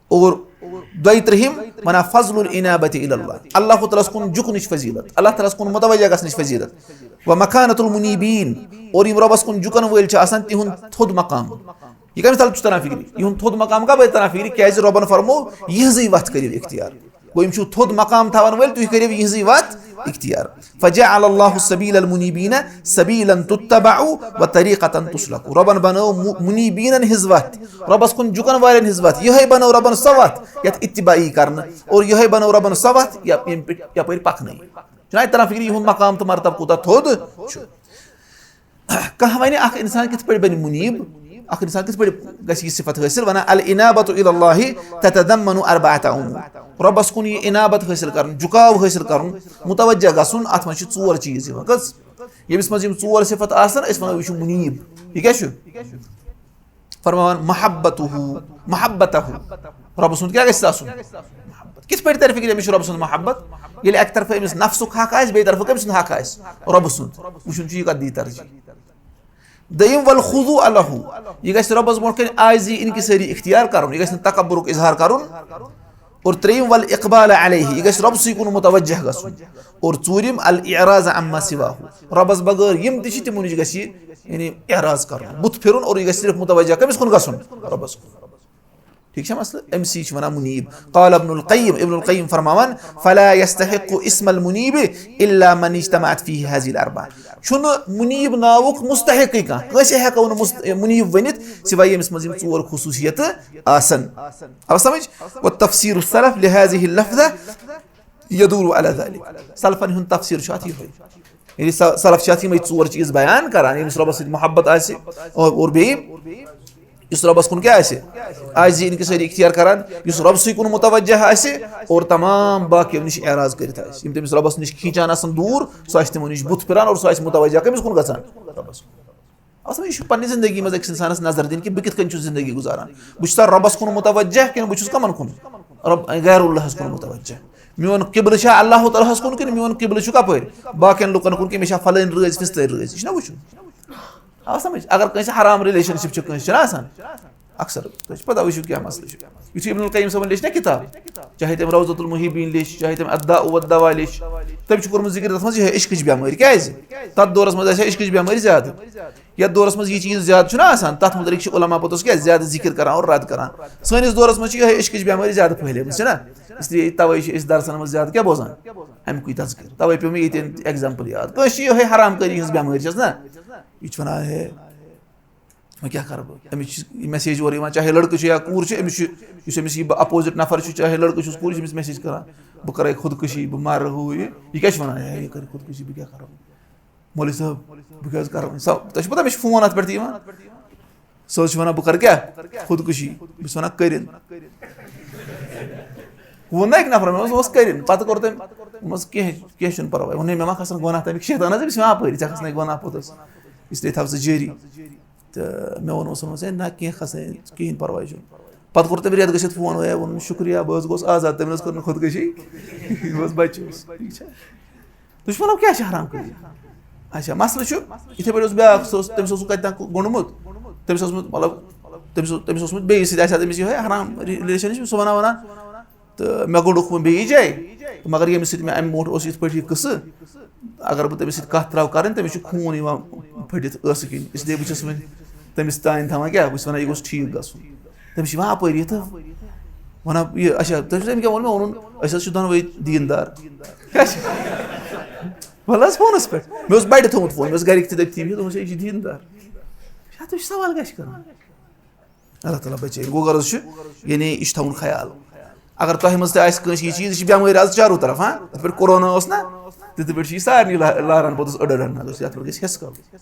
اور دۄیہِ ترٛہِم وَنان فضل الانابة إلى الله، اللہ تعالیٰ ہَس کُن جُکنٕچ فضیلت، اللہ تعالیٰ ہَس کُن متوجہ گژھنٕچ فضیلت۔ ومكانة المنيبين، اور یِم رۄبَس کُن جُکن وٲلۍ چھِ آسان، تِہُنٛد تھوٚد مقام۔ یہِ کَمہِ ساتہٕ چھُ تران فِکرِ؟ یِہُنٛد تھوٚد مقام کَپٲرۍ تران فِکرِ؟ کیٛازِ رۄبَن فرموو، یِہٕنٛزٕے وَتھ کٔرِو اختیار۔ گوٚو، یِم چھِو تھوٚد مقام تھاوَن وٲلۍ، تُہۍ کٔرِو یِہٕنٛزٕے وَتھ اختیار۔ فجعل اللہ سبیل المنیبین سبیلا تتبع وطریقا تسلک۔ رۄبَن بنٲو مُ-، مُنیٖبیٖنَن ہِنٛز وَتھ، رۄبَس کُن جُکَن والٮ۪ن ہِنٛز وَتھ۔ یِہوٚے بنٲو رۄبَن سۄ وَتھ یَتھ اتباع یی کرنہٕ، اور یِہوٚے بنٲو رۄبَن سۄ وَتھ یَپ-، ییٚمہِ پٮ۪ٹھ یَپٲرۍ پَکنہٕ یی۔ چھُنہ اَتہِ تران فِکرِ، یِہُنٛد مقام تہٕ مرتبہٕ کوٗتاہ تھوٚد چھُ۔ کانٛہہ وَنہِ، اَکھ اِنسان کِتھ پٲٹھۍ بَنہِ مُنیٖب؟ اَکھ اِنسان کِتھ پٲٹھۍ گژھِ یہِ صفت حٲصِل؟ وَنان، الانابۃ الی اللہ تتضمن اربعۃ امور۔ رۄبَس کُن یہِ انابت حٲصِل کَرُن، جُکاو حٲصِل کَرُن، متوجہ گژھُن، اَتھ منٛز چھِ ژور چیٖز یِوان۔ کٔژ؟ ییٚمِس منٛز یِم ژور صفت آسَن، أسۍ وَنو، یہِ چھُ مُنیٖب۔ یہِ کیٛاہ چھُ؟ فرماوان، محبتہ، محبتہ۔ رۄبہٕ سُنٛد کیٛاہ گژھِ آسُن؟ محبت۔ کِتھ پٲٹھۍ تَرِ فِکرِ أمِس چھُ رۄبہٕ سُنٛد محبت؟ ییٚلہِ اَکہِ طرفہٕ أمِس نفسُک حق آسہِ، بیٚیہِ طرفہٕ کٔمۍ سُنٛد حق آسہِ؟ رۄبہٕ سُنٛد۔ وٕچھُن چھُ، یہِ کَتھ دی ترجیح۔ دوٚیِم، والخضوع لہ، یہِ گژھِ رۄبَس برونٛٹھ کَنہِ عاجزی انکسٲری اختیار کَرُن، یہِ گژھِ نہٕ تکبرُک اظہار کَرُن۔ اور ترٛیٚیِم، والاقبال علیہ، یہِ گژھِ رۄبسٕے کُن متوجہ گژھُن۔ اور ژوٗرِم، الاعراض عما سواہ، رۄبَس بغٲر یِم تہِ چھِ تِمو نِش گژھِ یہِ، یعنی، اعراض کَرُن، بُتھ پھِرُن، اور یہِ گژھِ صرف متوجہ کٔمِس کُن گژھُن؟ رۄبَس کُن۔ ٹھیٖک چھا مسلہٕ؟ أمۍ سٕے چھِ وَنان مُنیٖب۔ قال ابن القیم، ابن القیم فرماوان، فلا یستحق اسم المنیب الا من اجتمعت فیہ هذه الاربع۔ چھُنہٕ مُنیٖب ناوُک مستحقٕے کانٛہہ، کٲنٛسہِ ہٮ۪کو نہٕ مُست-، مُنیٖب ؤنِتھ سوائے ییٚمِس منٛز یِم ژور خصوٗصیتہٕ آسَن۔ آو سمجھ؟ وتفسیر السلف لهذه اللفظة يدور على ذلك۔ سلفن ہُنٛد تفسیر چھُ اَتھ یِہوٚے۔ یعنی س-، سلف چھِ اَتھ یِمَے ژور چیٖز بیان کران، ییٚمِس رۄبَس سۭتۍ محبت آسہِ، اور، اور بیٚیہِ یُس رۄبَس کُن کیٛاہ آسہِ؟ عاجزی انکسٲری اختیار کران، یُس رۄبسٕے کُن متوجہ آسہِ اور تمام باقیو نِش اعراض کٔرِتھ آسہِ۔ یِم تٔمِس رۄبَس نِش کھینچان آسَن دوٗر، سُہ آسہِ تِمو نِش بُتھ پھِران اور سُہ آسہِ متوجہ کٔمِس کُن گژھان؟ رۄبَس کُن۔ اَصل یہِ چھُ پننہِ زندگی منٛز أکِس اِنسانَس نظر دِنۍ کہِ بہٕ کِتھ کٔنۍ چھُس زندگی گُزاران۔ بہٕ چھُسا رۄبَس کُن متوجہ کِنہٕ بہٕ چھُس کَمَن کُن؟ رۄب، غیر اللہَس کُن متوجہ۔ میون قبلہٕ چھا اللہ تعالیٰ ہَس کُن کِنہٕ میون قبلہٕ چھُ کَپٲرۍ؟ باقیَن لُکَن کُن کِنہٕ مےٚ چھا فلٲنۍ رٲژ فِستٲنۍ رٲژ؟ یہِ چھُنہ وٕچھُن۔ آ، سمجھ؟ اگر کٲنٛسہِ حرام relationship چھِ کٲنٛسہِ، چھِنہ آسان؟ اکثر، تۄہہِ چھِ پتہ، وٕچھِو کیٛاہ مسلہٕ چھُ۔ یُتھُے ابن القیم صٲبن لیٚچھ نہ کِتاب، چاہے تٔمۍ روضۃ المحبین لیٚچھ، چاہے تٔمۍ الداء والدواء لیٚچھ، تٔمۍ چھُ کوٚرمُت ذِکر تَتھ منٛز یِہوٚے عشقٕچ بٮ۪مٲرۍ۔ کیٛازِ؟ تَتھ دورس منٛز آسہِ ہا عشقٕچ بٮ۪مٲرۍ زیادٕ۔ یَتھ دورس منٛز یہِ چیٖز زیادٕ چھُنہ آسان، تَتھ مُتعلِق چھِ علماء پوٚتُس کیٛاہ زیادٕ ذِکر کران اور رد کران۔ سٲنِس دورس منٛز چھِ یِہوٚے عشقٕچ بٮ۪مٲرۍ زیادٕ پھٔہلیمٕژ، چھِنہ؟ اس لیے تَوَے چھِ أسۍ درسن منٛز زیادٕ کیٛاہ بوزان؟ اَمہِ کُے تذکر۔ تَوَے پیوٚو مےٚ ییٚتٮ۪ن example یاد۔ کٲنٛسہِ چھِ یِہوٚے حرام کٲری ہٕنٛز بٮ۪مٲرۍ چھَس نہ، یہِ چھِ وَنان، ہے، وۄنۍ کیٛاہ کَرٕ بہٕ؟ أمِس چھِ یہِ message اورٕ یِوان، چاہے لٔڑکہٕ چھُ یا کوٗر چھِ، أمِس چھُ، یُس أمِس یہِ بہٕ opposite نفر چھُ، چاہے لٔڑکہٕ چھُس، کوٗر چھِ، أمِس message کَران، بہٕ کَرَے خودکُشی، بہٕ مَرٕ، ہُہ یہِ۔ یہِ کیٛاہ چھُ وَنان؟ ہے، یہِ کَرِ خودکُشی، بہٕ کیٛاہ کَرٕ؟ مولوی صٲب، بہٕ کیٛاہ حظ کَرٕ وۄنۍ؟ سا، تۄہہِ چھُ پَتہ، مےٚ چھُ phone اَتھ پٮ۪ٹھ تہِ یِوان۔ سُہ حظ چھُ وَنان، بہٕ کَرٕ کیٛاہ؟ خودکُشی۔ بہٕ چھُس وَنان، کٔرِن۔ ووٚن نہ أکۍ نفرَن، مےٚ اوس، اوس کٔرِن۔ پَتہٕ کوٚر تٔمۍ، دوٚپمَس، کینٛہہ، کینٛہہ چھُنہٕ پَرواے۔ ووٚن مےٚ، مےٚ ما کھَسَن گۄناہ تَمِکۍ شیطان حظ، أمِس چھِ مےٚ اَپٲری، ژےٚ کھَسنَے گۄناہ پوٚتُس۔ اس لیے تھاو ژٕ جٲری۔ تہٕ مےٚ ووٚنمَس، ووٚنمَس، ہے، نہ، کینٛہہ کھَسنَے، کِہیٖنۍ پَرواے چھُنہٕ۔ پَتہٕ کوٚر تٔمۍ رٮ۪تھ گٔژھِتھ phone، ہے، ووٚنُن، شُکریہ، بہٕ حظ گوٚوُس آزاد، تٔمۍ نہ حظ کٔر نہٕ خودکُشی، بہٕ حظ بَچیوس۔ ٹھیٖک چھا؟ تُہۍ چھِو وَنان، کیٛاہ چھِ حرام کٲری؟ اچھا، مسلہٕ چھُ، یِتھَے پٲٹھۍ اوس بیٛاکھ، سُہ اوس، تٔمِس اوس نہٕ کَتہِ تام گوٚنڈمُت، تٔمِس اوسمُت، مطلب، تٔمِس اوس، تٔمِس اوسمُت بیٚیِس سۭتۍ، آسہِ ہا تٔمِس یِہوٚے حرام relationship، سُہ وَنان وَنان، تہٕ مےٚ گوٚنڈُکھ وۄنۍ بیٚیِس جایہِ، تہٕ مگر ییٚمِس سۭتۍ مےٚ اَمہِ برونٛٹھ اوس یِتھ پٲٹھۍ یہِ قٕصہٕ، اگر بہٕ تٔمِس سۭتۍ کَتھ ترٛاوٕ کَرٕنۍ، تٔمِس چھُ خوٗن یِوان پھٔٹِتھ ٲسہٕ کِنۍ، اس لیے بہٕ چھُس وۄنۍ تٔمِس تانۍ تھاوان کیٛاہ، بہٕ چھُس وَنان، یہِ گوٚژھ ٹھیٖک گژھُن۔ تٔمِس چھِ یِوان اَپٲرۍ یِتھ، وَنان، یہِ، اچھا، تٔمۍ چھُ، تٔمۍ کیٛاہ ووٚن مےٚ؟ ووٚنُن، أسۍ حظ چھِ دۄنوَے دیٖندار۔ کیٛاہ چھِ؟ وَلہٕ حظ فونَس پٮ۪ٹھ۔ مےٚ اوس بَڑِ تھوٚومُت فون، مےٚ اوس گَرِکۍ تہِ دٔپۍ تھی بِہِتھ، دوٚپمَس، ہے، یہِ چھِ دیٖندار۔ اچھا، تُہۍ چھِ سوال کیٛاہ چھِ کَران؟ اللہ تعالیٰ بچٲیِن۔ گوٚو غرض چھُ، یعنی یہِ چھُ تھاوُن خیال۔ اگر تۄہہِ منٛز تہِ آسہِ کٲنٛسہِ یہِ چیٖز، یہِ چھِ بٮ۪مٲرۍ آز چارو طرف، ہاں؟ یِتھ پٲٹھۍ کورونا اوس نہ، تِتھٕ پٲٹھۍ چھِ یہِ سارنٕے لا-، لاران پوٚتُس أڑ أڑ اَنٛدَر، یَتھ پٮ۪ٹھ گژھِ حِصہٕ کَرُن۔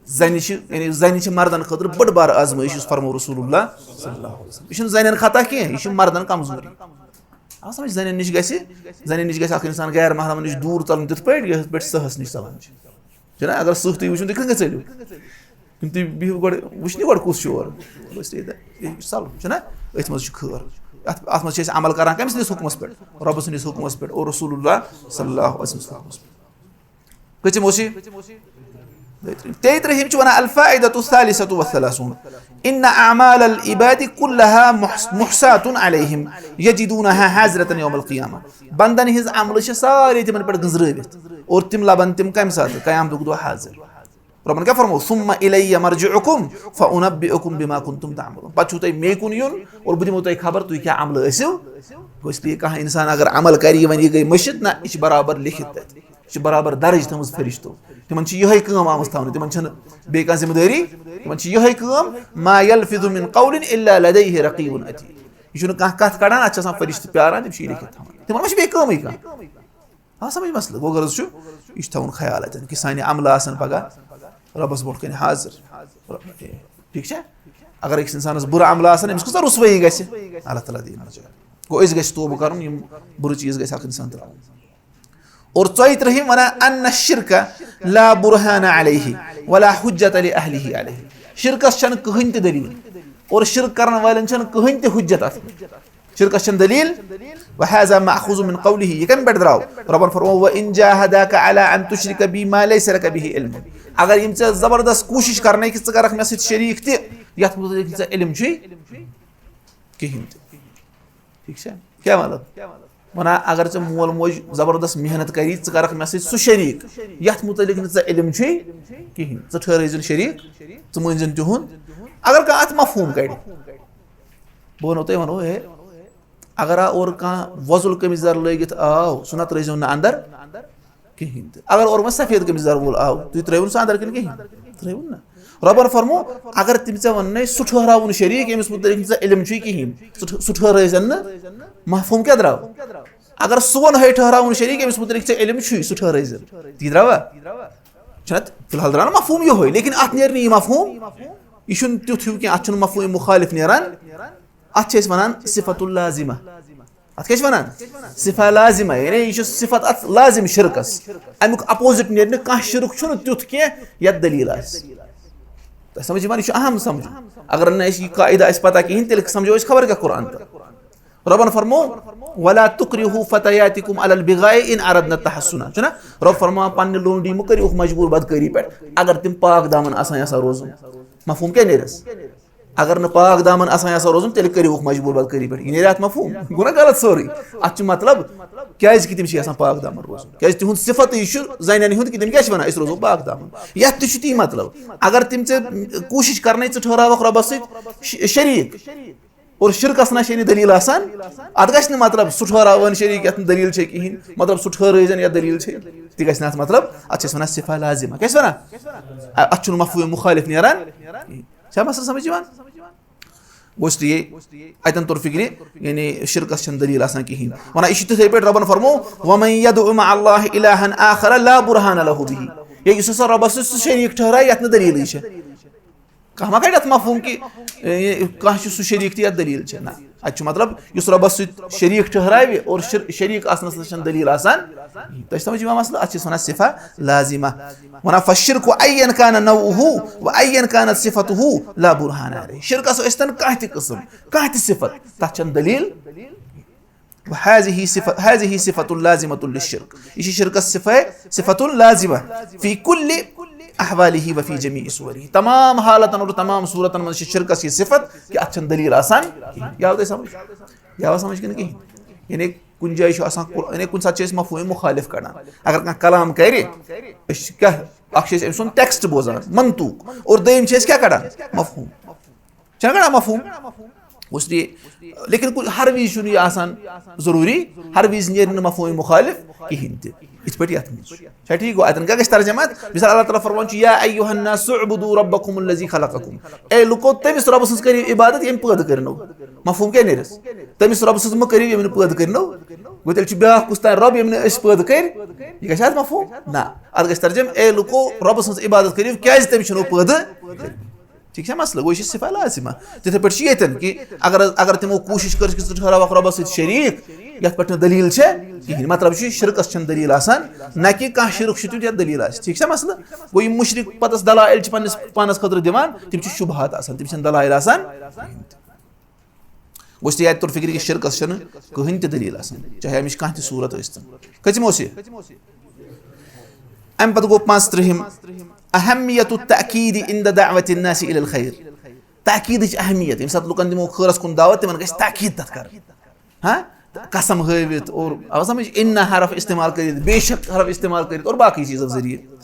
زَنہِ چھِ، یعنی زَنہِ چھِ مردَن خٲطرٕ بٔڑ بار آزمٲیِش، یُس فرموو رسول اللہ صلی اللہ علیہ وسلم۔ یہِ چھُنہٕ زَنٮ۪ن خطا کینٛہہ، یہِ چھِ مردَن کمزوٗری۔ آ سمجھ، زَنٮ۪ن نِش گژھِ، زَنٮ۪ن نِش گژھِ اَکھ اِنسان غیر محرمَن نِش دوٗر ژَلُن تِتھ پٲٹھۍ، یِتھ پٲٹھۍ سٕہَس نِش ژَلان چھِ۔ چھُنہ؟ اگر سٕہہ تُہۍ وٕچھِو، تُہۍ کِتھ کٔنۍ ژٔلِو؟ یِم تُہۍ بِہِو گۄڈٕ، وٕچھنہِ گۄڈٕ کُس چھُ اورٕ۔ بس یہِ، یہِ چھُ ژَلُن، چھُنہ؟ أتھۍ منٛز چھُ خٲر۔ اَتھ، اَتھ منٛز چھِ أسۍ عمل کران کٔمۍ سٕنٛدِس حُکمَس پٮ۪ٹھ؟ رۄبہٕ سٕنٛدِس حُکمَس پٮ۪ٹھ اور رسول اللہ صلی اللہ علیہ وسلم سٕنٛدِس حُکمَس پٮ۪ٹھ۔ کٔژِم اوس یہِ؟ تیٚیہِ ترٛٲہِم چھِ وَنان، الفائدة الثالثة والثلاثون، ان اعمال العباد كلها محصاة عليهم يجدونها حاضرة يوم القيامة۔ بندن ہٕنٛز عملہٕ چھِ سارے تِمن پٮ۪ٹھ گٔنٛزرٲوِتھ اور تِم لبن تِم کَمہِ ساتہٕ؟ قیامتُک دۄہ حاضر۔ رۄبن کیٛاہ فرموو؟ "ثم الی مرجعکم فانبئکم بما کنتم تعملون"۔ پتہٕ چھُو تۄہہِ مے کُن یُن اور بہٕ دِمو تۄہہِ خبر تُہۍ کیٛاہ عملہٕ ٲسِو۔ گوٚو، اس لیے کانٛہہ انسان اگر عمل کرِ، یہِ وۄنۍ یہِ گٔے مٔشِتھ، نہ، یہِ چھِ برابر لیکھِتھ تَتہِ۔ یہِ چھِ برابر درج تھٲومٕژ فرشتو۔ تِمن چھِ یِہوٚے کٲم آمٕژ تھاونہٕ، تِمن چھَنہٕ بیٚیہِ کانٛہہ ذمہٕ دٲری، تِمن چھِ یِہوٚے کٲم، "ما یلفظ من قول الا لدیہ رقیب عتید"۔ یہِ چھُنہٕ کانٛہہ کَتھ کَڑان، اَتھ چھِ آسان فرشتہٕ پیاران، تِم چھِ یہِ لیکھِتھ تھاوان۔ تِمن ما چھِ بیٚیہِ کٲمٕے کانٛہہ؟ آ، سمجھ مسلہٕ؟ گوٚو غرض چھُ، یہِ چھُ تھاوُن خیال اَتٮ۪ن کہِ سانہِ عملہٕ آسَن پگاہ رۄبَس برونٛٹھ کَنہِ حاضر۔ ٹھیٖک چھا؟ اگر أکِس اِنسانَس بُرٕ عملہٕ آسَن، أمِس کۭژاہ رُسوٲیی گژھِ؟ اللہ تعالیٰ دِیِن بچٲوِتھ۔ گوٚو، أسۍ گژھِ توبہٕ کَرُن، یِم بُرٕ چیٖز گژھِ اَکھ اِنسان ترٛاوُن۔ اور ژۄیہِ ترٛہِم وَنان، "ان الشرک لا برہان علیہ ولا حجت لأہلہ علیہ"۔ شرکَس چھَنہٕ کٕہٕنۍ تہِ دٔلیٖل اور شرک کَرَن والٮ۪ن چھَنہٕ کٕہٕنۍ تہِ حجت اَتھ منٛز۔ شرکس چھنہٕ دلیل۔ وهذا مأخوذ من قوله، یہِ کمہِ پٮ۪ٹھ درٛاو؟ رۄبن فرموو، "وإن جاهداك على أن تشرك بي ما ليس لك به علم"۔ اگر یِم ژےٚ زبردست کوٗشش کرنٕکۍ ژٕ کرکھ مےٚ سۭتۍ شریٖک تہِ، یتھ متعلق نہٕ ژےٚ علم چھُے کِہینۍ تہِ۔ ٹھیٖک چھا؟ کیٛاہ مطلب؟ ونان، اگر ژےٚ مول موج زبردست محنت کری، ژٕ کرکھ مےٚ سۭتۍ سُہ شریٖک، یتھ متعلق نہٕ ژےٚ علم چھُے کِہینۍ، ژٕ ٹھہرٲیزٮ۪ن شریٖک، ژٕ مٲنزٮ۪ن تِہُنٛد۔ اگر کانٛہہ اتھ مفہوٗم کڑِ، بہٕ ونو تۄہہِ، ونو، ہے، اگر آ اورٕ کانٛہہ وۄزُل قمیٖض یَزار لٲگِتھ آو، سُہ نہ ترٲیزیو نہٕ اندر کِہینۍ تہِ۔ اگر اورٕ وۄنۍ سفید قمیٖض یَزار وول آو، تُہۍ ترٲیوُن سُہ اندر کِنہٕ کِہینۍ؟ ترٲیوُن نہ۔ رۄبن فرمو، اگر تٔمۍ ژےٚ ووٚننَے سُہ ٹھٔہراوُن شریٖک، ییٚمِس مُتعلِق نہٕ ژےٚ علم چھُے کِہینۍ، سُہ ٹھ-، سُہ ٹھٔہرٲیزٮ۪ن نہٕ، مفہوٗم کیٛاہ درٛاو؟ اگر سُہ ووٚنہَے ٹھٔہراوُن شریٖک، ییٚمِس مُتعلِق ژےٚ علم چھُے، سُہ ٹھٔہرٲیزٮ۪ن۔ تی درٛاوا؟ چھُنہ؟ فی الحال درٛاو نہ مفہوٗم یِہوٚے، لیکن اَتھ نیرِ نہٕ یہِ مفہوٗم، یہِ چھُنہٕ تیُتھ ہیوٗ کینٛہہ، اَتھ چھُنہٕ مفہوٗم مُخالف نیران۔ اَتھ چھِ أسۍ وَنان صفت اللازمہ۔ اَتھ کیٛاہ چھِ وَنان؟ صفہ لازمہ، یعنی یہِ چھُ صفت اَتھ لازم شرکَس۔ اَمیُک opposite نیرِ نہٕ کانٛہہ، شرک چھُنہٕ تیُتھ کینٛہہ یَتھ دٔلیٖل آسہِ۔ تۄہہِ سمجھ یِوان؟ یہِ چھُ اہم سمجھُن۔ اگر نہٕ اَسہِ یہِ قاعدٕ آسہِ پَتہ کِہیٖنۍ، تیٚلہِ سمجھو أسۍ خبر کیٛاہ قرآن تہٕ۔ رۄبَن فرمو، "ولا تکرہوا فتیاتکم علی البغاء ان اردن تحصنا"۔ چھُنہ؟ رۄب فرماوان، "پننہِ لونڈی مہٕ کٔرِو مجبوٗر بدکٲری پٮ۪ٹھ، اگر تِم پاک دامن آسان یژھان روزُن۔" مفہوٗم کیٛاہ نیرٮ۪س؟ اگر نہٕ پاک دامن آسان یژھان روزُن، تیٚلہِ کٔرِوُکھ مجبوٗر بدکٲری پٮ۪ٹھ۔ یہِ نیرِ اَتھ مفہوٗم؟ گوٚو نا غلط سورُے؟ اَتھ چھُ مطلب، کیٛازِ کہِ تِم چھِ یژھان پاک دامن روزُن۔ کیٛازِ تِہُنٛد صفت یہِ چھُ زنٮ۪ن ہُنٛد کہِ تِم کیٛاہ چھِ وَنان؟ "أسۍ روزو پاک دامن۔" یَتھ تہِ چھُ تی مطلب۔ اگر تِم ژےٚ کوٗشِش کرنَے ژٕ ٹھٔہراوَکھ رۄبَس سۭتۍ ش-، شریٖک، اور شرکَس نہ چھے نہٕ دٔلیٖل آسان، اَتھ گژھِ نہٕ مطلب سُہ ٹھٔہراوَن شریٖک یَتھ نہٕ دٔلیٖل چھے کِہیٖنۍ، مطلب سُہ ٹھٔہرٲیزٮ۪ن یَتھ دٔلیٖل چھے۔ تہِ گژھِ نہٕ اَتھ مطلب، اَتھ چھِ أسۍ وَنان صفہ لازمہ۔ کیٛاہ چھِ وَنان؟ اَ-، اَتھ چھُنہٕ مفہوٗم مُخالف نیران۔ چھا مسئلہٕ سمجھ یِوان؟ گوٚو اس لیے اَتٮ۪ن توٚر فِکرِ، یعنی شرکَس چھَنہٕ دٔلیٖل آسان کِہیٖنۍ۔ وَنان، یہِ چھُ تِتھَے پٲٹھۍ رۄبَن فرمو، "ومن یدع مع اللہ الہا آخر لا برہان لہ بہ"۔ یا یُس ہسا رۄبَس سۭتۍ سُہ شریٖک ٹھٔہرایہِ یَتھ نہٕ دٔلیٖلٕے چھےٚ۔ کانٛہہ ما کَڑِ اَتھ مفہوٗم کہِ، اے، کانٛہہ چھُ سُہ شریٖک تہٕ یَتھ دٔلیٖل چھےٚ؟ نہ، اَتہِ چھُ مطلب، یُس رۄبَس سۭتۍ شریٖک ٹھٔہراوِ اور شر-، شریٖک آسنَس نہ چھَنہٕ دٔلیٖل آسان۔ تۄہہِ چھِ سمجھ یِوان مسلہٕ؟ اَتھ چھِ أسۍ وَنان صفہ لازمہ۔ وَنان، "فالشرک ایاً کان نوعہ و ایاً کانت صفتہ لا برہان علیہ"۔ شرکَس ٲسۍتَن کانٛہہ تہِ قٕسٕم، کانٛہہ تہِ صفت، تَتھ چھَنہٕ دٔلیٖل۔ وهذه صفة، هذه صفة لازمة للشرك۔ یہِ چھِ شرکَس صفہ، صفة لازمہ فی کل احوالہ و فی جمیع صورہ۔ تمام حالتن اور تمام صورتن منٛز چھِ شرکَس یہِ صفت کہِ اَتھ چھَنہٕ دٔلیٖل آسان کِہیٖنۍ۔ یہِ آو تۄہہِ سمجھ؟ یہِ آو سمجھ کِنہٕ کِہیٖنۍ؟ یعنی کُنہِ جایہِ چھُ آسان قر-، یعنی کُنہِ ساتہٕ چھِ أسۍ مفہوٗم مُخالف کَڑان۔ اگر کانٛہہ کلام کَرِ، أسۍ چھِ کیٛاہ، اَکھ چھِ أسۍ أمۍ سُنٛد text بوزان، منطوق، اور دوٚیِم چھِ أسۍ کیٛاہ کَڑان؟ مفہوٗم۔ چھُنہ کڑان مفہوٗم؟ اس لیے، لیکن کُنہِ، ہر وِزِ چھُنہٕ یہِ آسان ضروٗری، ہر وِزِ نیرِ نہٕ مفہوٗم مُخالف کِہیٖنۍ تہِ۔ یِتھ پٲٹھۍ یَتھ منٛز چھُ۔ چھا ٹھیٖک؟ گوٚو، اَتٮ۪ن کیٛاہ گژھِ ترجمہ اَتھ؟ مثال، اللہ تعالیٰ فرماوان چھُ، "یا ایھا الناس اعبدوا ربکم الذی خلقکم"۔ اے لُکو، تٔمِس رۄبہٕ سٕنٛز کٔرِو عبادت، ییٚمۍ پٲدٕ کٔرنو۔ مفہوٗم کیٛاہ نیرٮ۪س؟ تٔمِس رۄبہٕ سٕنٛز مہٕ کٔرِو، ییٚمۍ نہٕ پٲدٕ کٔرنو۔ گوٚو، تیٚلہِ چھُ بیٛاکھ کُس تام رۄب، ییٚمۍ نہٕ أسۍ پٲدٕ کٔرۍ؟ یہِ گژھِ حظ مفہوٗم؟ نہ۔ اَتھ گژھِ ترجمہ، اے لُکو، رۄبہٕ سٕنٛز عبادت کٔرِو، کیٛازِ تٔمۍ چھُنو پٲدٕ کٔرمٕتۍ۔ ٹھیٖک چھا مسلہٕ؟ گوٚو، یہِ چھِ صفہ لازمہ۔ تِتھَے پٲٹھۍ چھِ ییٚتٮ۪ن کہِ اگر، اگر تِمو کوٗشِش کٔر کہِ ژٕ ٹھٔہراوَکھ رۄبَس سۭتۍ شریٖک، یَتھ پٮ۪ٹھ نہٕ دٔلیٖل چھےٚ کِہیٖنۍ، مطلب چھُ، شرکَس چھَنہٕ دٔلیٖل آسان، نہ کہِ کانٛہہ شرک چھُ تیُتھ یَتھ دٔلیٖل آسہِ۔ ٹھیٖک چھا مسلہٕ؟ گوٚو، یِم مُشرِک پَتَس دلائل چھِ پنٛنِس پانَس خٲطرٕ دِوان، تِم چھِ شُبہات آسان، تِم چھِنہٕ دلائل آسان کِہیٖنۍ تہِ۔ گوٚو، اس لیے اَتہِ توٚر فِکرِ کہِ شرکَس چھَنہٕ کٕہٕنۍ تہِ دٔلیٖل آسان، چاہے اَمِچ کانٛہہ تہِ صوٗرت ٲسۍتَن۔ کٔژِم اوس یہِ؟ اَمہِ پَتہٕ گوٚو پانٛژھ ترٕٛہِم، اہمیت التأکید عند دعوت الناس الی الخیر۔ تأکیدٕچ اہمیت، ییٚمہِ ساتہٕ لُکَن دِمو خٲرَس کُن دعوت، تِمَن گژھِ تأکید تَتھ کَرٕنۍ۔ ہاں؟ قسم ہٲوِتھ اور، آو سمجھ، ان حرف استعمال کٔرِتھ، بے شک حرف استعمال کٔرِتھ اور باقٕے چیٖزو ذٔریعہٕ۔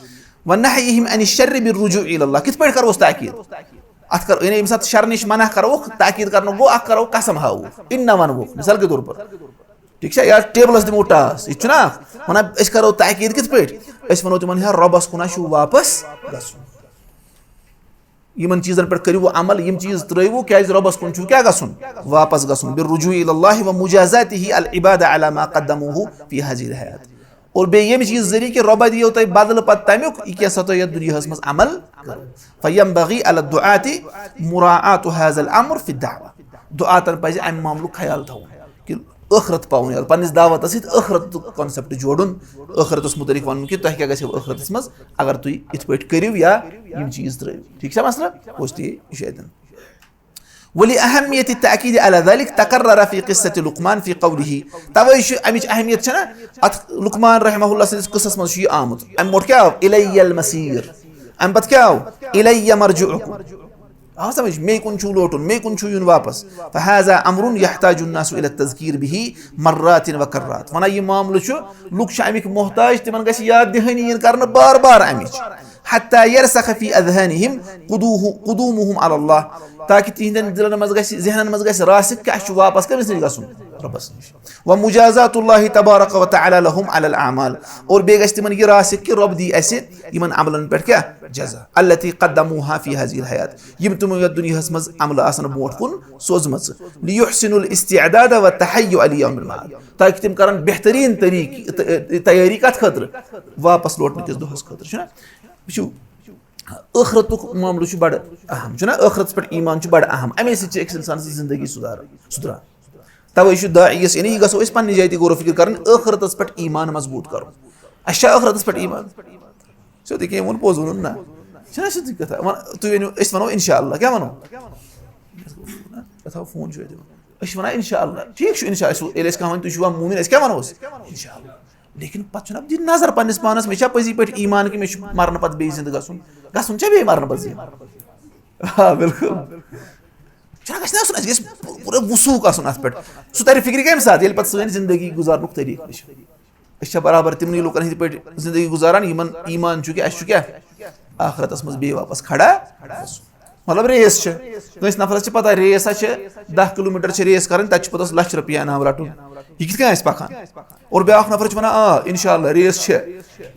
ونهیہم عن الشر بالرجوع الی اللہ۔ کِتھ پٲٹھۍ کرو أسۍ تاکید؟ اتھ کر، یعنی ییٚمہِ ساتہٕ شرٕ نِش منع کروکھ، تاکید کرنُک گوٚو اکھ کرو قسم ہاوو، انہ ونوکھ، مثال کے طور پر۔ ٹھیک چھا؟ یا ٹیبلس دِمو ٹاس، یہِ تہِ چھُنہ اکھ۔ ونان أسۍ کرو تاکید کِتھ پٲٹھۍ؟ أسۍ ونو تِمن، ہے، رۄبس کُن ہا چھُو واپس گژھُن۔ یِمن چیٖزن پٮ۪ٹھ کٔرِو عمل، یِم چیٖز ترٲیِو، کیازِ رۄبس کُن چھُو کیٛاہ گژھُن؟ واپس گژھُن۔ بالرجوع الی اللہ و مجازاتہ العباد علی ما قدموہ فی ہذہ الحیات۔ اور بیٚیہِ ییٚمہِ چیٖز ذٔریعہٕ کہِ رۄبہ دِیو تۄہہِ بدلہٕ پتہٕ تمیُک، یہِ کیٛاہ سا تۄہہِ یتھ دُنیاہس منٛز عمل کٔرٕو۔ فینبغی علی الدعاة مراعاة هذا الامر فی الدعوہ۔ دُعاتن پزِ امہِ معاملُک خیال تھاوُن کہِ ٲخرت پاوُن یاد، پننِس دعوتس سۭتۍ ٲخرتُک concept جوڑُن، ٲخرتس متعلق ونُن کہِ تۄہہِ کیٛاہ گژھیو ٲخرتس منٛز اگر تُہۍ یِتھ پٲٹھۍ کٔرِو یا یِم چیٖز ترٲیِو۔ ٹھیک چھا مسلہٕ؟ گوٚژھ تہِ یہِ چھُ اتٮ۪ن۔ ولی اہمیت التاکید علی ذلک تقرر فی قصۃ لقمان فی قولہ۔ توے چھُ امِچ اہمیت چھنا اتھ لقمان رحمہ اللہ سٕنٛدِس قصس منٛز چھُ یہِ آمُت۔ امہِ برونٛٹھ کیٛاہ آو؟ الی المصیر۔ امہِ پتہٕ کیٛاہ آو؟ الی مرجعکم۔ آو سمجھ؟ مے کُن چھُو لوٹُن، مے کُن چھُو یُن واپس۔ فہذا امر یحتاج الناس الی التذکیر بہ مرات و کرات۔ ونان یہِ معاملہٕ چھُ، لُکھ چھِ امیِکۍ محتاج، تِمن گژھِ یاد دہٲنی یِن کرنہٕ بار بار امِچ۔ حتی یرسخ فی اذہانہم قدوہ-، قدومہم علی اللہ، تاکہ تِہنٛدٮ۪ن دِلن منٛز گژھِ، ذہنن منٛز گژھِ راسخ کہِ اسہِ چھُ واپس کٔمِس نِش گژھُن؟ رۄبس نِش۔ و مجازات اللہ تبارک و تعالی لہم علی الاعمال، اور بیٚیہِ گژھِ تِمن یہِ راسخ کہِ رۄب دی اسہِ یِمن عملن پٮ۪ٹھ کیٛاہ؟ جزا۔ التی قدموها فی ہذہ الحیات، یِم تِمو یتھ دُنیاہس منٛز عملہٕ آسن برونٛٹھ کُن سوزمژٕ۔ لیحسنوا الاستعداد والتہیؤ لیوم المعاد، تاکہ تِم کرن بہترین طریقہٕ تیٲری کتھ خٲطرٕ؟ واپس لوٹنہٕ کِس دۄہس خٲطرٕ۔ چھُنہ؟ وٕچھِو، ٲخرتُک معاملہٕ چھُ بڑٕ اہم، چھُنہ؟ ٲخرتس پٮ۪ٹھ ایمان چھُ بڑٕ اہم، امے سۭتۍ چھِ أکِس انسان سٕنٛز زندگی سُدھاران، سُدھران۔ توے چھُ داعیس، یعنی یہِ گژھو أسۍ پننہِ جایہِ تہِ غور و فکر کرٕنۍ، ٲخرتس پٮ۪ٹھ ایمان مضبوط کرُن۔ اسہِ چھا ٲخرتس پٮ۪ٹھ ایمان؟ سیوٚدُے کینٛہہ ووٚن، پوٚز ووٚنُن نہ۔ چھِنہ سیوٚدُے کتھا؟ وَن-، تُہۍ ؤنِو، أسۍ ونو انشاء اللہ، کیٛاہ ونو؟ کتھا فون چھُ اَتہِ یِوان۔ أسۍ چھِ ونان انشاء اللہ، ٹھیٖک چھُ انشاء اللہ، أسۍ وَ-، ییٚلہِ أسۍ کانٛہہ وَنہِ تُہۍ چھِوا مومن، أسۍ کیٛاہ ونو أسۍ؟ انشاء اللہ۔ لیکن پتہٕ چھُنہ دِنۍ نظر پننِس پانس، مےٚ چھا پٔزی پٲٹھۍ ایمان کہِ مےٚ چھُ مرنہٕ پتہٕ بیٚیہِ زندٕ گژھُن؟ گژھُن چھا بیٚیہِ مرنہٕ پتہٕ زندٕ؟ آ، بِلکُل۔ چھُنہ گژھِ نہ آسُن، اَسہِ گژھِ پوٗرٕ وثوق آسُن اَتھ پٮ۪ٹھ۔ سُہ ترِ فِکرِ کَمہِ ساتہٕ؟ ییٚلہِ پَتہٕ سٲنۍ زندگی گُزارنُک طریٖقہٕ وٕچھِ۔ أسۍ چھا برابر تِمنٕے لُکن ہٕنٛدۍ پٲٹھۍ زندگی گُزاران، یِمن ایمان چھُ کہِ اَسہِ چھُ کیٛاہ؟ آخرتس منٛز بیٚیہِ واپس کھڑا گژھُن۔ مطلب ریس چھِ، کٲنٛسہِ نفرس چھِ پتہ ریس ہا چھِ دَہ کلوٗمیٖٹر چھِ ریس کرٕنۍ، تَتہِ چھُ پوٚتُس لَچھ رۄپیہِ انعام رَٹُن۔ یہِ کِتھ کٔنۍ آسہِ پکان؟ اور بیٛاکھ نفر چھُ ونان، آ، انشاءاللہ ریس چھِ،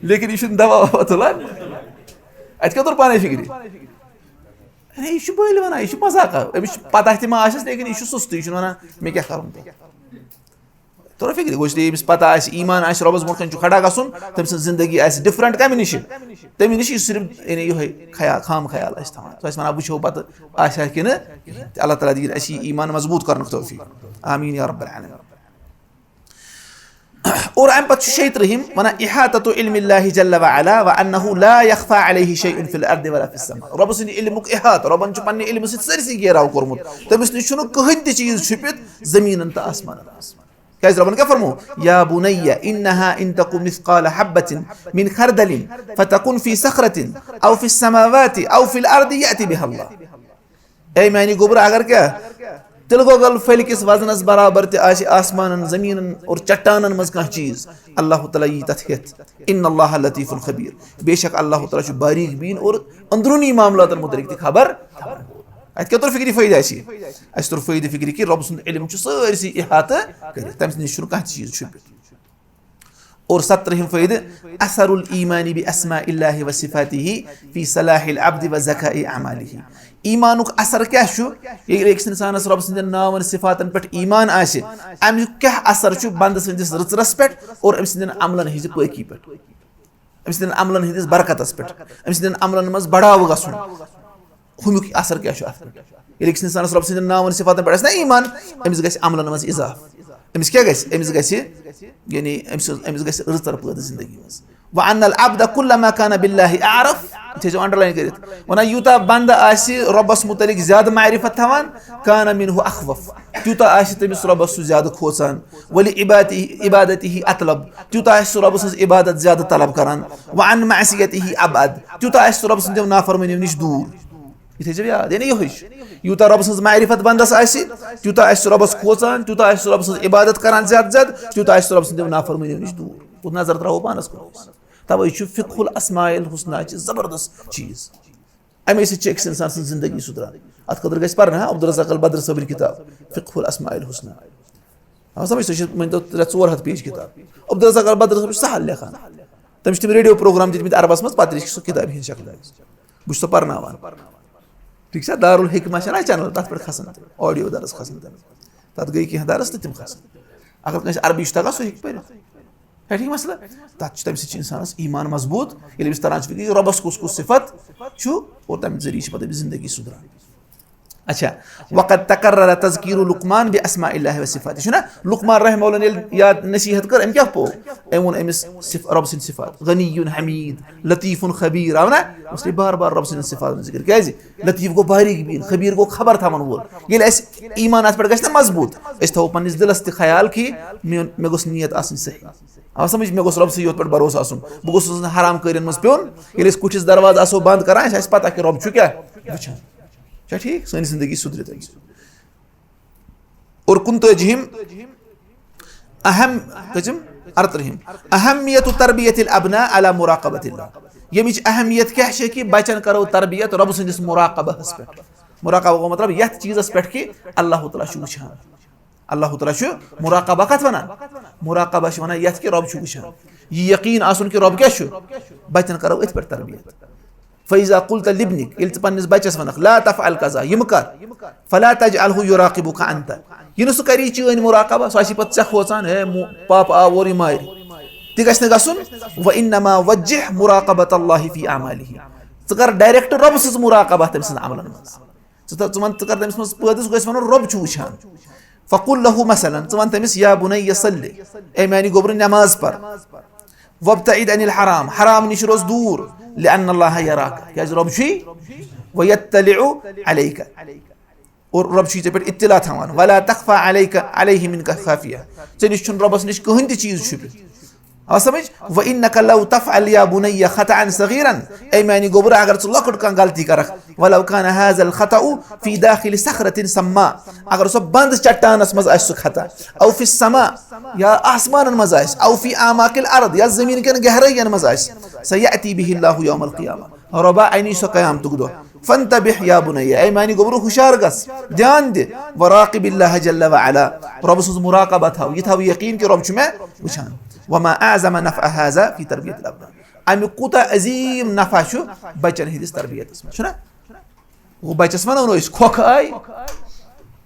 لیکن یہِ چھُنہٕ دوا ووا تُلان۔ اَتہِ کیٛاہ توٚر پانے فِکرِ؟ ہے، یہِ چھُ بٔلۍ ونان، یہِ چھُ مذاقا۔ أمِس چھُ پتہ تہِ ما آسٮ۪س، لیکن یہِ چھُ سُستٕے، یہِ چھُنہٕ ونان، مےٚ کیٛاہ کرُن تیٚلہِ؟ توٚر فِکرِ، گوٚو، ییٚمِس پتہ آسہِ، ایمان آسہِ، رۄبس برونٛٹھ کنہِ چھُ کھڑا گژھُن، تٔمۍ سٕنٛز زندگی آسہِ different کمہِ نِشہِ؟ تمہِ نِش یُس صرف، یعنی، یِہوٚے خیال، خام خیال آسہِ تھاوان۔ سُہ آسہِ ونان، وٕچھو پتہٕ آسہِ ہا کِنہٕ کِہیٖنۍ۔ تہٕ اللہ تعالیٰ دِیِن اَسہِ یہِ ایمان مضبوٗط کرنُک توفیٖق۔ آمین یا رب العالمین۔ اور امہِ پتہٕ چھُ شیٚیہِ ترٕٛہِم ونان، احاطة علم اللہ جل وعلا وانہ لا يخفى عليه شيء في الارض ولا في السماء۔ رۄبہٕ سٕنٛدِ علمُک احاطہٕ، رۄبن چھُ پننہِ علمہٕ سۭتۍ سٲرسٕے گیراو کوٚرمُت۔ تٔمِس نِش چھُنہٕ کٕہٕنۍ تہِ چیٖز چھُپِتھ زٔمیٖنن تہٕ آسمانن منٛز۔ کیٛازِ رۄبن کیٛاہ فرموو؟ یا بنی ان تک مثقال حبة من خردل فتكن في صخرة او في السماوات او في الارض يأت بها الله۔ اے میانہِ گوٚبرٕ، اگر کیٛاہ تِلہٕ گۄگل پھٔلۍ کِس وزنس برابر تہِ آسہِ آسمانن، زٔمیٖنن اور چٹانن منٛز کانٛہہ چیٖز، اللہ تعالیٰ یی تتھ ہٮ۪تھ۔ ان اللہ لطیف خبیر، بے شک اللہ تعالیٰ چھُ باریک بیٖن اور اندروٗنی معاملاتن متعلق تہِ خبر تھاوان وول۔ اتہِ کیٛاہ توٚر فِکرِ فٲیدٕ اَسہِ؟ اَسہِ توٚر فٲیدٕ فِکرِ کہِ رۄب سُنٛد علم چھُ سٲرسٕے احاطہٕ کٔرِتھ، تٔمۍ سٕنٛدِ نِش چھُنہٕ کانٛہہ تہِ چیٖز چھُپِتھ۔ اور سترٕہِم فٲیدٕ، اثر الايمان باسماء الله وصفاته في صلاح العبد وزكاء اعماله۔ ایمانُک اثر کیٛاہ چھُ؟ ییٚلہِ أکِس انسانس رۄب سٕنٛدٮ۪ن ناون صفاتن پٮ۪ٹھ ایمان آسہِ، امیُک کیٛاہ اثر چھُ بندٕ سٕنٛدِس رٕژرس پٮ۪ٹھ اور أمۍ سٕنٛدٮ۪ن عملن ہٕنٛزِ پٲکی پٮ۪ٹھ؟ أمۍ سٕنٛدٮ۪ن عملن ہٕنٛدِس برکتس پٮ۪ٹھ، أمۍ سٕنٛدٮ۪ن عملن منٛز بڑاوٕ گژھُن، ہُمیُک اثر کیٛاہ چھُ اَتھ پٮ۪ٹھ؟ ییٚلہِ أکِس اِنسانَس رۄب سٕنٛدٮ۪ن ناوَن صفاتَن پٮ۪ٹھ آسہِ نا ایٖمان، أمِس گژھِ عملَن منٛز اضافہٕ۔ أمِس کیٛاہ گژھِ؟ أمِس گژھِ، یعنی أمۍ سٕنٛز، أمِس گژھِ رٕژَر پٲدٕ زندگی منٛز۔ وَأَنَّ الْعَبْدَ كُلَّمَا كَانَ بِاللَّهِ أَعْرَفَ، یہِ تھٲیزیو underline کٔرِتھ، وَنان یوٗتاہ بنٛدٕ آسہِ رۄبَس مُتعلِق زیادٕ معرفت تھاوان، كَانَ مِنْهُ أَخْوَفَ، تیوٗتاہ آسہِ تٔمِس رۄبَس سُہ زیادٕ کھوژان، وَلِعِبَادَتِهِ أَطْلَبَ، تیوٗتاہ آسہِ سُہ رۄبہٕ سٕنٛز عبادت زیادٕ طلب کران، وَعَنْ مَعْصِيَتِهِ أَبْعَدَ، تیوٗتاہ آسہِ سُہ رۄبہٕ سٕنٛدیو نافرمٲنیو نِش دوٗر۔ یہِ تھٲیزیو یاد، یعنی یِہوٚے چھُ۔ یوٗتاہ رۄبہٕ سٕنٛز معرفت بندس آسہِ، تیوٗتاہ آسہِ سُہ رۄبس کھوژان، تیوٗتاہ آسہِ سُہ رۄبہٕ سٕنٛز عبادت کران زیادٕ زیادٕ، تیوٗتاہ آسہِ سُہ رۄبہٕ سٕنٛدیو نافرمٲنیو نِش دوٗر۔ کُس نظر ترٛاوو پانس کُن؟ توے چھُ فقہ الاسماء الحسنیٰ چھِ زبردست چیٖز۔ اَمے سۭتۍ چھِ أکِس اِنسان سٕنٛز زندگی سُدران۔ اَتھ خٲطرٕ گژھِ پَرنہٕ، ہاں، عبدالرزاق البدر صٲبٕنۍ کِتاب فقہ الاسماء الحسنیٰ۔ آ، سمجھ، سۄ چھِ، مٲنۍ تو، ترٛےٚ ژور ہَتھ پیج کِتاب۔ عبدالرزاق البدر صٲب چھُ سہل لیکھان۔ تٔمِس چھِ تِم ریڈیو پروگرام دِتمٕتۍ عربَس منٛز، پَتہٕ چھِ سُہ کِتابہِ ہِنٛز شکلہِ۔ بہٕ چھُس سۄ پَرناوان۔ ٹھیٖک چھا؟ دارالحکمہ چھےٚ نا چینل، تَتھ پٮ۪ٹھ کھسان تِم، آڈیو درس کھسان تِم۔ تَتھ گٔے کینٛہہ درس تہٕ تِم کھسان۔ اگر کٲنٛسہِ عربی چھُ تَگان، سُہ ہیٚکہِ پٔرِتھ۔ چھا ٹھیٖک مسئلہٕ؟ تَتھ چھُ، تَمہِ سۭتۍ چھُ اِنسانَس ایٖمان مضبوٗط، ییٚلہِ أمِس تران چھُ فِکرِ، رۄبَس کُس کُس صفت چھُ، اور تَمہِ ذٔریعہٕ چھِ پَتہٕ أمِس زندگی سُدران۔ اچھا، وقد تکرر تذکیر لقمان باسماء اللہ و صفاته۔ چھُنہ لقمان رحمہ اللہ ییٚلہِ یاد نصیحت کٔر، أمۍ کیٛاہ پوٚو؟ أمۍ ووٚن أمِس صف-، رۄب سٕنٛدۍ صفات، غنی حمید، لطیف خبیر، آو نہ؟ اس لیے بار بار رۄب سٕنٛدٮ۪ن صفاتن ذکر۔ کیٛازِ؟ لطیف گوٚو باریک بیٖن، خبیر گوٚو خبر تھاوَن وول۔ ییٚلہِ اَسہِ ایٖمان اَتھ پٮ۪ٹھ گژھِ نہ مضبوٗط، أسۍ تھاوو پنٛنِس دِلَس تہِ خیال کہِ میون، مےٚ گوٚژھ نیت آسٕنۍ صحیح۔ آو سمجھ؟ مےٚ گوٚژھ رۄبسٕے یوت پٮ۪ٹھ بھروسہٕ آسُن۔ بہٕ گوٚژھُس نہٕ حرام کٲرٮ۪ن منٛز پیوٚن۔ ییٚلہِ أسۍ کُٹھِس دروازٕ آسو بنٛد کران، اَسہِ آسہِ پتہ کہِ رۄب چھُ کیٛاہ وٕچھان۔ چھا ٹھیٖک؟ سٲنۍ زندگی سُدرِ تَمہِ سۭتۍ۔ اور کُنتٲجِہِم اہم، کٔژِم؟ ارترٕہِم۔ اہمیت تربیت الابناء علی مراقبت اللہ۔ ییٚمِچ اہمیت کیٛاہ چھےٚ کہِ بچن کرو تربیت رۄبہٕ سٕنٛدِس مراقبہس پٮ۪ٹھ۔ مراقبہ گوٚو مطلب یتھ چیٖزس پٮ۪ٹھ کہِ اللہ تعالیٰ چھُ وٕچھان۔ اللہ تعالیٰ چھُ مراقبہ کتھ ونان؟ مراقبہ چھِ ونان یتھ کہِ رۄب چھُ وٕچھان۔ یہِ یقیٖن آسُن کہِ رۄب کیٛاہ چھُ، بچن کرو أتھۍ پٮ۪ٹھ تربیت۔ فإذا قلت لابنك، ییٚلہِ ژٕ پننِس بچس ونکھ، لا تفعل كذا، یِم کر، فلا تجعله يراقبك أنت، یہِ نہٕ سُہ کری چٲنۍ مراقبہ، سُہ آسی پتہٕ ژےٚ کھوژان، ہے مو-، پاپہٕ آو اورٕ، یہِ مارِ۔ تہِ گژھِ نہٕ گژھُن۔ وإنما وجه مراقبة الله في أعماله، ژٕ کر direct رۄبہٕ سٕنٛز مراقبہ تٔمۍ سٕنٛز عملن منٛز۔ ژٕ تھاو، ژٕ وَن، ژٕ کر تٔمِس منٛز پٲدٕ، سُہ گژھِ وَنُن، رۄب چھُ وٕچھان۔ فقل له مثلاً، ژٕ وَن تٔمِس، یا بنی صلی، اے میانہِ گوٚبرٕ، نماز پر۔ وابتعد عن الحرام، حرام نِش روز دوٗر۔ لأن الله يراك، کیازِ رۄب چھُے۔ ويطلع عليك، اور رۄب چھُے ژےٚ پٮ۪ٹھ اطلاع تھاوان۔ ولا تخفى عليك، عليه منك خافية، ژےٚ نِش چھُنہٕ رۄبَس نِش کٕہٕنۍ تہِ چیٖز چھُپِتھ۔ آو سمجھ؟ وإنك لو تفعل يا بني خطأ صغيرا، اے میانہِ گوٚبرٕ، اگر ژٕ لۄکُٹ کانٛہہ غلطی کرکھ، ولو كان هذا الخطأ في داخل صخرة سماء، اگر سۄ بند چٹانس منٛز آسہِ سُہ خطا، أو في السماء، یا آسمانن منٛز آسہِ، أو في أعماق الأرض، یا زمین کٮ۪ن گہرٲین منٛز آسہِ، سيأتي به الله يوم القيامة، رۄبا اَنہِ سۄ قیامتُک دۄہ۔ فانتبه يا بني، اے میانہِ گوٚبرٕ، ہُشار گژھ، دھیان دِ، وراقب الله جل وعلا، رۄبہٕ سٕنٛز مراقبہ تھاو، یہِ تھاو یقیٖن کہِ رۄب چھُ مےٚ وٕچھان۔ وما أعظم نفع هذا في تربية الأبناء، اَمیُک کوٗتاہ عظیٖم نفع چھُ بچن ہٕنٛدِس تربیتس منٛز، چھُنہ؟ گوٚو بچس ونو نہٕ أسۍ کھۄکھ آے،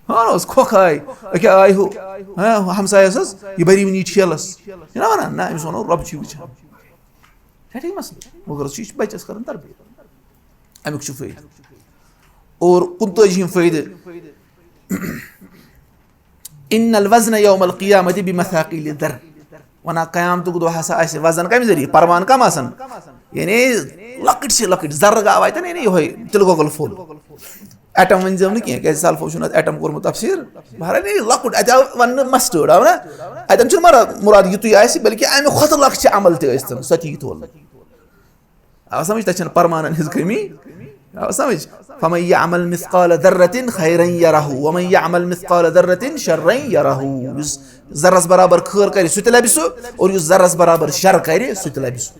ہاں نہ اوس کھۄکھ آے، أکیٛاہ آے ہُہ، ہاں، ہمسایس حظ، یہِ بری وٕنی ٹھیلس، چھِنہ ونان؟ نہ، أمِس ونو رۄب چھُے وٕچھان۔ چھا ٹھیٖک مسلہٕ؟ مگر سُہ، یہِ چھُ بچس کران تربیت، امیُک چھُ فٲیدٕ۔ اور کُنتٲجِہِم فٲیدٕ، ان الوزن يوم القيامة بمثاقيل الذر، ونان قیامتُک دۄہ ہسا آسہِ وزن کمہِ ذٔریعہٕ؟ پروان کم آسن، یعنی لۄکٕٹۍ سے لۄکٕٹۍ زرٕ گاو اتٮ۪ن، یعنی یِہوے تِلہٕ گۄگُل پھوٚل۔ ایٹم ؤنۍ زیو نہٕ کینٛہہ، کیازِ سلفو چھُنہٕ اتھ ایٹم کوٚرمُت تفسیٖر۔ بہرحال، یعنی لۄکُٹ، اتہِ آو وننہٕ مسٹٲڈ، آو نہ؟ اتٮ۪ن چھُنہٕ مراد، مراد یِتُے آسہِ، بلکہِ امہِ کھۄتہٕ لۄکچہِ عمل تہِ ٲسۍ تن، سۄ تہِ یی تولنہٕ۔ آو سمجھ؟ تتہِ چھنہٕ پرمانن ہٕنٛز کٔمی۔ آو سمجھ؟ فمن يعمل مثقال ذرة خيرا يره ومن يعمل مثقال ذرة شرا يره۔ یُس ذرس برابر خٲر کرِ، سُہ تہِ لبہِ سُہ، اور یُس ذرس برابر شر کرِ، سُہ تہِ لبہِ سُہ۔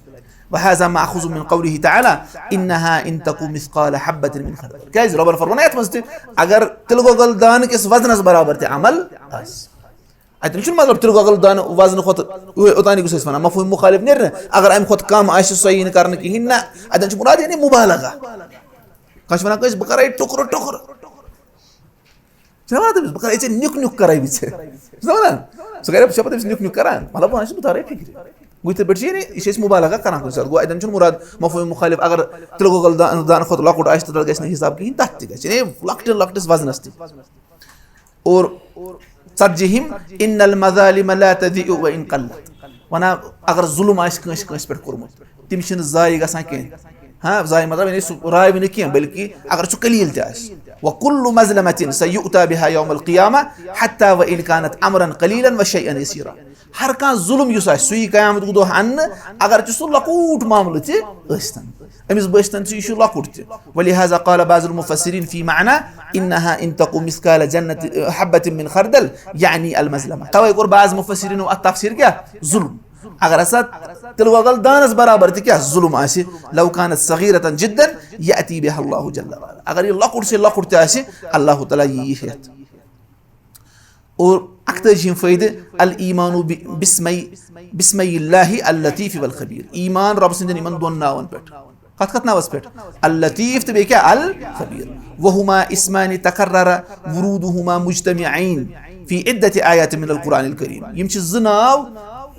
وهذا مأخوذ من قوله تعالى، إنها إن تك مثقال حبة من خردل۔ کیازِ؟ رۄبن فرموو نہ یتھ منٛز تہِ، اگر تِلہٕ گۄگل دانہٕ کِس وزنس برابر تہِ عمل آسہِ۔ اتٮ۪ن چھُنہٕ مطلب تِلہٕ گۄگل دانہٕ وزنہٕ کھۄتہٕ یوٚتانی گوٚژھ اَسہِ ونان، مفہوم مخالف نیرِ نہٕ۔ اگر امہِ کھۄتہٕ کم آسہِ، سۄ یی نہٕ کرنہٕ کِہیٖنۍ۔ نہ، اتٮ۪ن چھُ مراد یعنی مبالغہ۔ کانٛہہ چھُ ونان کٲنٛسہِ، بہٕ کرے ٹُکرٕ ٹُکرٕ۔ ژےٚ وَنان تٔمِس، بہٕ کَرَے ژےٚ نیُک نیُک کَرَے بہٕ ژےٚ۔ ژٕ وَنان؟ ژٕ کَرَے، بہٕ چھُسا پَتہٕ تٔمِس نیُک نیُک کَران؟ مطلب، وَنان چھُس، بہٕ تَرَے فِکرِ۔ گوٚو یِتھَے پٲٹھۍ چھِ، یعنی، یہِ چھِ أسۍ مُبالغہ کَران کُنہِ ساتہٕ۔ گوٚو، اَتٮ۪ن چھُنہٕ مُراد مفہوٗم مُخٲلِف، اگر تِلہٕ گۄگُل دان-، دانہٕ کھۄتہٕ لۄکُٹ آسہِ، تہٕ تَتھ گژھِ نہٕ حِساب کِہیٖنۍ، تَتھ تہِ گژھِ، یعنی، لۄکٹہِ-، لۄکٹِس وزنَس تہِ۔ اور ژتجِہِم، ان المظالم لا تضیع وان قلت۔ وَنان، اگر ظُلم آسہِ کٲنٛسہِ، کٲنٛسہِ پٮ۪ٹھ کوٚرمُت، تِم چھِنہٕ ضایع گژھان کینٛہہ۔ ہاں، ضایع مطلب یعنی سُہ راوِ نہٕ کینٛہہ، بلکہِ اگر سُہ قلیٖل تہِ آسہِ۔ وکل مظلمة سیؤتی بها یوم القیامة حتی وان کانت امرا قلیلا وشیئا یسیرا۔ ہر کانٛہہ ظُلم یُس آسہِ، سُہ یی قیامتُک دۄہ اَننہٕ، اگر چھُ سُہ لۄکُٹ معاملہٕ تہِ ٲسۍتن۔ أمِس بٲسۍتن سُہ، یہِ چھُ لۄکُٹ تہِ۔ ولہذا قال بعض المفسرین فی معنی انها ان تک مثقال جنة، حبة من خردل، یعنی المظلمة۔ توے کوٚر بعض مفسرینو اتھ تفسیر کیٛاہ؟ ظُلم۔ اگر ہسا تِلہٕ گۄگل دانس برابر تہِ کیٛاہ ظلم آسہِ، لو كانت صغيرة جدا يأتي بها الله جل وعلا، اگر یہِ لۄکُٹ سے لۄکُٹ تہِ آسہِ، اللہ تعالیٰ یی یہِ ہٮ۪تھ۔ اور اکتٲجِہِم فٲیدٕ، الايمان ب- باسمي باسمي الله اللطيف والخبير، ایمان رۄب سٕنٛدٮ۪ن یِمن دۄن ناون پٮ۪ٹھ۔ کتھ کتھ ناوس پٮ۪ٹھ؟ اللطيف تہٕ بیٚیہِ کیٛاہ؟ الخبير۔ وهما اسمان تكرر ورودهما مجتمعين في عدة آيات من القرآن الكريم۔ یِم چھِ زٕ ناو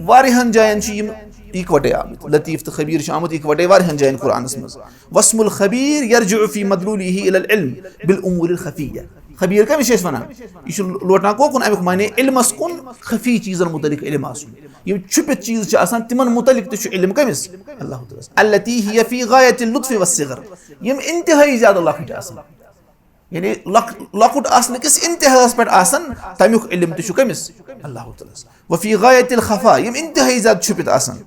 واریاہن جاین چھِ یِم اِکوٹے آمٕتۍ۔ لطیف تہٕ خبیر چھِ آمٕتۍ اِکوٹے واریاہن جاین قرآنس منٛز۔ واسم الخبير يرجع في مدلوله إلى العلم بالأمور الخفية۔ خبیر کٔمِس چھِ أسۍ وَنان؟ یہِ چھُ لوٹان کوکُن، اَمیُک معنی علمس کُن، خفی چیٖزن مُتعلق علم آسُن۔ یِم چھُپِتھ چیٖز چھِ آسان، تِمن مُتعلق تہِ چھُ علم کٔمِس؟ اللہ تعالیٰ ہس۔ التي هي في غاية اللطف والصغر۔ یِم انتہٲیی زیادٕ لۄکٕٹۍ آسان۔ یعنی لۄک-، لۄکُٹ آسنہٕ کِس انتہاہس پٮ۪ٹھ آسان، تمیُک علم تہِ چھُ کٔمِس؟ اللہ تعالیٰ ہس۔ وفي غاية الخفاء، یِم انتہٲیی زیادٕ چھُپِتھ آسان۔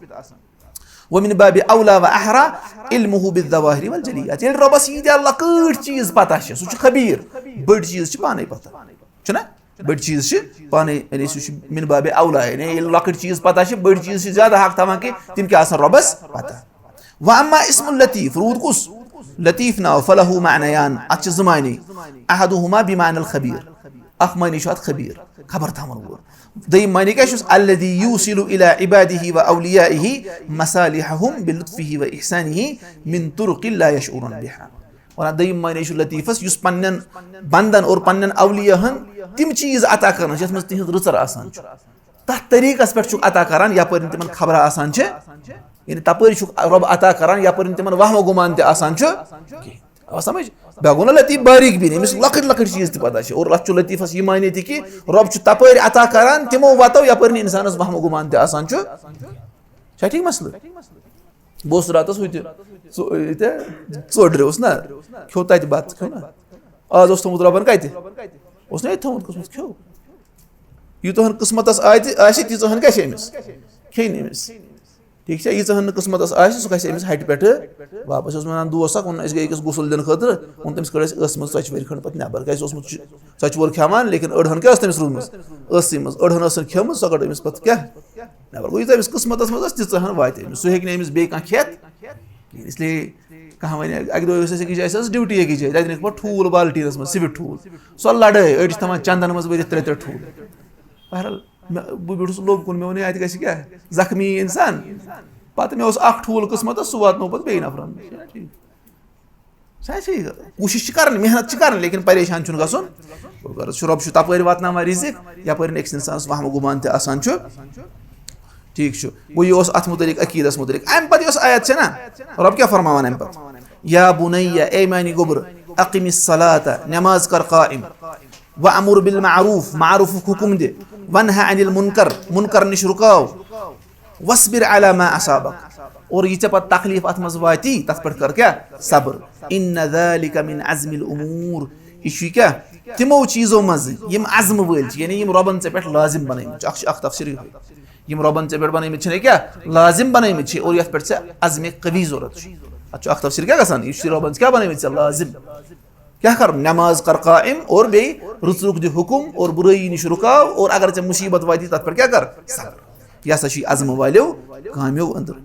ومن باب اولى واحرى علمه بالظواهر والجليات۔ ییٚلہِ رۄبس ییٖتیٛاہ لۄکٕٹۍ چیٖز پتہ چھِ، سُہ چھُ خبیر، بٔڑۍ چیٖز چھِ پانے پتہ۔ چھُنہ؟ بٔڑۍ چیٖز چھِ پانے، یعنی سُہ چھُ من باب اولى، یعنی ییٚلہِ لۄکٕٹۍ چیٖز پتہ چھِ، بٔڑۍ چیٖز چھِ زیادٕ حق تھاوان کہِ تِم کیٛاہ آسن رۄبس پتہ۔ واما اسم اللطيف، روٗد کُس؟ لطیف ناو، فله معنیان، اتھ چھِ زٕ معنی۔ احدهما بمعنى الخبير، اکھ معنی چھُ اتھ خبیر، خبر تھاون وول۔ دوٚیِم معنی کیٛاہ چھُس؟ الذي يوصل الى عباده واوليائه مصالحهم بلطفه واحسانه من طرق لا يشعرون بها۔ ونان دوٚیِم معنی چھُ لطیفس، یُس پننٮ۪ن بندن اور پننٮ۪ن اولیاہن تِم چیٖز عطا کران چھِ، یتھ منٛز تِہنٛز رٕژر آسان چھُ۔ تتھ طریٖقس پٮ۪ٹھ چھُکھ عطا کران، یپٲرۍ نہٕ تِمن خبرا آسان چھِ، یعنی تپٲرۍ چھُکھ رۄب عطا کران، یپٲرۍ نہٕ تِمن وہمہٕ گُمان تہِ آسان چھُ کینٛہہ۔ آو سمجھ؟ بیٚیہِ گوٚو نہ لطیف باریٖک بیٖن، أمِس لۄکٕٹۍ لۄکٕٹۍ چیٖز تہِ پتہ چھِ۔ اور اتھ چھُ لطیفس یہِ معنی تہِ کہِ رۄب چھُ تپٲرۍ عطا کران تِمو وتو، یپٲرۍ نہٕ انسانس وہمہٕ گُمان تہِ آسان چھُ کینٛہہ۔ چھا ٹھیٖک مسلہٕ؟ بہٕ اوسُس راتس ہُتہِ ژو-، ییٚتہِ ژوٚڈرِ اوس نہ، کھیوٚو تتہِ بتہٕ، کھیوٚو نہ۔ آز اوس تھوٚمُت رۄبن کتہِ؟ اوس نہ ییٚتہِ تھوٚمُت، قٕسمت کھیوٚو۔ یوٗتاہ ہن قٕسمتس آتہِ آسہِ، تیٖژاہ ہن گژھِ أمِس کھیٚنۍ أمِس۔ ٹھیٖک چھا؟ ییٖژاہ ہن نہٕ قٕسمتس آسہِ، سُہ گژھِ أمِس ہٹہِ پٮ۪ٹھٕ واپس۔ اوس ونان دوس اکھ، ووٚن، أسۍ گٔے أکِس غسل دِنہٕ خٲطرٕ، ووٚن تٔمِس، کٔڑ اَسہِ ٲسہٕ منٛز ژۄچہِ ؤرۍ کھنٛڈ پتہٕ نٮ۪بر۔ کیٛازِ سُہ اوسمُت چ-، ژۄچہِ وول کھٮ۪وان، لیکن أڑ ہن کیٛاہ ٲس تٔمِس روٗزمٕژ؟ ٲسٕے منٛز۔ أڑ ہن ٲس نہٕ کھٮ۪مٕژ، سۄ کٔڑ أمِس پتہٕ کیٛاہ؟ نٮ۪بر۔ گوٚو ییٖژاہ أمِس قٕسمتس منٛز ٲس، تیٖژاہ ہن واتہِ أمِس۔ سُہ ہیٚکہِ نہٕ أمِس بیٚیہِ کانٛہہ کھٮ۪تھ۔ اس لیے کانٛہہ وَنہِ، اَکہِ دۄہ ٲس اَسہِ أکِس جایہِ، اَسہِ ٲس ڈیوٹی أکِس جایہِ، تَتہِ نِکھ پَتہٕ ٹھوٗل بالٹیٖنَس منٛز، سِوِتھ ٹھوٗل۔ سۄ لَڑٲے، أڑۍ چھِ تھاوان چَندَن منٛز بٔرِتھ ترٛےٚ ترٛےٚ ٹھوٗل۔ بہرحال، مےٚ، بہٕ بیوٗٹھُس لوٚب کُن، مےٚ ووٚن، ہے، اَتہِ گژھِ کیٛاہ؟ زخمی اِنسان۔ پَتہٕ مےٚ اوس اَکھ ٹھوٗل قٕسمَتَس، سُہ واتنوو پَتہٕ بیٚیہِ نفرَن۔ سُہ آسہِ یہِ، کوٗشِش چھِ کَرٕنۍ، محنت چھِ کَرٕنۍ، لیکن پریشان چھُنہٕ گژھُن۔ غرض چھُ، رۄب چھُ تَپٲرۍ واتناوان رِزِق، یَپٲرۍ نہٕ أکِس اِنسانَس وَہمہٕ گُمان تہِ آسان چھُ۔ ٹھیٖک چھُ، گوٚو یہِ اوس اَتھ مُتعلِق، عقیٖدَس مُتعلِق۔ اَمہِ پَتہٕ یۄس آیت چھےٚ نا، رۄب کیٛاہ فرماوان اَمہِ پَتہٕ؟ یا بُنَیَّ، اے میٛانہِ گوٚبرٕ، اقم الصلاۃ، نٮ۪ماز کر قائم، وَأْمُرْ بِالْمَعْرُوفِ، معروفُک حُکُم دِ، وَانْهَ عَنِ الْمُنْكَرِ، مُنکر نِش رُکاو، وَاصْبِرْ عَلَىٰ مَا أَصَابَكَ، اور یہِ ژےٚ پَتہٕ تکلیٖف اَتھ منٛز واتی، تَتھ پٮ۪ٹھ کر کیٛاہ؟ صبر۔ إِنَّ ذَٰلِكَ مِنْ عَزْمِ الْأُمُورِ، یہِ چھُ کیٛاہ؟ تِمو چیٖزو منٛزٕ یِم عزمہٕ وٲلۍ چھِ، یعنی یِم رۄبَن ژےٚ پٮ۪ٹھ لازِم بَنٲومٕتۍ چھِ۔ اَکھ چھُ اَکھ تفسیٖر یِہوٚے۔ یِم رۄبَن ژےٚ پٮ۪ٹھ بَنٲومٕتۍ چھِنہ کیٛاہ؟ لازِم بَنٲومٕتۍ چھِ، اور یَتھ پٮ۪ٹھ ژےٚ عزمِ قوی ضوٚرَتھ چھُ۔ اَتھ چھُ اَکھ تفسیٖر کیٛاہ گژھان؟ یُس یہِ رۄبَن ژےٚ کیٛاہ بَنٲومٕتۍ ژےٚ لازِم؟ کیٛاہ کَر؟ نٮ۪ماز کَر قائم، اور بیٚیہِ رٕژرُک دِ حُکُم، اور بُرٲیی نِش رُکاو، اور اگر ژےٚ مُصیٖبت واتی، تَتھ پٮ۪ٹھ کیٛاہ کَر؟ صبر۔ یہِ ہسا چھُ یہِ عزمہٕ والیو کامیو أنٛدرٕ۔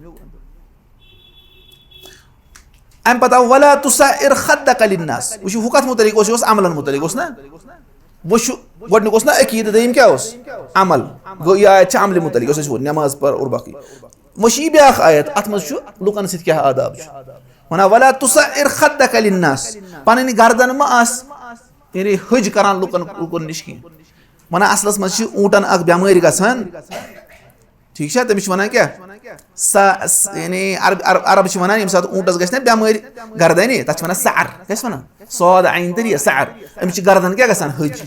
اَمہِ پتہٕ آو، وَلَا تُصَعِّرْ خَدَّكَ لِلنَّاسِ۔ وٕچھِو، ہُہ کَتھ مُتعلِق اوس؟ یہِ اوس عملن مُتعلِق، اوس نہ؟ وۄنۍ چھُ، گۄڈٕنیُک اوس نہ عقیٖدٕ، دوٚیِم کیٛاہ اوس؟ عمل۔ گوٚو، یہِ آیت چھِ عملہِ مُتعلِق، یۄس أسۍ ووٚن، نٮ۪ماز پَر اور باقٕے۔ وۄنۍ چھِ یہِ بیٛاکھ آیت، اَتھ منٛز چھُ لُکَن سۭتۍ کیٛاہ آداب چھُ۔ وَنان، وَلَا تُصَعِّرْ خَدَّكَ لِلنَّاسِ۔ پَنٕنۍ گردَن مہٕ آس، یعنی، ۂج کَران لُکَن، لُکَن نِش کینٛہہ۔ وَنان، اَصلَس منٛز چھِ اوٗنٹَن اَکھ بٮ۪مٲرۍ گژھان، ٹھیٖک چھا؟ تٔمِس چھِ وَنان کیٛاہ؟ سا-، س-، یعنی عرب، عرب، عرب چھِ وَنان، ییٚمہِ ساتہٕ اوٗنٹَس گژھِ نا بٮ۪مٲرۍ گردَنہِ، تَتھ چھِ وَنان سَعَر۔ کیٛاہ چھِ وَنان؟ صاد عین تہٕ ریٖ، سَعَر۔ أمِس چھِ گردَن کیٛاہ گژھان؟ ۂج۔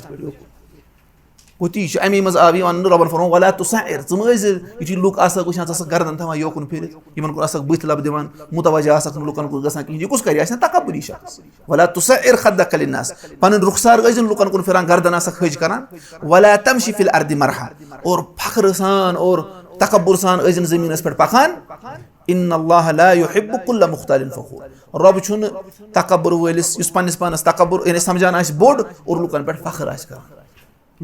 گوٚو تی چھُ، اَمی منٛز آو یہِ وَننہٕ، رۄبَن فرموو، "وَلَا تُصَعِّرْ"، ژٕ مہٕ ٲسۍ زِ یُتھُے لُکھ آسَکھ وٕچھان، ژٕ آسَکھ گردَن تھاوان یوکُن پھِرِتھ، یِمَن کُن آسَکھ بٕتھِ لَبہٕ دِوان، مُتوَجہ آسَکھ نہٕ لُکَن کُن گژھان کِہیٖنۍ۔ یہِ کُس کَرِ؟ یہِ آسہِ نا تکبُری شخص۔ وَلَا تُصَعِّرْ خَدَّكَ لِلنَّاسِ، پَنٕنۍ رُخسار ٲسۍ زِ نہٕ لُکَن کُن پھِران، گردَن آسَکھ ۂج کَران۔ وَلَا تَمْشِ فِي الْأَرْضِ مَرَحًا، اور فخر سان اور تکبر سان ٲسۍ زِ نہٕ زٔمیٖنَس پٮ۪ٹھ پَکان۔ إِنَّ اللَّهَ لَا يُحِبُّ كُلَّ مُخْتَالٍ فَخُورٍ، رۄب چھُنہٕ تکبر وٲلِس، یُس پنٛنِس پانَس تکبر، یعنی سَمجھان آسہِ بوٚڑ اور لُکَن پٮ۪ٹھ فخر آسہِ کَران۔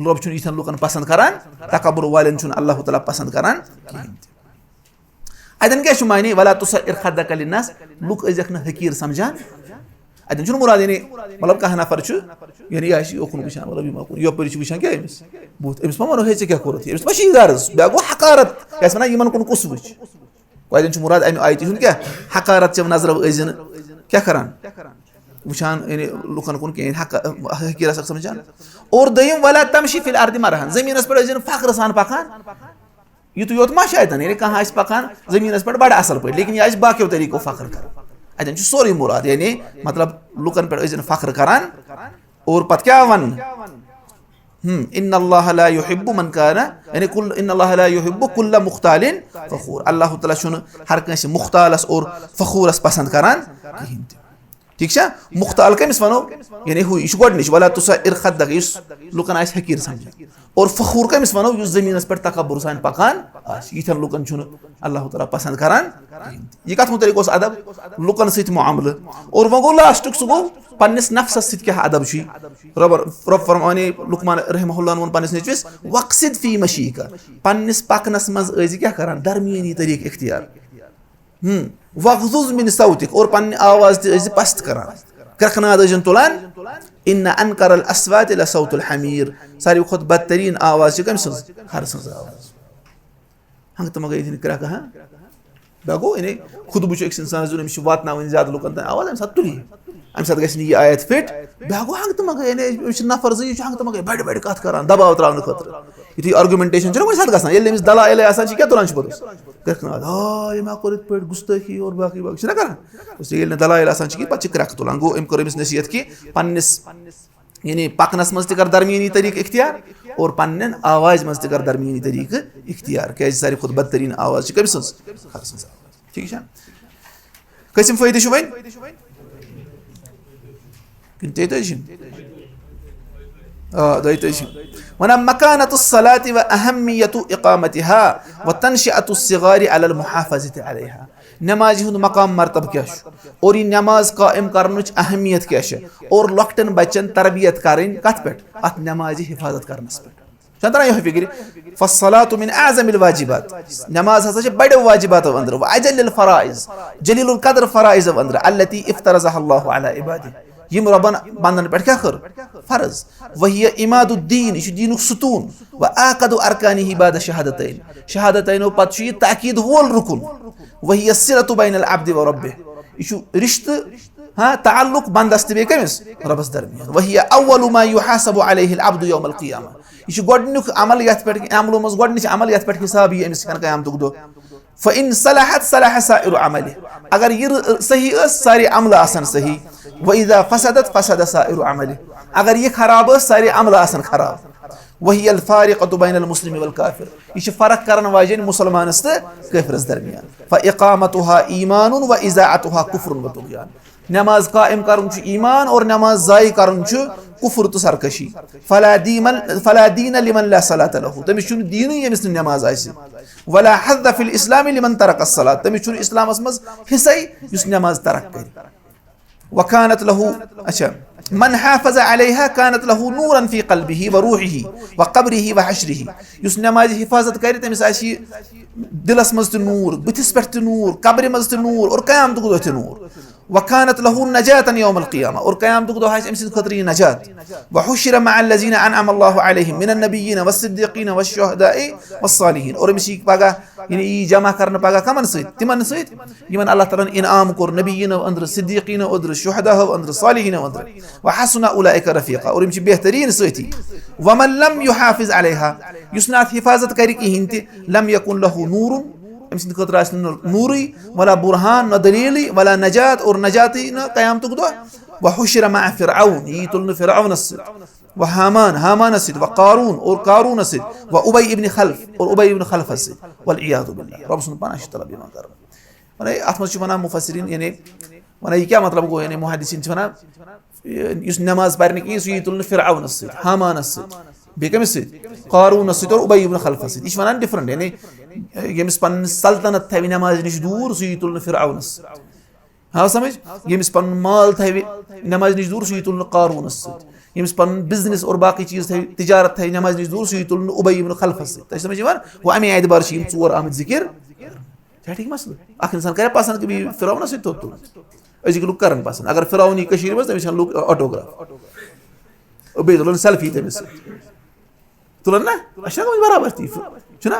رۄب چھُنہٕ یِتھٮ۪ن لُکَن پَسنٛد کَران، تکبر والٮ۪ن چھُنہٕ اللہ تعالیٰ پَسنٛد کَران کِہیٖنۍ تہِ۔ اَتٮ۪ن کیٛاہ چھُ معنی؟ ولا تصعر خدك للناس، لُکھ ٲسۍزٮ۪کھ نہٕ حقیٖر سمجھان۔ اَتٮ۪ن چھُنہٕ مُراد، یعنی، مطلب، کانٛہہ نفر چھُ، یعنی، یہِ آسہِ یوکُن وٕچھان، مطلب، یہِ ما کوٚر، یَپٲرۍ چھُ وٕچھان کیٛاہ أمِس؟ بُتھ، أمِس ما وَنو، "ہے، ژےٚ کیٛاہ کوٚرُتھ یہِ؟" أمِس ما چھِ یہِ غرض؟ بیٛاکھ گوٚو حقارت، یہِ آسہِ وَنان، "یِمَن کُن کُس وٕچھِ؟" گوٚو اَتٮ۪ن چھُ مُراد اَمہِ آیتہِ ہُنٛد کیٛاہ؟ حقارت چٮ۪و نظرو ٲسۍزِ نہٕ کیٛاہ کران؟ وٕچھان، یعنی، لُکَن کُن کِہیٖنۍ، حق-، حقیٖرت سَمجھان۔ اور دوٚیِم، ولا تمشی فی الارض مرحا، زٔمیٖنَس پٮ۪ٹھ ٲسۍزِ نہٕ فخرٕ سان پَکان۔ یُتُے یوت ما چھُ اَتٮ۪ن، یعنی کانٛہہ آسہِ پَکان زٔمیٖنَس پٮ۪ٹھ بَڑٕ اَصٕل پٲٹھۍ، لیکِن یہِ آسہِ باقیو طریٖقو فخر کران۔ اَتٮ۪ن چھُ سورُے مُراد، یعنی مطلب لُکَن پٮ۪ٹھ ٲسۍزِ نہٕ فخر کران۔ اور پَتہٕ کیٛاہ وَنُن؟ ہم، ان اللہ لا یحب من کان، یعنی کل، ان اللہ لا یحب کل مختال فخور۔ اللہ تعالیٰ چھُنہٕ ہر کٲنٛسہِ مختالَس اور فخورَس پسند کران کِہیٖنۍ تہِ۔ ٹھیٖک چھا؟ مختال کٔمِس وَنو؟ یعنی ہُہ، یہِ چھُ گۄڈٕنِچ، ولا تصعر خدك، یُس لُکَن آسہِ حقیٖر سمجھان۔ اور فخور کٔمِس وَنو؟ یُس زٔمیٖنَس پٮ۪ٹھ تکبر سان پَکان آسہِ۔ یِتھٮ۪ن لُکَن چھُنہٕ اللہ تعالیٰ پسند کران کِہیٖنۍ تہِ۔ یہِ کَتھ مُتعلِق اوس ادب؟ لُکَن سۭتۍ معاملہٕ۔ اور وۄنۍ گوٚو لاسٹُک، سُہ گوٚو پننِس نفسَس سۭتۍ کیٛاہ ادب چھُے۔ رۄب، رۄب فرمانے، لقمان رحمہ اللہ ووٚن پننِس نیٚچوِس، "واقصد فی مشیک"، پننِس پَکنَس منٛز ٲسۍزِ کیٛاہ کران؟ درمیٲنی طریٖقہٕ اختیار۔ ہم، "واغضض من صوتک"، اور پننہِ آواز تہِ ٲسۍزِ پست کران، کرٛٮ۪کھ ناد ٲسۍزٮ۪ن تُلان۔ "ان انکر الاصوات لصوت الحمیر"، ساروی کھۄتہٕ بدتریٖن آواز چھِ کٔمۍ سٕنٛز؟ ہرٕ سٕنٛز آواز۔ ہنٛگتہٕ منٛگے ییٚتٮ۪ن کرٛٮ۪کھ، ہاں؟ بیٛاکھ گوٚو، یعنی خطبہٕ چھُ أکِس اِنسانَس دیُن، أمِس چھِ واتناوٕنۍ زیادٕ لُکَن تام آواز، اَمہِ ساتہٕ تُلہِ یہِ۔ اَمہِ ساتہٕ گژھِ نہٕ یہِ آیت فِٹ۔ بیٛاکھ گوٚو ہنٛگتہٕ منٛگے، یعنی أمِس چھِ نفر زٕ، یہِ چھُ ہنٛگتہٕ منٛگے بَڑِ بَڑِ کَتھ کران، دباو ترٛاونہٕ خٲطرٕ۔ یُتھُے آرگیومنٹیشن چھُنہ کُنہِ ساتہٕ گژھان، ییٚلہِ أمِس دلائلے آسان چھِ، کیٛاہ تُلان چھِ پوٚتُس؟ کرٛٮ۪کھ ناد، "آ، أمۍ ہا کوٚر یِتھ پٲٹھۍ، گُستٲخی اور باقٕے باقٕے"، چھِنہ کران؟ اس لیے ییٚلہِ نہٕ دلائل آسان چھِ کِہیٖنۍ، پَتہٕ چھِ کرٛٮ۪کھ تُلان۔ گوٚو، أمۍ کٔر أمِس نصیحت کہِ پننِس، یعنی پَکنَس منٛز تہِ کر درمیٲنی طریٖقہٕ اختیار اور پننٮ۪ن آوازِ منٛز تہِ کر درمیٲنی طریٖقہٕ اختیار، کیٛازِ ساروی کھۄتہٕ بدتریٖن آواز چھِ کٔمۍ سٕنٛز؟ ہرٕ سٕنٛز آواز۔ ٹھیٖک چھا؟ کٔژِم فٲیدٕ چھِ وۄنۍ؟ کِنہٕ تیٚتٲجی چھِ؟ آ، دۄیتٲجی چھِ۔ وَنان، مکانت الصلاۃ و اہمیت اقامتها و تنشئۃ الصغار علی المحافظۃ علیہا۔ نمازِ ہُنٛد مقام مرتبہ کیٛاہ چھُ؟ اور یہِ نماز قائم کرنٕچ اہمیت کیٛاہ چھِ؟ اور لۄکٹٮ۪ن بچن تربیت کرٕنۍ کتھ پٮ۪ٹھ؟ اتھ نمازِ حفاظت کرنس پٮ۪ٹھ۔ چھا تران یِہوٚے فِکرِ؟ فالصلاۃ من اعظم الواجبات۔ نماز ہسا چھِ بڑیو واجباتو أنٛدرٕ، واجل الفرائض، جلیل القدر فرائضو أنٛدرٕ، التي افترضها الله على عباده، یِم رۄبن بندن پٮ۪ٹھ کیٛاہ کٔر؟ فرض۔ وهي عماد الدین، یہِ چھُ دیٖنُک ستوٗن۔ وآکد ارکانہ بعد شہادتین، شہادتینو پتہٕ چھُ یہِ تاکید وول رُکُن۔ وهي الصلة بین العبد و ربہ، یہِ چھُ رشتہٕ، ہاں، تعلق بندس تہٕ بیٚیہِ کٔمِس؟ رۄبس درمیان۔ وهي اول ما يحاسب عليه العبد يوم القيامة، یہِ چھُ گۄڈٕنیُک عمل یتھ پٮ۪ٹھ، عملو منٛز گۄڈٕنِچ عمل یتھ پٮ۪ٹھ حساب یی أمِس ہٮ۪نہٕ قیامتُک دۄہ۔ فإن صلحت صلح سائر عمله، اگر یہِ رٕ-، صحیح ٲس، سارے عملہٕ آسن صحیح۔ وإذا فسدت فسد سائر عمله، اگر یہِ خراب ٲس، سارے عملہٕ آسن خراب۔ وهي الفارقة بین المسلم والکافر، یہِ چھِ فرق کرن واجیٚنۍ مُسلمانس تہٕ کٲفرس درمیان۔ فإقامتها ایمان و اضاعتها کفر و طغیان، نماز قائم کرُن چھُ ایمان اور نماز ضایع کرُن چھُ کفر تہٕ سرکشی۔ فلا دین، فلا دین لمن لا صلاة له، تٔمِس چھُنہٕ دیٖنٕے ییٚمِس نہٕ نماز آسہِ۔ ولا حظ فی الاسلام لمن ترک الصلاة، تٔمِس چھُنہٕ اسلامس منٛز حصے یُس نماز ترک کرِ۔ وکانت لہو، اچھا، من حافظ علیہا کانت لہو نورا فی قلبہ و روحہ و قبرہ و حشرہ۔ یُس نمازِ حفاظت کرِ، تٔمِس آسہِ یہِ دِلس منٛز تہِ نوٗر، بٕتھِس پٮ۪ٹھ تہِ نوٗر، قبرِ منٛز تہِ نوٗر اور قیامتُک دۄہ تہِ نوٗر۔ وکانت لہو نجاتا یوم القیامہ، اور قیامتُک دۄہ آسہِ أمۍ سٕنٛدِ خٲطرٕ یہِ نجات۔ وحشر مع الذین انعم اللہ علیہم من النبیین والصدیقین والشہداء والصالحین، اور أمِس یی پگاہ، یعنی یی جمع کرنہٕ پگاہ کمن سۭتۍ؟ تِمن سۭتۍ یِمن اللہ تعالیٰ ہن انعام کوٚر، نبیینو أنٛدرٕ، صدیقینو أنٛدرٕ، شہداہو أنٛدرٕ، صالحینو أنٛدرٕ۔ وحسن اولئک رفیقا، اور یِم چھِ بہتریٖن سٲتھی۔ ومن لم یحافظ علیہا، یُس نہٕ اتھ حفاظت کرِ کِہینۍ تہِ، لم یکن لہ نور، أمۍ سٕنٛدِ خٲطرٕ آسہِ نہٕ نورٕے، ولا برہان، نہ دلیٖلٕے، ولا نجات، اور نجاتٕے نہٕ قیامتُک دۄہ۔ وحشر مع فرعون، یی تُلنہٕ فرعونس سۭتۍ، وہامان، ہامانس سۭتۍ، وقارون، اور قارونس سۭتۍ، وابی ابن خلف، اور ابی ابن خلفس سۭتۍ۔ والعیاذ باللہ، رۄب سُنٛد پناہ چھُ طلب یِوان کرنہٕ۔ وَنان، اَتھ منٛز چھِ وَنان مُفسریٖن، یعنی وَنان، یہِ کیٛاہ مطلب گوٚو؟ یعنی محدثیٖن چھِ وَنان، یُس نٮ۪ماز پَرِ نہٕ کِہیٖنۍ، سُہ یی تُلنہٕ فرعونَس سۭتۍ، ہامانَس سۭتۍ، بیٚیہِ کٔمِس سۭتۍ؟ قارونَس سۭتۍ اور اُبَی ابن خلفَس سۭتۍ۔ یہِ چھِ وَنان different، یعنی ییٚمِس پَنٕنۍ سلطنت تھاوِ نٮ۪مازِ نِش دوٗر، سُہ یی تُلنہٕ فرعونَس سۭتۍ۔ آو سمجھ؟ ییٚمِس پَنُن مال تھاوِ نٮ۪مازِ نِش دوٗر، سُہ یی تُلنہٕ قارونَس سۭتۍ۔ ییٚمِس پَنُن business اور باقٕے چیٖز تھاوِ، تجارت تھاوِ نٮ۪مازِ نِش دوٗر، سُہ یی تُلنہٕ اُبَی ابن خلفَس سۭتۍ۔ تۄہہِ چھِ سمجھ یِوان؟ گوٚو، اَمے اعتبار چھِ یِم ژور آمٕتۍ ذِکِر۔ چھا ٹھیٖک مسلہٕ؟ اکھ انسان کرِ پسند کہِ بہٕ یہِ فرعونس سۭتۍ تھوٚد تُلُن؟ أزِکۍ لُکھ کرن پسند۔ اگر فرعون یی کٔشیٖرِ منٛز، تٔمِس ہٮ۪ن لُکھ آٹوگراف۔ بیٚیہِ تُلن سیلفی تٔمِس سۭتۍ۔ تُلن نا؟ اَسہِ چھِنہ گٔمٕژ برابر تی؟ چھُنہ؟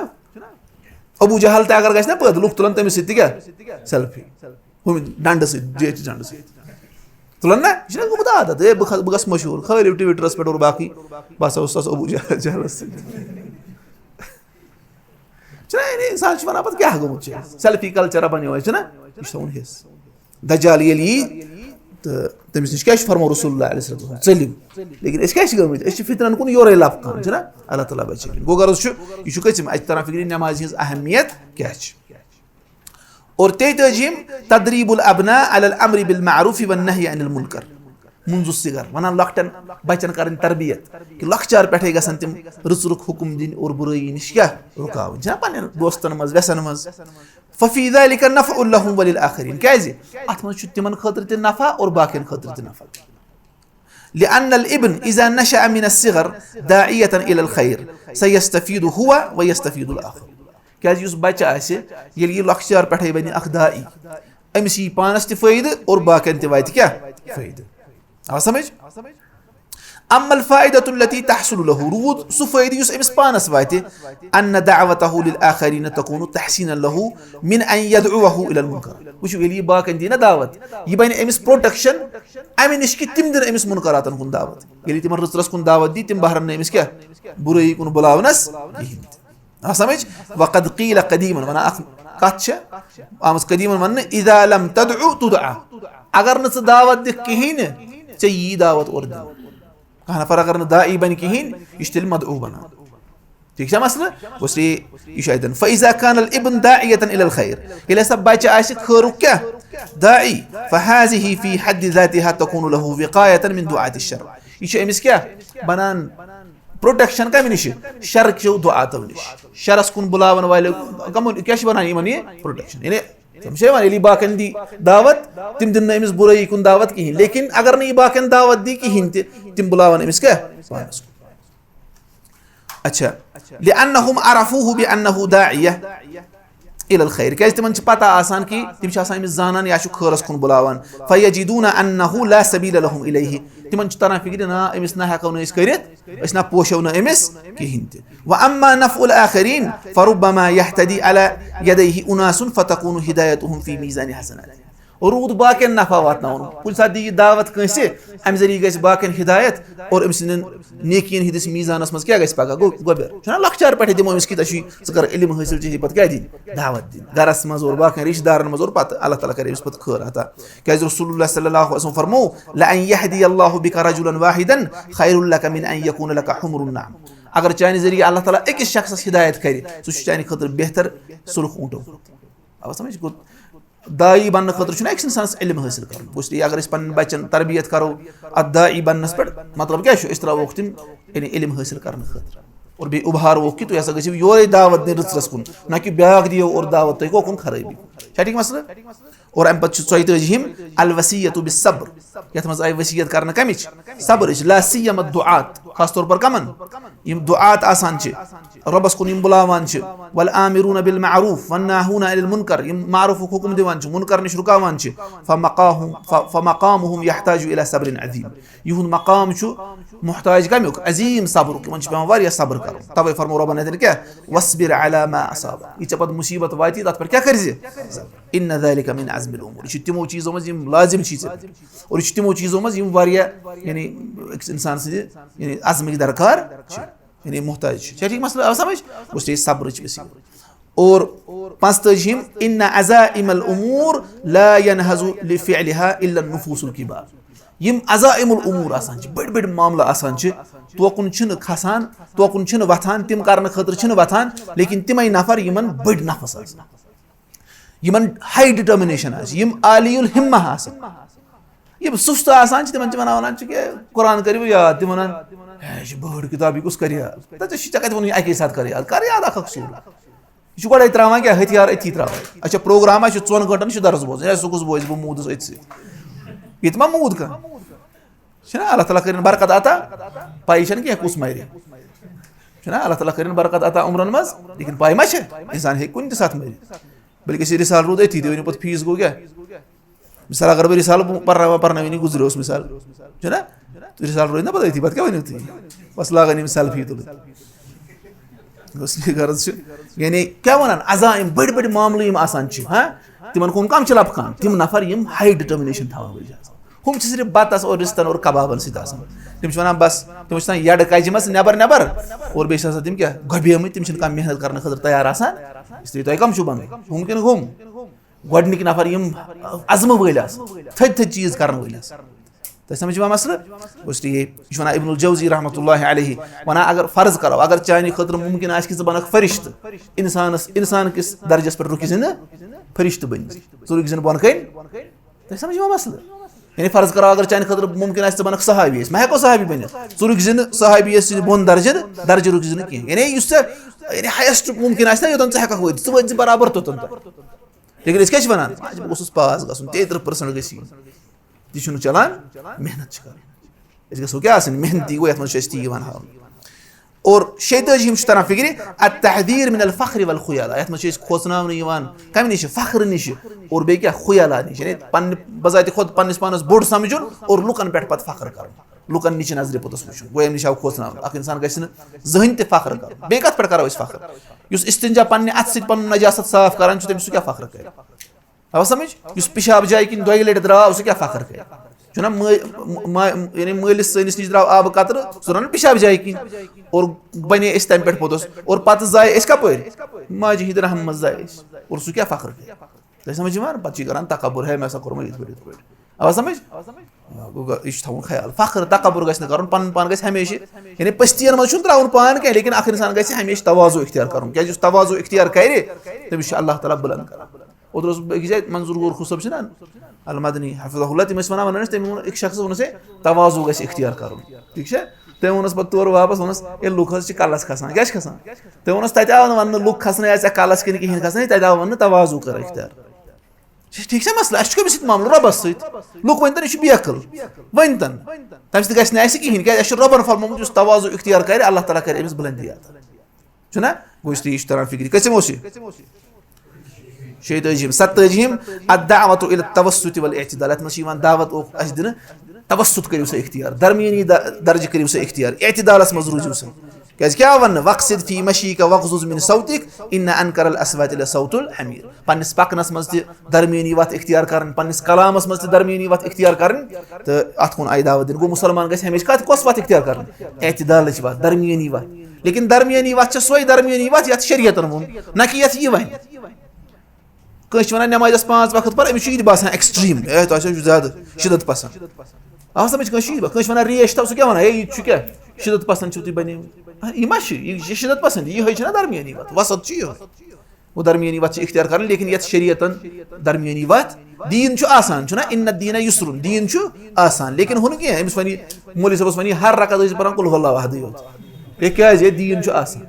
ابو جہل تہِ اگر گژھِ نا پٲدٕ، لُکھ تُلن تٔمِس سۭتۍ تہِ کیٛاہ؟ سیلفی۔ ہُمہِ ڈنڈٕ سۭتۍ، جیچہِ ڈنڈٕ سۭتۍ۔ تُلن نا؟ یہِ چھُنہ گوٚمُت عادت، ہے، بہٕ کھس-، بہٕ گژھٕ مشہوٗر، کھٲلِو ٹویٹرس پٮ۪ٹھ اور باقٕے، بہٕ ہسا اوسُس ابو جہل، جہلس سۭتۍ۔ چھُنہ، یعنی انسان چھُ ونان پتہٕ کیٛاہ گوٚمُت چھُ؟ سیلفی کلچرا بنیو اَسہِ، چھُنہ؟ یہِ چھُ تھاوُن حِصہٕ۔ دجال ییٚلہِ یی تہٕ تٔمِس نِش کیٛاہ چھُ فرموو رسول اللہ علیہ الصلوۃ والسلام؟ ژٔلِو۔ لیکن أسۍ کیٛاہ چھِ گٔمٕتۍ؟ أسۍ چھِ فِتنَن کُن یورَے لَپکان، چھِنہ؟ اللہ تعالیٰ بچٲوِن۔ گوٚو غرض چھُ، یہِ چھُ کٔژِم؟ اَتہِ چھِ تران فِکرِ نٮ۪مازِ ہٕنٛز اہمیت کیٛاہ چھِ۔ اور تیٚیہِ تٲجِم، تدریب الابناء علی الامر بالمعروف والنهی عن المنکر۔ منذ الصغر، وَنان لۄکٹٮ۪ن بَچَن کَرٕنۍ تربیت، کہِ لۄکچار پٮ۪ٹھَے گژھن تِم رٕژ رُک حُکُم دِنۍ اور بُرٲیی نِش کیٛاہ رُکاوٕنۍ، چھِنہ؟ پنٛنٮ۪ن دوستَن منٛز، وٮ۪سَن منٛز۔ ففی ذلک نفع لهم وللآخرین۔ کیٛازِ؟ اَتھ منٛز چھُ تِمَن خٲطرٕ تہِ نفع اور باقیَن خٲطرٕ تہِ نفع۔ لأن الابن إذا نشأ من الصغر داعية إلى الخير سيستفيد هو ويستفيد الآخر۔ کیٛازِ یُس بَچہٕ آسہِ، ییٚلہِ یہِ لۄکچار پٮ۪ٹھَے بَنہِ اَکھ داعی، أمِس یی پانَس تہِ فٲیدٕ اور باقیَن تہِ واتہِ کیٛاہ؟ فٲیدٕ۔ آو سمجھ؟ اما الفائدة التي تحصل له، روٗد سُہ فٲیدٕ یُس أمِس پانَس واتہِ، أن دعوته للآخرين تكون تحصينا له من أن يدعوه إلى المنكر۔ وٕچھِو، ییٚلہِ یہِ باقیَن دی نہ دعوت، یہِ بَنہِ أمِس پروٹیکشن اَمہِ نِش کہِ تِم دِن أمِس مُنکراتَن کُن دعوت۔ ییٚلہِ تِمَن رٕژرَس کُن دعوت دی، تِم بہرن نہٕ أمِس کیٛاہ؟ بُرٲیی کُن بُلاونَس کِہیٖنۍ تہِ۔ آ سمجھ؟ وقد قیل قدیماً، وَنان اَکھ کَتھ چھےٚ آمٕژ قدیماً وَننہٕ، اذا لم تدع تدعى، اگر نہٕ ژٕ دعوت دِکھ کِہیٖنۍ نہٕ، ژےٚ یی دعوت اورٕ دِنہٕ۔ کانٛہہ نفر اگر نہٕ داعی بنہِ کِہیٖنۍ، یہِ چھُ تیٚلہِ مدعو بنان۔ ٹھیٖک چھا مسلہٕ؟ اس لیے یہِ چھُ اَتٮ۪ن، فإذا كان الابن داعية إلى الخير، ییٚلہِ ہسا بچہٕ آسہِ خٲرُک کیٛاہ؟ داعی۔ فهذه في حد ذاتها تكون له وقاية من دعاة الشر۔ یہِ چھُ أمِس کیٛاہ بنان؟ پروٹیکشن کمہِ نِش؟ شرکیو دعاتو نِش۔ شرس کُن بُلاون والٮ۪و کمو، کیٛاہ چھُ بنان یِمن یہِ؟ پروٹیکشن۔ یعنی تِم چھِ یِوان، ییٚلہِ یہِ باقین دی دعوت، تِم دِن نہٕ أمِس بُرٲیی کُن دعوت کِہیٖنۍ۔ لیکن اگر نہٕ یہِ باقین دعوت دی کِہیٖنۍ تہِ، تِم بُلاون أمِس کیٛاہ؟ پانس کُن۔ اچھا، لأنهم عرفوه بأنه داعية إلى الخير۔ کیٛازِ تِمن چھِ پتہ آسان کہِ تِم چھِ آسان أمِس زانان یا چھُ خٲرس کُن بُلاوان۔ فيجدون أنه لا سبيل لهم إليه۔ تِمن چھُ تران فِکرِ، نہ، أمِس نہ ہٮ۪کو نہٕ أسۍ کٔرِتھ، أسۍ نہ پوشو نہٕ أمِس کِہیٖنۍ تہِ۔ وأما نفع الآخرين فربما يهتدي على يديه أناس فتكون هدايتهم في ميزان حسناته۔ روٗد باقین نفع واتناوُن۔ کُنہِ ساتہٕ دی یہِ دعوت کٲنٛسہِ، اَمہِ ذٔریعہٕ گژھِ باقین ہدایت اور أمۍ سٕنٛدٮ۪ن نیکین ہٕنٛدِس میٖزانس منٛز کیٛاہ گژھِ پگاہ؟ گوٚو گۄبیر۔ چھُنہ لۄکچار پٮ۪ٹھے دِمو أمِس کہِ ژےٚ چھُے، ژٕ کر علم حٲصِل، ژےٚ چھُے پتہٕ کیٛاہ دِنۍ؟ دعوت دِنۍ۔ گرس منٛز اور باقین رشتہٕ دارن منٛز اور پتہٕ اللہ تعالیٰ کرِ أمِس پتہٕ خٲر عطا۔ کیٛازِ رسول اللہ صلی اللہ علیہ وسلم فرموو، لأن يهدي الله بك رجلا واحدا خير لك من أن يكون لك حمر النعم۔ اگر چانہِ ذٔریعہٕ اللہ تعالیٰ أکِس شخصس ہدایت کرِ، سُہ چھُ چانہِ خٲطرٕ بہتر سُرخ اوٗنٹو کھۄتہٕ۔ آو سمجھ؟ گوٚو، داعی بننہٕ خٲطرٕ چھُنہٕ أکِس اِنسانَس علم حٲصِل کَرُن۔ بہٕ چھُس، اگر أسۍ پنٕنٮ۪ن بَچَن تربیت کَرو اَتھ داعی بننَس پٮ۪ٹھ، مطلب کیٛاہ چھُ؟ أسۍ ترٛاووکھ تِم، یعنی، علم حٲصِل کَرنہٕ خٲطرٕ۔ اور بیٚیہِ اُبھاروکھ کہِ تُہۍ ہسا گٔژھِو یورَے دعوت دِنۍ رٕژرَس کُن، نہ کہِ بیٛاکھ دِیو اورٕ دعوت، تۄہہِ کۄکُن خرٲبی۔ چھا ٹھیٖک مسلہٕ؟ اور اَمہِ پَتہٕ چھُ ژۄیہِ تٲجِہِم الوصیت بالصبر، یَتھ منٛز آیہِ وصیت کَرنہٕ کَمِچ؟ صبرٕچ۔ لا سیما الدعاة، خاص طور پر کَمَن؟ یِم دُعات آسان چھِ، رۄبَس کُن یِم بُلاوان چھِ، والآمرون بالمعروف والناهون عن المنکر، یِم معروفُک حُکُم دِوان چھِ، مُنکر نِش رُکاوان چھِ، فمقاہم، ف-، فمقامهم يحتاج إلى صبر عظيم۔ یِہُنٛد مقام چھُ محتاج کَمیُک؟ عظیٖم صبرُک۔ یِمَن چھُ پٮ۪وان واریاہ صبر کَرُن۔ تَوَے فرموو رۄبَن اَتٮ۪ن کیٛاہ؟ واصبر على ما أصابك۔ یہِ ژےٚ پَتہٕ مُصیٖبت واتی، تَتھ پٮ۪ٹھ کیٛاہ کٔرۍ زِ؟ إن ذلك من عزم الأمور۔ یہِ چھُ تِمو چیٖزو منٛز یِم لازم چھِ ژےٚ پٮ۪ٹھ۔ اور یہِ چھُ تِمو چیٖزو منٛز یِم واریاہ، یعنی، أکِس اِنسان سٕنٛدِ، یعنی، عزمٕکۍ درکار چھِ۔ یعنی محتاج چھِ۔ چھا ٹھیٖک مسلہٕ؟ آو سمجھ؟ گوٚژھ یہِ صبرٕچ وسیٖلہٕ۔ اور پانٛژتٲجِم، ان عزائم الامور لا ينهض لفعلها الا النفوس الكبار۔ یِم عزائم الامور آسان چھِ، بٔڑۍ بٔڑۍ معاملہٕ آسان چھِ، توکُن چھِنہٕ کھسان، توکُن چھِنہٕ وۄتھان، تِم کرنہٕ خٲطرٕ چھِنہٕ وۄتھان، لیکن تِمے نفر یِمن بٔڑۍ نفس آسان۔ یِمن ہاے ڈٹرمنیشن آسہِ، یِم عالی الہمہ آسن۔ یِم سُستہٕ آسان چھِ، تِمن چھِ ونان، ونان چھِ کہِ قرآن کٔرِو یاد، تِم ونان، "ہے، یہِ چھِ بٔڑ کِتاب، یہِ کُس کرِ یاد؟" تہٕ ژےٚ چھِ، ژےٚ کتہِ ووٚنُے اکے ساتہٕ کر یاد؟ کر یاد اکھ اکھ سورہ۔ یہِ چھُ گۄڈے تراوان کیٛاہ ہتھیار أتھی تراوان۔ اچھا، پروگرام آسہِ ژۄن گٲنٛٹن، یہِ چھُ درس بوزان، ہے، سُہ کُس بوزِ، بہٕ موٗدُس أتھۍ سۭتۍ۔ ییٚتہِ ما موٗد کانٛہہ؟ چھِنہ اللہ تعالیٰ کٔرِن برکت عطا، پَیی چھَنہٕ کینٛہہ کُس مَرِ۔ چھِنہ اللہ تعالیٰ کٔرِن برکت عطا عمرَن منٛز، لیکن پَے ما چھِ؟ اِنسان ہیٚکہِ کُنہِ تہِ ساتہٕ مٔرِتھ۔ بلکہِ یہِ رسالہٕ روٗد أتھی، تُہۍ ؤنِو پَتہٕ فیٖس گوٚو کیٛاہ؟ مثال، اگر بہٕ رسالہٕ پَرناوان پَرناوٕنی گُزریوس، مثال، چھُنہ؟ تہٕ رسالہٕ روزِ نہ پَتہٕ أتھی، پَتہٕ کیٛاہ ؤنِو تُہۍ؟ بَس لاگان یِم سیلفی تُلٕنۍ۔ بس یہِ غرض چھُ، یعنی کیٛاہ وَنان، عزائم، بٔڑۍ بٔڑۍ معاملہٕ یِم آسان چھِ، ہاں، تِمَن کُن کَم چھِ لَپکان؟ تِم نفر یِم ہاے ڈِٹرمِنیشن تھاوان وٲلۍ چھِ آسان۔ ہُم چھِ صرف بَتَس اور رِستَن اور کبابَن سۭتۍ آسان۔ تِم چھِ وَنان، بَس، تِم چھِ آسان یَڈٕ کَجہِ منٛز نٮ۪بَر نٮ۪بَر، اور بیٚیہِ چھِ آسان تِم کیٛاہ، گۄبیمٕتۍ، تِم چھِنہٕ کانٛہہ محنت کَرنہٕ خٲطرٕ تیار آسان۔ اس لیے تۄہہِ کَم چھُو بَنُن؟ ہُم کِنہٕ ہُم؟ گۄڈٕنِکۍ نفر یِم عزمہٕ وٲلۍ آسان، تھٔدۍ تھٔدۍ چیٖز کرن وٲلۍ آسان۔ تۄہہِ سمجھ یِوان مسلہٕ؟ گوٚو اس لیے یہِ چھُ وَنان ابن الجوزی رحمۃ اللہ علیہ، وَنان اگر فرض کرو، اگر چانہِ خٲطرٕ مُمکِن آسہِ کہِ ژٕ بنکھ فرشتہٕ، انسانس، انسان کِس درجس پٮ۪ٹھ رُکہِ زِ نہٕ، فرشتہٕ بٔنۍ زِ، ژٕ رُکہِ زِ نہٕ بۄنہٕ کَنہِ۔ تۄہہِ سمجھ یِوان مسلہٕ؟ یعنی فرض کرو، اگر چانہِ خٲطرٕ مُمکِن آسہِ ژٕ بنکھ صحابی، أسۍ ما ہٮ۪کو صحابی بٔنِتھ؟ ژٕ رُکہِ زِ نہٕ صحابی یس نِش بۄن درجہِ، درجہِ رُکہِ زِ نہٕ کینٛہہ۔ یعنی یُس ژےٚ، یعنی ہایسٹ مُمکِن آسہِ نا، یوٚتن ژٕ ہٮ۪ککھ وٲتِتھ، ژٕ وٲتۍ زِ برابر توٚتن تام۔ لیکن أسۍ کیٛاہ چھِ وَنان؟ آ، بہٕ گوٚژھُس پاس گژھُن، تیٚیہِ تٕرٛہ پٔرسَنٛٹ گٔژھۍ یِنۍ۔ تہِ چھُنہٕ چَلان، محنت چھِ کَرٕنۍ۔ أسۍ گژھو کیٛاہ آسٕنۍ؟ محنتی گوٚو، یَتھ منٛز چھُ اَسہِ تی یِوان ہاونہٕ۔ اور شیٚیہِ تٲجی ہِم چھِ تَران فِکرِ، التحذیر من الفخر والخیلاء۔ یَتھ منٛز چھِ أسۍ کھوژناونہٕ یِوان کَمہِ نِش؟ فخر نِش۔ اور بیٚیہِ کیٛاہ؟ خیلاء نِش۔ یعنی پنٛنہِ بذاتِ خۄد پنٛنِس پانَس بوٚڑ سَمجھُن اور لُکَن پٮ۪ٹھ پَتہٕ فخر کَرُن۔ لُکَن نِچہِ نظرِ پوٚتُس وٕچھُن۔ گوٚو اَمہِ نِش آو کھوژناونہٕ۔ اَکھ اِنسان گژھِ نہٕ زٕہٕنۍ تہِ فخر کَرُن۔ بیٚیہِ کَتھ پٮ۪ٹھ کَرو أسۍ فخر؟ یُس استنجا پنٛنہِ اَتھٕ سۭتۍ پَنُن نجاست صاف کَران چھُ، تٔمِس سُہ کیٛاہ فخر کَرِ؟ آو سمجھ؟ یُس پِشاب جایہِ کِنۍ دۄیہِ لَٹہِ درٛاو، سُہ کیٛاہ فخر کَرِ؟ چھُنہ مٲ-، مٲ-، یعنی مٲلِس سٲنِس نِش درٛاو آبہٕ قطرٕ، سُہ درٛاو نہٕ پِشاب جایہِ کِنۍ۔ اور بَنے أسۍ تَمہِ پٮ۪ٹھ پوٚتُس۔ اور پَتہٕ زایہِ أسۍ کَپٲرۍ؟ ماجہِ ہِنٛدِ رحمہِ منٛز زایہِ أسۍ۔ اور سُہ کیٛاہ فخر کَرِ؟ تۄہہِ سمجھ یِوان؟ پَتہٕ چھِ یہِ کَران تکبر، ہے، مےٚ ہسا کوٚرمُت یِتھ پٲٹھۍ، یِتھ پٲٹھۍ۔ آو سمجھ؟ گوٚو، یہِ چھُ تھاوُن خیال۔ فخر، تکبر گژھِ نہٕ کَرُن، پَنُن پان گژھِ ہمیشہِ، یعنی پٔستِیَن منٛز چھُنہٕ ترٛاوُن پان کینٛہہ، لیکن اَکھ اِنسان گژھِ ہمیشہِ تواضع اختیار کَرُن۔ کیٛازِ یُس تواضع اختیار کَرِ، تٔمِس چھُ اللہ تعالیٰ بُلنٛد کَران۔ اوترٕ اوسُس بہٕ أکِس جایہِ، منظور غور خوصٲب چھِنہ المدنی حفظہ اللہ، تٔمۍ ٲسۍ وَنان، وَنان ٲسۍ، تٔمۍ ووٚن أکِس شخصَس، ووٚنُس، "ہے، تواضع گژھِ اختیار کَرُن۔" ٹھیٖک چھا؟ تٔمۍ ووٚنُس پَتہٕ تورٕ واپَس، ووٚنُس، "ہے، لُکھ حظ چھِ کَلَس کھَسان۔" کیٛاہ چھِ کھَسان؟ تٔمۍ ووٚنُس، "تَتہِ آو نہٕ وَننہٕ لُکھ کھَسنَے، آ، ژےٚ کَلَس کِنہٕ کِہیٖنۍ کھَسنَے، تَتہِ آو وَننہٕ تواضع کَر اختیار۔" ٹھیٖک چھا مسلہٕ؟ اَسہِ چھُ کٔمِس سۭتۍ معاملہٕ؟ رۄبَس سۭتۍ۔ لُکھ ؤنۍتَن، یہِ چھُ بے عقل۔ ؤنۍتَن۔ تَمہِ سۭتۍ گژھِ نہٕ اَسہِ کِہیٖنۍ، کیٛازِ اَسہِ چھُ رۄبَن فرمومُت، یُس تواضع اختیار کَرِ، اللہ تعالیٰ کَرِ أمِس بُلندی عطا۔ چھُنہ؟ گوٚو، اس لیے یہِ چھُ تران فِکرِ۔ کٔژِم اوس یہِ؟ شیٚیہِ تٲجی ہِم، ستٲجی ہِم، الدعوة إلى التوسط والاعتدال۔ اَتھ منٛز چھِ یِوان دعوت اکھ اَسہِ دِنہٕ، توسط کٔرِو سا اختیار، درمیٲنی د-، درجہٕ کٔرِو سا اختیار، اعتدالَس منٛز روٗزِو سا۔ کیٛازِ کیٛاہ وَننہٕ؟ "واقصد في مشيك واغضض من صوتك، إن أنكر الأصوات لصوت الحمير۔" پنٛنِس پَکنَس منٛز تہِ درمیٲنی وَتھ اختیار کَرٕنۍ، پنٛنِس کلامَس منٛز تہِ درمیٲنی وَتھ اختیار کَرٕنۍ، تہٕ اَتھ کُن آیہِ دعوت دِنہٕ۔ گوٚو، مُسلمان گژھِ ہمیشہِ کَتھ، کۄس وَتھ اختیار کَرٕنۍ؟ اعتدالٕچ وَتھ، درمیٲنی وَتھ۔ لیکن درمیٲنی وَتھ چھےٚ سۄے درمیٲنی وَتھ، یَتھ شریعتَن ووٚن، نہ کہِ یَتھ یہِ وَنہِ۔ کٲنٛسہِ چھِ وَنان نٮ۪مازِ آس پانٛژھ وقت پَر، أمِس چھُ یہِ تہِ باسان extreme، اے، تۄہہِ چھو زیادٕ شِدت پَسنٛد۔ آو سَمٕجھ؟ کٲنٛسہِ چھُ یہِ با-، کٲنٛسہِ وَنان ریش تھاو، سُہ کیٛاہ وَنان؟ ہے، یہِ تہِ چھُ کیٛاہ؟ شِدت پَسنٛد چھِو تُہۍ بَنیمٕتۍ۔ آ، یہِ ما چھِ؟ یہِ چھِ شِدت پَسنٛد، یِہوٚے چھِنہ درمیٲنی وَتھ، وسط چھِ یِہوٚے۔ گوٚو، درمیٲنی وَتھ چھِ اختیار کَرٕنۍ، لیکن یَتھ شریعتَن درمیٲنی وَتھ، دیٖن چھُ آسان، چھُنہ؟ "إن الدين يسر"، دیٖن چھُ آسان، لیکن ہُہ نہٕ کینٛہہ، أمِس وَنہِ، مولوی صٲبَس وَنہِ، ہر رکعت ٲسۍ پَران قل هو الله احدٕے یوت۔ ہے، کیٛازِ؟ ہے، دیٖن چھُ آسان۔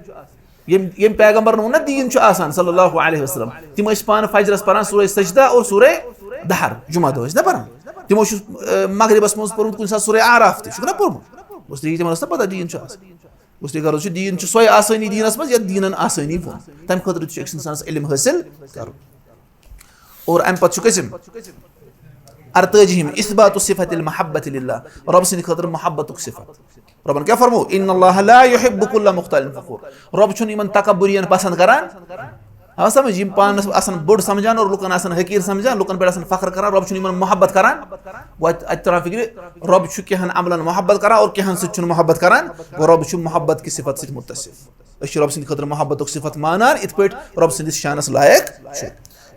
ییٚمۍ، ییٚمۍ پیغمبرن ووٚن نا دیٖن چھُ آسان صلی اللہ علیہ وسلم، تِم ٲسۍ پانہٕ فجرس پران سورہ سجدہ اور سورہ دہر، جمعہ دۄہ ٲسۍ نا پران۔ تِمو چھُ، آ، مغربس منٛز پوٚرمُت کُنہِ ساتہٕ سورہ اعراف تہِ، چھُکھ نا پوٚرمُت؟ اس لیے تِمن ٲس نا پتہ دیٖن چھُ آسان۔ اس لیے غرض چھُ دیٖن چھُ سۄے آسٲنی دیٖنس منٛز یتھ دیٖنن آسٲنی ووٚن۔ تمہِ خٲطرٕ تہِ چھُ أکِس انسانس علم حٲصِل کرُن۔ اور امہِ پتہٕ چھُ قسم ارتٲجِہِم، اثبات صفت المحبة لله، رۄب سٕنٛدِ خٲطرٕ محبتُک صفت۔ رۄبن کیٛاہ فرموو؟ "إن الله لا يحب كل مختال فخور"۔ رۄب چھُنہٕ یِمن تکبرین پسند کران۔ آو سمجھ؟ یِم پانس آسان بوٚڑ سمجھان اور لُکن آسان حقیٖر سمجھان، لُکن پٮ۪ٹھ آسان فخر کران، رۄب چھُنہٕ یِمن محبت کران۔ وۄنۍ اتہِ تران فکرِ، رۄب چھُ کینٛہن عملن محبت کران اور کینٛہن سۭتۍ چھُنہٕ محبت کران۔ گوٚو، رۄب چھُ محبت کہِ صفت سۭتۍ متصف۔ أسۍ چھِ رۄب سٕنٛدِ خٲطرٕ محبتُک صفت مانان، یِتھ پٲٹھۍ رۄب سٕنٛدِس شانس لایق چھُ۔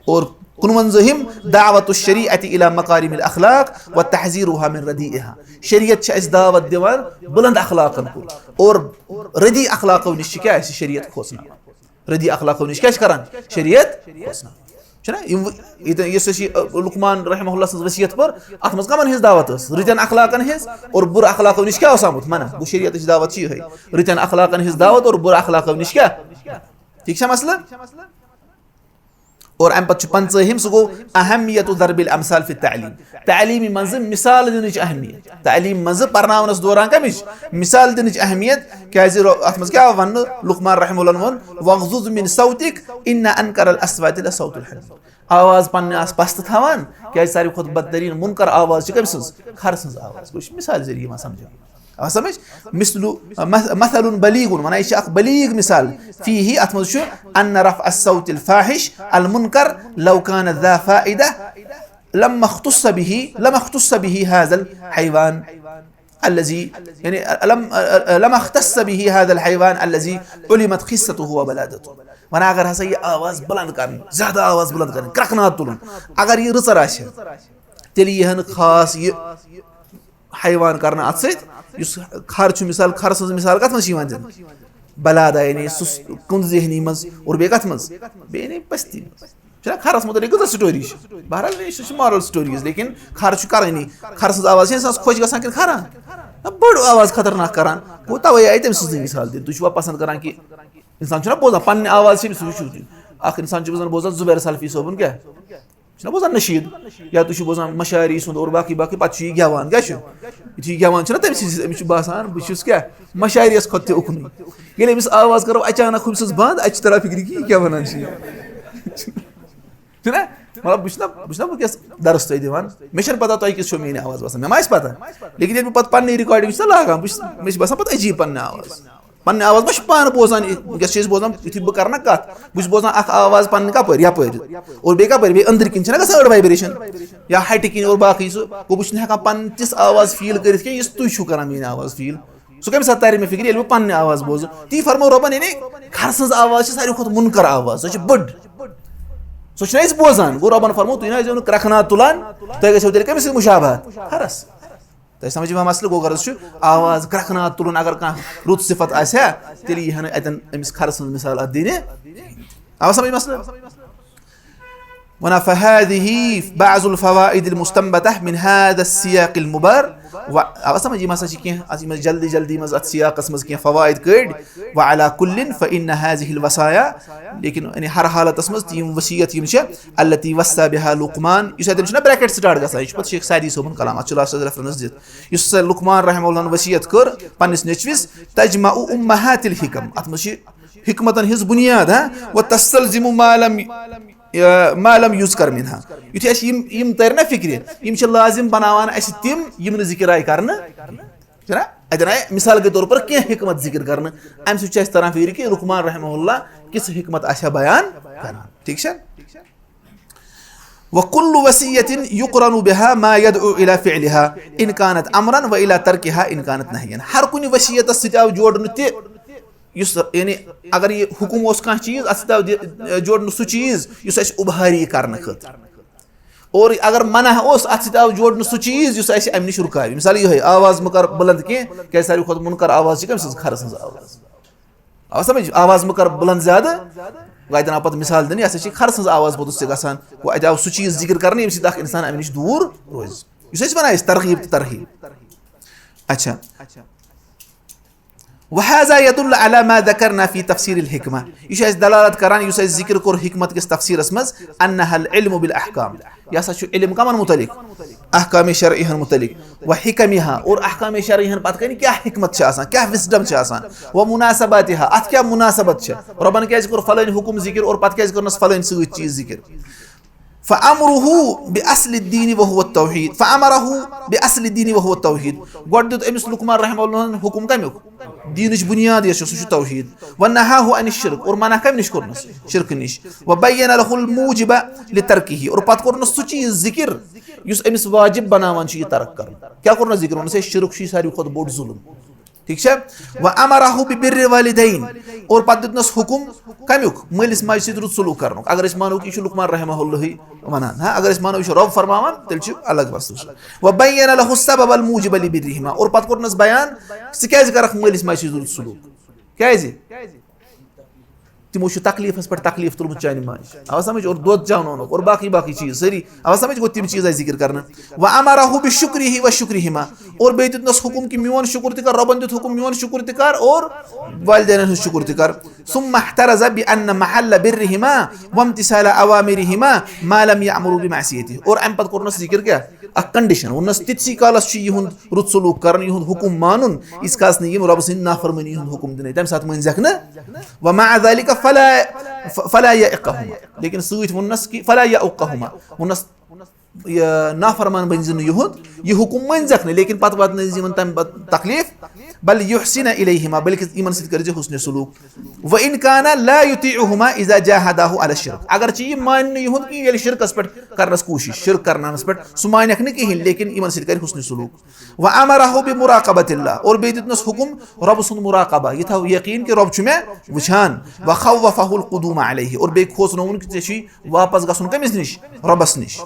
اور کُنوَنزٲہِم، دعوت الشریعة إلى مکارم الاخلاق وتحذيرها من رديئها۔ شریعت چھِ اَسہِ دعوت دِوان بُلند اخلاقن کُن، اور ردی اخلاقو نِش چھِ کیٛاہ اَسہِ شریعت کھوژناوان؟ ردی اخلاقو نِش کیٛاہ چھِ کران شریعت؟ کھوژناوان۔ چھُنہ یِم و-، ییٚتٮ۪ن یُس اَسہِ یہِ، ٲ، لقمان رحمہ اللہ سٕنٛز وصیت پٔر، اَتھ منٛز کَمن ہِنٛز دعوت ٲس؟ رٕتٮ۪ن اخلاقن ہِنٛز اور بُرٕ اخلاقو نِش کیٛاہ اوس آمُت منع؟ گوٚو، شریعتٕچ دعوت چھِ یِہوٚے، رٕتٮ۪ن اخلاقن ہِنٛز دعوت اور بُرٕ اخلاقو نِش کیٛاہ؟ ٹھیٖک چھا مسلہٕ؟ اور امہِ پتہٕ چھُ پنٛژٲہِم، سُہ گوٚو اہمیت ضرب الامثال فی التعلیم۔ تعلیٖمی منٛزٕ مثال دِنٕچ اہمیت، تعلیٖم منٛزٕ پرناونس دوران کمِچ؟ مثال دِنٕچ اہمیت۔ کیازِ رو-، اتھ منٛز کیٛاہ آو وننہٕ؟ لقمان رحمہ اللہ ووٚن، "وغضض من صوتک ان انکر الاصوات لصوت الحمیر"۔ آواز پننہِ آس پستہٕ تھاوان، کیازِ ساروی کھۄتہٕ بدترین منکر آواز چھِ کٔمۍ سٕنٛز؟ کھرٕ سٕنٛز آواز۔ گوٚو، یہِ چھِ مثال ذٔریعہٕ یِوان سمجھنہٕ۔ آ، سمجھ؟ مثل، مث-، مثل بلیغ، ونان یہِ چھِ اکھ بلیغ مثال۔ فیہ، اتھ منٛز چھُ، ان رفع الصوت الفاحش المنکر لو کان ذا فائدہ لم اختص به، لم اختص به هذا الحیوان الذي، یعنی، لم، لم اختص به هذا الحيوان الذي علمت خصته وبلادته۔ ونان اگر ہسا یہِ آواز بلند کرٕنۍ، زیادٕ آواز بلند کرٕنۍ، کرٛکھناد تُلُن، اگر یہِ رٕژر آسہِ ہا، تیٚلہِ یی ہا نہٕ خاص یہِ حیوان کرنہٕ اتھ سۭتۍ، یُس کھر چھُ مثال، کھرٕ سٕنٛز مثال کتھ منٛز چھِ یِوان دِنہٕ؟ بلادہ، یعنی سُہ کُن ذہنی منٛز، اور بیٚیہِ کتھ منٛز؟ بیٚیہِ یعنی پستی منٛز۔ چھُنہ کھرس مُتعلق کۭژاہ story چھِ؟ بہرحال، یہِ چھِ moral stories، لیکن کھر چھُ کرٲنی۔ کھرٕ سٕنٛز آواز چھِ انسانس خۄش گژھان کِنہٕ کھران؟ نہ، بٔڑ آواز خطرناک کران۔ گوٚو، توے آیہِ تٔمۍ سٕنٛزٕے مثال دِنہٕ۔ تُہۍ چھِوا پسند کران کہِ انسان چھُنہ بوزان پننہِ آواز چھِ أمِس وٕچھِو تُہۍ۔ اکھ انسان چھُ بوزان، بوزان زبیر سلفی صٲبُن کیٛاہ؟ چھُنہ بوزان نشید، یا تُہۍ چھِو بوزان مشاعری سُنٛد اور باقٕے باقٕے، پتہٕ چھُ یہِ گٮ۪وان، کیٛاہ چھُ؟ یُتھُے یہِ گٮ۪وان چھُنہ، تٔمۍ سٕنٛدِ، أمِس چھُ باسان، بہٕ چھُس کیٛاہ؟ مشاعریَس کھۄتہٕ تہِ اُکنُے۔ ییٚلہِ أمِس آواز کرو اچانک ہُمۍ سٕنٛز بنٛد، اَتہِ چھُ تران فِکرِ کہِ یہِ کیٛاہ وَنان چھِ یہِ۔ چھُنہ؟ مطلب، بہٕ چھُس نہ، بہٕ چھُس نہ وٕنکیٚس درس تۄہہِ دِوان، مےٚ چھَنہٕ پتہ تۄہہِ کِژھ چھو میٛٲنۍ آواز باسان، مےٚ ما آسہِ پتہ، لیکن ییٚلہِ بہٕ پتہٕ پننہِ recording چھُس نہ لاگان، بہٕ چھُس، مےٚ چھِ باسان پتہٕ عجیٖب پننہِ آواز۔ پننہِ آواز ما چھِ پانہٕ بوزان، یہِ وٕنکیٚس چھِ أسۍ بوزان، یُتھُے بہٕ کرٕ نہ کتھ، بہٕ چھُس بوزان اکھ آواز پننہِ کپٲرۍ، یپٲرۍ، اور بیٚیہِ کپٲرۍ، بیٚیہِ أنٛدرۍ کِنۍ چھِ نہ گژھان أڑ vibration، یا ہٹہِ کِنۍ اور باقٕے سُہ، گوٚو، بہٕ چھُس نہٕ ہٮ۪کان پنٕنۍ تِژھ آواز feel کٔرِتھ کینٛہہ، یُس تُہۍ چھِو کران میٛٲنۍ آواز feel۔ سُہ کَمہِ ساتہٕ تَرِ مےٚ فِکرِ؟ ییٚلہِ بہٕ پَنٕنہِ آواز بوزٕ۔ تی فرموو رۄبَن، یعنی کھرٕ سٕنٛز آواز چھِ ساروی کھۄتہٕ مُنکَر آواز، سۄ چھِ بٔڑ۔ سۄ چھِنہٕ أسۍ بوزان۔ گوٚو، رۄبَن فرموو، تُہۍ نہ ٲسۍزیو نہٕ کرٛٮ۪کھ ناد تُلان، تۄہہِ گژھیو تیٚلہِ کٔمِس سۭتۍ مُشابہت؟ کھرَس۔ تۄہہِ سَمجھ یِوان مسلہٕ؟ گوٚو، غرض چھُ آواز کرٛٮ۪کھ ناد تُلُن، اگر کانٛہہ رُت صفت آسہِ ہا، تیٚلہِ یی ہا نہٕ اَتٮ۪ن أمِس کھرٕ سٕنٛز مِثال اَتھ دِنہِ۔ آو سَمجھ مسلہٕ؟ وَنان، فهذه بعض الفوائد المستنبطة من هذا السياق المبارك۔ و-، آو سمجھ، یِم ہسا چھِ کینٛہہ، اَتھ، یِم ٲسۍ جلدی جلدی منٛز اَتھ سیاقَس منٛز کینٛہہ فوائد کٔڑۍ۔ وعلى كل فإن هذه الوصايا، لیکن یعنی ہر حالتس منٛز تہِ یِم وصیت یِم چھِ، التي وصى بها لقمان، یُس اَتٮ۪ن چھُنہ bracket start گژھان، یہِ چھُ پَتہٕ شیخ سعدی صٲبُن کلام، اَتھ چھُ last لفظ دِتھ، یُس ہسا لقمان رحمہ اللہن وصیت کٔر پننِس نیٚچوِس، تجمع امهات الحكم، اَتھ منٛز چھِ حکمتن ہٕنٛز بُنیاد، ہا، وتستلزم ما لم، ما لم يذكر منها۔ یُتھُے اَسہِ یِم، یِم تَرِ نہ فِکرِ، یِم چھِ لازم بناوان اَسہِ تِم، یِم نہٕ ذِکِر آیہِ کرنہٕ۔ چھُنہ؟ اَتٮ۪ن آیہِ مثال کے طور پر کینٛہہ حکمت ذِکِر کرنہٕ۔ اَمہِ سۭتۍ چھُ اَسہِ تران فِکرِ کہِ لقمان رحمہ اللہ کِژھ حکمت آسہِ ہا بیان کران۔ ٹھیٖک چھا؟ وكل وصية يقرن بها ما يدعو إلى فعلها إن كانت أمرا وإلى تركها إن كانت نهيا۔ ہر کُنہِ وصیتس سۭتۍ آو جوڑنہٕ تہِ یُس، یعنی، اگر یہِ حُکُم اوس کانٛہہ چیٖز، اَتھ سۭتۍ آو دِ-، جوڑنہٕ سُہ چیٖز یُس اَسہِ اُبہاری کرنہٕ خٲطرٕ۔ اور اگر منع اوس، اَتھ سۭتۍ آو جوڑنہٕ سُہ چیٖز یُس اَسہِ اَمہِ نِش رُکاوِ۔ مثال یِہوٚے، آواز مہٕ کر بُلنٛد کینٛہہ، کیٛازِ ساروی کھۄتہٕ مُنکر آواز چھِ کٔمۍ سٕنٛز؟ کھرٕ سٕنٛز آواز۔ آو سمجھ؟ آواز مہٕ کر بُلنٛد زیادٕ۔ وۄنۍ اَتٮ۪ن آو پتہٕ مثال دِنہٕ، یہِ ہسا چھِ کھرٕ سٕنٛز آواز پوٚتُس تہِ گژھان۔ گوٚو، اَتہِ آو سُہ چیٖز ذِکِر کرنہٕ، ییٚمہِ سۭتۍ اکھ اِنسان اَمہِ نِش دوٗر روزِ۔ یُس أسۍ وَنان ٲسۍ ترغیٖب تہٕ ترہیٖب۔ اچھا۔ وهذا يدل على ما ذكرنا في تفسير الحكمة۔ یہِ چھُ اَسہِ دلالت کران، یُس اَسہِ ذِکِر کوٚر حکمت کِس تفسیٖرس منٛز، أنها العلم بالأحكام۔ یہِ ہسا چھُ علم کمن مُتعلق؟ احکام شرعی ہن مُتعلق۔ وحکمها، اور احکام شرعی ہن پتہٕ کنہِ کیٛاہ حکمت چھِ آسان، کیٛاہ wisdom چھِ آسان۔ ومناسباتها، اتھ کیٛاہ مُناسبت چھِ؟ رۄبن کیٛازِ کوٚر فلٲنۍ حُکُم ذِکِر اور پتہٕ کیٛازِ کوٚرنس فلٲنۍ سۭتۍ چیٖز ذِکِر؟ فأمره بأصل الدين وهو التوحيد، فأمره بأصل الدين وهو التوحيد۔ گۄڈٕ دیُت أمِس لقمان رحمہ اللہن حُکُم کمیُک؟ دیٖنٕچ بُنیاد یۄس چھِ، سُہ چھُ توحیٖد۔ ونهاه عن الشرك، اور منع کمہِ نِش کوٚرنس؟ شرکہٕ نِش۔ وبين له الموجب لتركه، اور پتہٕ کوٚرنس سُہ چیٖز ذِکِر یُس أمِس واجب بناوان چھُ یہِ ترک کرُن۔ کیٛاہ کوٚرنس ذِکِر؟ ووٚننس، ہے، شرک چھُے ساروی کھۄتہٕ بوٚڑ ظُلُم۔ ٹھیٖک چھا؟ وَأَمَرَهُ بِبِرِّ الْوَالِدَيْنِ، اور پتہٕ دیُتنس حُکُم کمیُک؟ مٲلِس ماجہِ سۭتۍ رُت سلوٗک کرنُک۔ اگر أسۍ مانو کہِ یہِ چھُ لقمان رحمہ اللہٕے ونان، ہاں، اگر أسۍ مانو یہِ چھُ رۄب فرماوان، تیٚلہِ چھُ الگ مسلہٕ۔ وَبَيَّنَ لَهُ السَّبَبَ الْمُوجِبَ لِبِرِّهِمَا، اور پتہٕ کوٚرنس بیان، ژٕ کیازِ کرکھ مٲلِس ماجہِ سۭتۍ رُت سلوٗک؟ کیازِ؟ تِمو چھُ تکلیٖفَس پٮ۪ٹھ تکلیٖف تُلمُت چانہِ ماجہِ، آو سمجھ؟ اور دۄد چاونوونُکھ اور باقٕے باقٕے چیٖز سٲری، آو سمجھ؟ گوٚو تِم چیٖز آیہِ ذِکِر کرنہٕ۔ وَأَمَرَهُ بِالشُّكْرِ وَالشُّكْرِ لَهُمَا، اور بیٚیہِ دیُتنَس حُکُم کہِ میون شُکُر تہِ کر، رۄبَن دیُت حُکُم میون شُکُر تہِ کر اور والدینَن ہُنٛد شُکُر تہِ کر۔ ثُمَّ احْتَرَزَ بِأَنَّ مَحَلَّ بِرِّهِمَا وَامْتِثَالَ أَوَامِرِهِمَا مَا لَمْ يَأْمُرُوا بِمَعْصِيَتِهِ، اور اَمہِ پَتہٕ کوٚرنَس ذِکِر کیٛاہ؟ اَکھ condition ووٚننَس، تِتسٕے کالَس چھُ یِہُنٛد رُت سلوٗک کَرُن، یِہُنٛد حُکُم مانُن، ییٖتِس کالَس نہٕ یِم رۄبہٕ سٕنٛدِ نافرمٲنی ہُنٛد حُکُم دِنَے، تَمہِ ساتہٕ مٲنۍزٮ۪کھ نہٕ۔ وَمَعَ ذَلِكَ فَلَا، فَلَا يَعِقَّهُمَا، لیکن سۭتۍ ووٚننَس کہِ فَلَا يَعُقَّهُمَا، ووٚننَس، یہِ نافرمان بٔنۍ زِ نہٕ یِہُنٛد، یہِ حُکُم مٲنۍزٮ۪کھ نہٕ، لیکن پَتہٕ واتنٲوۍ زِ یِمَن تَمہِ پَتہٕ تکلیٖف۔ بَلْ يُحْسِنَ إِلَيْهِمَا، بلکہِ یِمَن سۭتۍ کٔرۍ زِ حُسنِ سلوٗک۔ وَإِنْ كَانَا لَا يُطِيعُهُمَا إِذَا جَاهَدَاهُ عَلَى الشِّرْكِ، اگرچہِ یہِ مانہِ نہٕ یِہُنٛد کِہیٖنۍ، ییٚلہِ شِرکَس پٮ۪ٹھ کَرنَس کوٗشِش، شِرک کَرناونَس پٮ۪ٹھ، سُہ مانٮ۪کھ نہٕ کِہیٖنۍ، لیکن یِمَن سۭتۍ کَرِ حُسنِ سلوٗک۔ وَأَمَرَهُ بِمُرَاقَبَةِ اللَّهِ، اور بیٚیہِ دیُتنَس حُکُم رۄبہٕ سُنٛد مُراقبہ، یہِ تھاو یقیٖن کہِ رۄب چھُ مےٚ وٕچھان۔ وَخَوَّفَهُ الْقُدُومَ عَلَيْهِ، اور بیٚیہِ کھوژنووُن کہِ ژےٚ چھُے واپس گژھُن کٔمِس نِش؟ رۄبَس نِش۔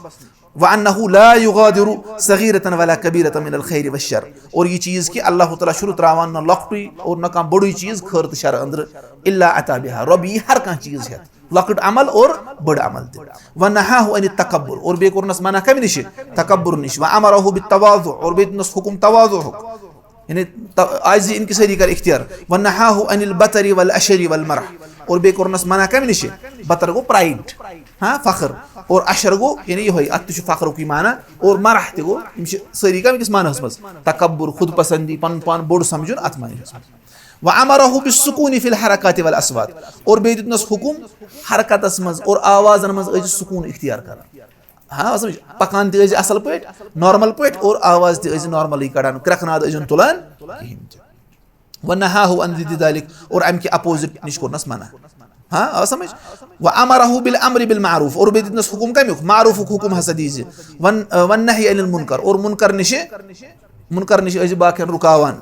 وَأَنَّهُ لَا يُغَادِرُ صَغِيرَةً وَلَا كَبِيرَةً مِنَ الْخَيْرِ وَالشَّرِّ، اور یہِ چیٖز کہِ اللہ تعالیٰ چھُنہٕ ترٛاوان نہ لۄکٹُے اور نہ کانٛہہ بوٚڑُے چیٖز خٲر تہٕ شر أنٛدرٕ، إلا أتى بها، رۄب یی ہر کانٛہہ چیٖز ہٮ۪تھ، لۄکٕٹ عمل اور بٔڑ عمل تہِ۔ وَنَهَاهُ عَنِ التَّكَبُّرِ، اور بیٚیہِ کوٚرنَس منع کَمہِ نِشہِ؟ تکبر نِش۔ وَأَمَرَهُ بِالتَّوَاضُعِ، اور بیٚیہِ دیُتنَس حُکُم تواضعُک، یعنی ت-، عاجزی اِنکسٲری کَر اختیار۔ وَنَهَاهُ عَنِ الْبَطَرِ وَالْعَشَرِ وَالْمَرَحِ، اور بیٚیہِ کوٚرنَس منع کَمہِ نِشہِ؟ بطر گوٚو pride، ہاں، فخر، اور عشر گوٚو یعنی یِہوٚے، اَتھ تہِ چھُ فخرُکُے معنی، اور مرح تہِ گوٚو، یِم چھِ سٲری کَمہِ کِس معناہَس منٛز؟ تکبر، خود پسندی، پَنُن پان بوٚڑ سَمجھُن، اَتھ معنیَس منٛز۔ وَأَمَرَهُ بِالسُّكُونِ فِي الْحَرَكَاتِ وَالْأَصْوَاتِ، اور بیٚیہِ دیُتنَس حُکُم حرکتَس منٛز اور آوازَن منٛز ٲسۍ زِ سکوٗن اختیار کران۔ ہاں، سمجھ؟ پکان تہِ ٲسۍ زِ اصل پٲٹھۍ، normal پٲٹھۍ، اور آواز تہِ ٲسۍ زِ normalٕے کڑان، کرٛٮ۪کھ ناد ٲسۍ زن تُلان کِہینۍ تہِ۔ وَنَهَاهُ عَنِ ضِدِّ ذَلِكَ، اور امہِ کہِ opposite نِش کوٚرنس منع۔ ہاں، آو سمجھ؟ وَأَمَرَهُ بِالْأَمْرِ بِالْمَعْرُوفِ، اور بیٚیہِ دیُتنس حُکُم کمیُک؟ معروفُک حُکُم ہسا دیٖزِ۔ وَن-، وَالنَّهْيِ عَنِ الْمُنْكَرِ، اور مُنکر نِشہِ، مُنکر نِشہِ ٲسۍ زِ باقین رُکاوان۔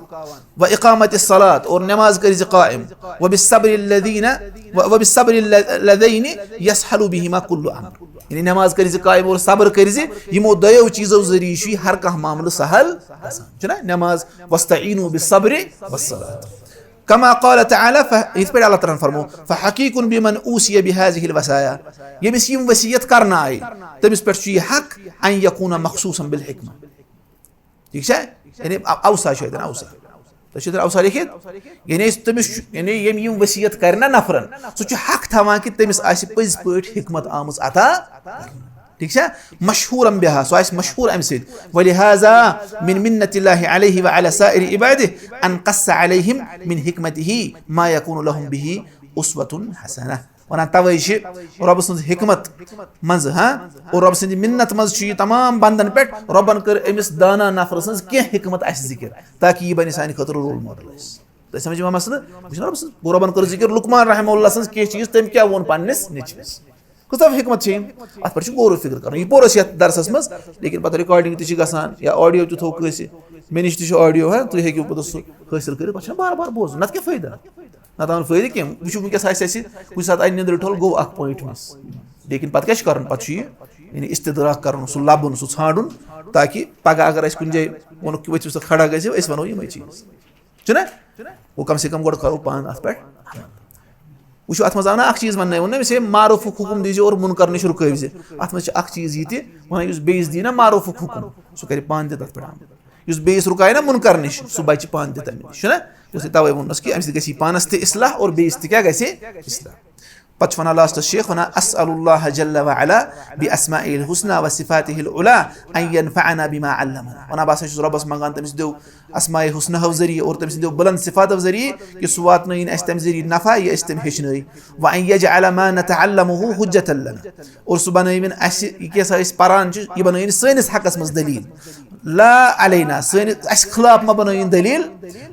وَإِقَامَتِ الصَّلَاةِ، اور نماز کٔرۍ زِ قائم۔ وَبِالصَّبْرِ الَّذِينَ، و-، وَبِالصَّبْرِ الَّ-، اللَّذَيْنِ يَسْهَلُ بِهِمَا كُلُّ أَمْرٍ، یعنی نماز کٔرۍ زِ قائم اور صبر کٔرۍ زِ، یِمو دۄیو چیٖزو ذٔریعہٕ چھُ یہِ ہر کانٛہہ معاملہٕ سہل گژھان۔ چھُنہ نماز؟ وَاسْتَعِينُوا بِالصَّبْرِ وَالصَّلَاةِ۔ كَمَا قَالَ تَعَالَىٰ، ف-، یِتھ پٲٹھۍ اللہ تعالیٰ ہَن فرموو، فَحَقِيقٌ بِمَنْ أُوصِيَ بِهَٰذِهِ الْوَصَايَا، ییٚمِس یِم وصیت کرنہٕ آیہِ، تٔمِس پٮ۪ٹھ چھُ یہِ حق، أَنْ يَكُونَ مَخْصُوصًا بِالْحِكْمَةِ۔ ٹھیٖک چھا؟ یعنی ا-، اوصیٰ چھُ اَتٮ۪ن اوصیٰ۔ تۄہہِ چھُو اَتٮ۪ن اوصیٰ لیکھِتھ؟ یعنی أسۍ تٔمِس چھُ، یعنی ییٚمۍ یِم وصیت کرِ نہ نفرن، سُہ چھُ حق تھاوان کہِ تٔمِس آسہِ پٔزۍ پٲٹھۍ حکمت آمٕژ عطا کرنہٕ۔ ٹھیٖک چھا؟ مشہوٗرًا بِهَا، سُہ آسہِ مشہوٗر اَمہِ سۭتۍ۔ وَلِهَٰذَا مِنْ مِنَّةِ اللَّهِ عَلَيْهِ وَعَلَىٰ سَائِرِ عِبَادِهِ أَنْ قَصَّ عَلَيْهِمْ مِنْ حِكْمَتِهِ مَا يَكُونُ لَهُمْ بِهِ أُسْوَةٌ حَسَنَةٌ۔ وَنان توے چھِ رۄبہٕ سٕنٛز حکمت منٛز، ہاں، اور رۄبہٕ سٕنٛدِ مِنت منٛز چھُ یہِ تمام بندن پٮ۪ٹھ، رۄبن کٔر أمِس دانا نفرٕ سٕنٛز کینٛہہ حکمت اَسہِ ذِکِر، تاکہِ یہِ بنہِ سانہِ خٲطرٕ role model اَسہِ۔ تۄہہِ سمجھ یِوان مسلہٕ؟ وٕچھ نہ رۄبہٕ سٕنٛز، گوٚو رۄبن کٔر ذِکِر لقمان رحمہ اللہ سٕنٛز کینٛہہ چیٖز، تٔمۍ کیٛاہ ووٚن پننِس نیٚچوِس۔ کۭژاہ حکمت چھِ یِم؟ اَتھ پٮ۪ٹھ چھُ غور و فکر کرُن۔ یہِ پوٚر اَسہِ یَتھ درسَس منٛز، لیکن پَتہٕ recording تہِ چھِ گژھان یا audio تہِ تھوٚو کٲنٛسہِ۔ مےٚ نِش تہِ چھُ audio، ہاں، تُہۍ ہیٚکِو پَتہٕ سُہ حٲصِل کٔرِتھ، پَتہٕ چھُنہ بار بار بوزُن، نَتہٕ کیٛاہ فٲیدٕ؟ نَتہٕ آو نہٕ فٲیدٕ کینٛہہ۔ وٕچھِو، وٕنکیٚس آسہِ اَسہِ کُنہِ ساتہٕ اَنہِ نِندرِ ٹھوٚل، گوٚو اَکھ point miss۔ لیکن پَتہٕ کیٛاہ چھُ کَرُن؟ پَتہٕ چھُ یہِ، یعنی، استدراک کَرُن، سُہ لَبُن، سُہ ژھانٛڈُن، تاکہِ پَگاہ اگر اَسہِ کُنہِ جایہِ ووٚنُکھ کہِ ؤتھِو سا کھڑا گٔژھِو، أسۍ وَنو یِمَے چیٖز۔ چھُنہ؟ گوٚو کم سے کم گۄڈٕ کرو پانہٕ اتھ پٮ۪ٹھ عمل۔ وٕچھِو، اتھ منٛز آو نہ اکھ چیٖز وننہٕ، ووٚن نہ أمِس، ہے، معروفُک حُکُم دیٖزِ اور مُنکر نِش رُکٲوزِ۔ اتھ منٛز چھِ اکھ چیٖز یہِ تہِ ونان، یُس بیٚیِس دی نہ معروفُک حُکُم، سُہ کرِ پانہٕ تہِ تتھ پٮ۪ٹھ عمل۔ یُس بیٚیِس رُکایہِ نہ مُنکر نِش، سُہ بچہِ پانہٕ تہِ تمہِ نِش، چھُنہ؟ یُس تہِ توے ووٚننس کہِ امہِ سۭتۍ گژھِ پانس تہِ اصلاح اور بیٚیِس تہِ کیٛاہ گژھِ؟ اصلاح۔ پتہٕ چھُ ونان lastس شیخ ونان، "أسأل الله جل وعلا بأسمائه الحسنى وصفاته العلى أن ينفعنا بما علمنا۔" ونان بہٕ ہسا چھُس رۄبس منٛگان تٔمۍ سٕنٛدیو اسماء حسناہو ذٔریعہٕ اور تٔمۍ سٕنٛدیو بُلند صفاتو ذٔریعہٕ کہِ سُہ واتنٲیِن اَسہِ تَمہِ ذٔریعہٕ نفع، یہِ أسۍ تٔمۍ ہیٚچھنٲے۔ وَأَن يَجْعَلَ مَا نَتَعَلَّمُهُ حُجَّةً لَنَا، اور سُہ بَنٲیِن اَسہِ، یہِ کیٛاہ سا أسۍ پَران چھِ، یہِ بَنٲیِن سٲنِس حقَس منٛز دٔلیٖل۔ لَا عَلَيْنَا، سٲنِس، اَسہِ خلاف مہ بَنٲیِن دٔلیٖل۔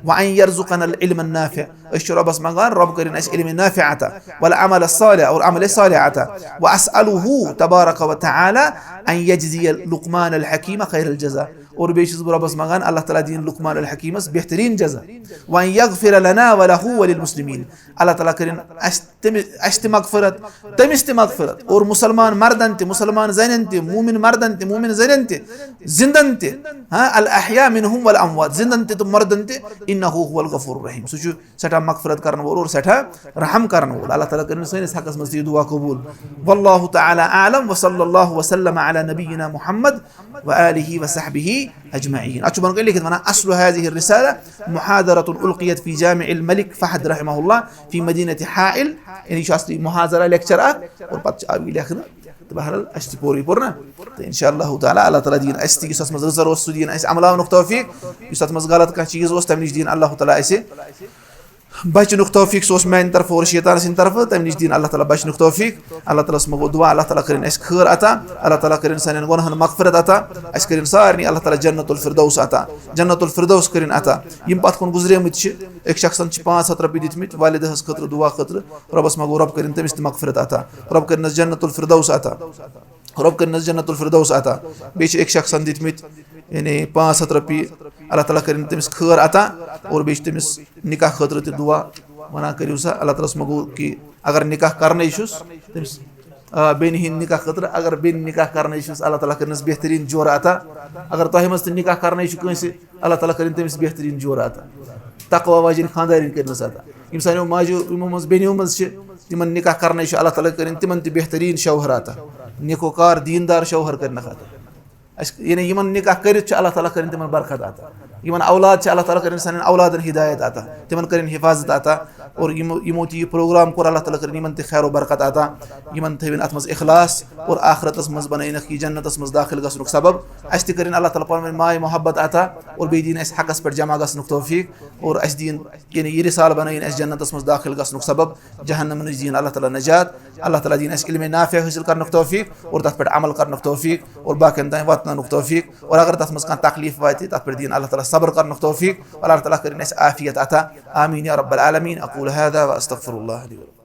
وَأَن يَرْزُقَنَا الْعِلْمَ النَّافِعَ، أسۍ چھِ رۄبَس منٛگان، رۄب کٔرِن اَسہِ علمِ نافعہ عطا، وَالْعَمَلَ الصَّالِحَ، اور عملِ صالح عطا۔ وَأَسْأَلُهُ تَبَارَكَ وَتَعَالَى أَن يَجْزِيَ لُقْمَانَ الْحَكِيمَ خَيْرَ الْجَزَاءِ، اور بیٚیہِ چھُس بہٕ رۄبَس منٛگان، اللہ تعالیٰ دِیِن لقمان الحکیٖمَس بہتریٖن جزا۔ وَأَن يَغْفِرَ لَنَا وَلَهُ وَلِلْمُسْلِمِينَ۔ اللہ تعالیٰ کٔرِنۍ اَسہِ تٔمِس، اَسہِ تہِ مغفرت، تٔمِس تہِ مغفرت، اور مُسلمان مردن تہِ، مُسلمان زنٮ۪ن تہِ، مومن مردن تہِ، مومن زنٮ۪ن تہِ، زندن تہِ، ہاں، الأحياء منهم والأموات، زندن تہِ تہٕ مردن تہِ، إِنَّهُ هُوَ الْغَفُورُ الرَّحِيمُ۔ سُہ چھُ سٮ۪ٹھاہ مغفرت کرن وول اور سٮ۪ٹھاہ رحم کرن وول۔ اللہ تعالیٰ کٔرِنۍ سٲنِس حقس منٛز تہِ یہِ دعا قبوٗل۔ والله تعالى أعلم، وصلى الله وسلم على نبينا محمد وآله وصحبه أجمعين۔ اتھ چھُ بۄنہٕ کَنہِ لیکھِتھ وَنان، اصل هذه الرسالة محاضرة ألقيت في جامع الملك فهد رحمه الله في مدينة حائل۔ یعنی یہِ چھُ اصلی محاضرہ، لیکچر اکھ، اور پتہٕ چھُ آو یہِ لیکھنہٕ۔ تہٕ بہرحال، اَسہِ تہِ پوٚر یہِ پوٚر نا۔ تہٕ انشاء اللہ تعالیٰ، اللہ تعالیٰ دِیِن اَسہِ تہِ، یُس اَتھ منٛز رٕژر اوس، سُہ دِیِن اَسہِ عملاونُک توفیٖق۔ یُس اَتھ منٛز غلط کانٛہہ چیٖز اوس، تَمہِ نِش دِیِن اللہ تعالیٰ اَسہِ بچنُک توفیٖق۔ سُہ اوس میٛانہِ طرفہٕ اور شیطان سٕنٛدِ طرفہٕ، تَمہِ نِش دِیِن اللہ تعالیٰ بچنُک توفیٖق۔ اللہ تعالیٰ ہَس منٛگو دُعا، اللہ تعالیٰ کٔرِنۍ اَسہِ خٲر عطا، اللہ تعالیٰ کٔرِنۍ سانٮ۪ن گۄناہَن مغفرت عطا، اَسہِ کٔرِنۍ سارنٕے اللہ تعالیٰ جنت الفردوس عطا، جنت الفردوس کٔرِنۍ عطا۔ یِم پَتھ کُن گُزریمٕتۍ چھِ، أکۍ شخصن چھِ پانٛژھ ہَتھ رۄپیہِ دِتمٕتۍ والدہَس خٲطرٕ دُعا خٲطرٕ، رۄبَس منٛگو رۄب کٔرِنۍ تٔمِس تہِ مغفرت عطا، رۄب کٔرِنَس جنت الفردوس عطا۔ رۄب کٔرِنَس جنت الفردوس عطا۔ بیٚیہِ چھِ أکۍ شخصن دِتمٕتۍ، یعنی، پانٛژھ ہَتھ رۄپیہِ، اللہ تعالیٰ کٔرِنۍ تٔمِس خٲر عطا، اور بیٚیہِ چھِ تٔمِس نکاح خٲطرٕ تہِ دُعا وَنان، کٔرِو سا۔ اللہ تعالیٰ ہَس منٛگو کہِ اگر نکاح کرنے چھُس تٔمِس، آ، بیٚنہِ ہِنٛدِ نکاح خٲطرٕ، اگر بیٚنہِ نکاح کرنے چھُس، اللہ تعالیٰ کٔرِنَس بہتریٖن جورٕ عطا۔ اگر تۄہہِ منٛز تہِ نکاح کرنے چھُ کٲنٛسہِ، اللہ تعالیٰ کٔرِنۍ تٔمِس بہتریٖن جورٕ عطا۔ تقوی واجیٚنۍ خانٛدارِنۍ کٔرِنَس عطا۔ یِم سانیو ماجیو، یِمو منٛز بیٚنیو منٛز چھِ، تِمن نکاح کرنے چھُ، اللہ تعالیٰ کٔرِنۍ تِمن تہِ بہتریٖن شوہر عطا، نیکوکار دیٖندار شوہر کٔرِنَکھ عطا۔ اَسہِ، یعنی یِمن نکاح کٔرِتھ چھُ اللہ تعالیٰ کٔرِنۍ تِمن برکت عطا، یِمن اولاد چھِ اللہ تعالیٰ کٔرِنۍ سانٮ۪ن اولادن ہدایت عطا، تِمن کٔرِنۍ حفاظت عطا، اور یِمو، یِمو تہِ یہِ پروگرام کوٚر، اللہ تعالیٰ کٔرِنۍ یِمن تہِ خیر و برکت عطا، یِمن تھٲوِن اَتھ منٛز اخلاص، اور آخرتس منٛز بنٲوِنَکھ یہِ جنتس منٛز دٲخل گژھنُک سبب۔ اَسہِ تہِ کٔرِنۍ اللہ تعالیٰ پانہٕ ؤنۍ ماے محبت عطا، اور بیٚیہِ دِیِن اَسہِ حقس پٮ۪ٹھ جمع گژھنُک توفیٖق، اور اَسہِ دِیِن، یعنی یہِ رسالہٕ بنٲیِن اَسہِ جنتس منٛز دٲخل گژھنُک سبب، جہنم نِش دِیِن اللہ تعالیٰ نجات۔ اللہ تعالیٰ دِیِن اَسہِ علم نافع حٲصِل کرنُک توفیٖق اور تَتھ پٮ۪ٹھ عمل کرنُک توفیٖق اور باقین تام واتناونُک توفیٖق، اور اگر تَتھ منٛز کانٛہہ تکلیٖف واتہِ، تَتھ پٮ۪ٹھ دِیِن اللہ تعالیٰ صبر کرنُک توفیٖق۔ اللہ تعالیٰ کٔرِنۍ اَسہِ عافیت عطا۔ آمین یا رب العالمین۔ اقول هذا واستغفر الله لي ولكم۔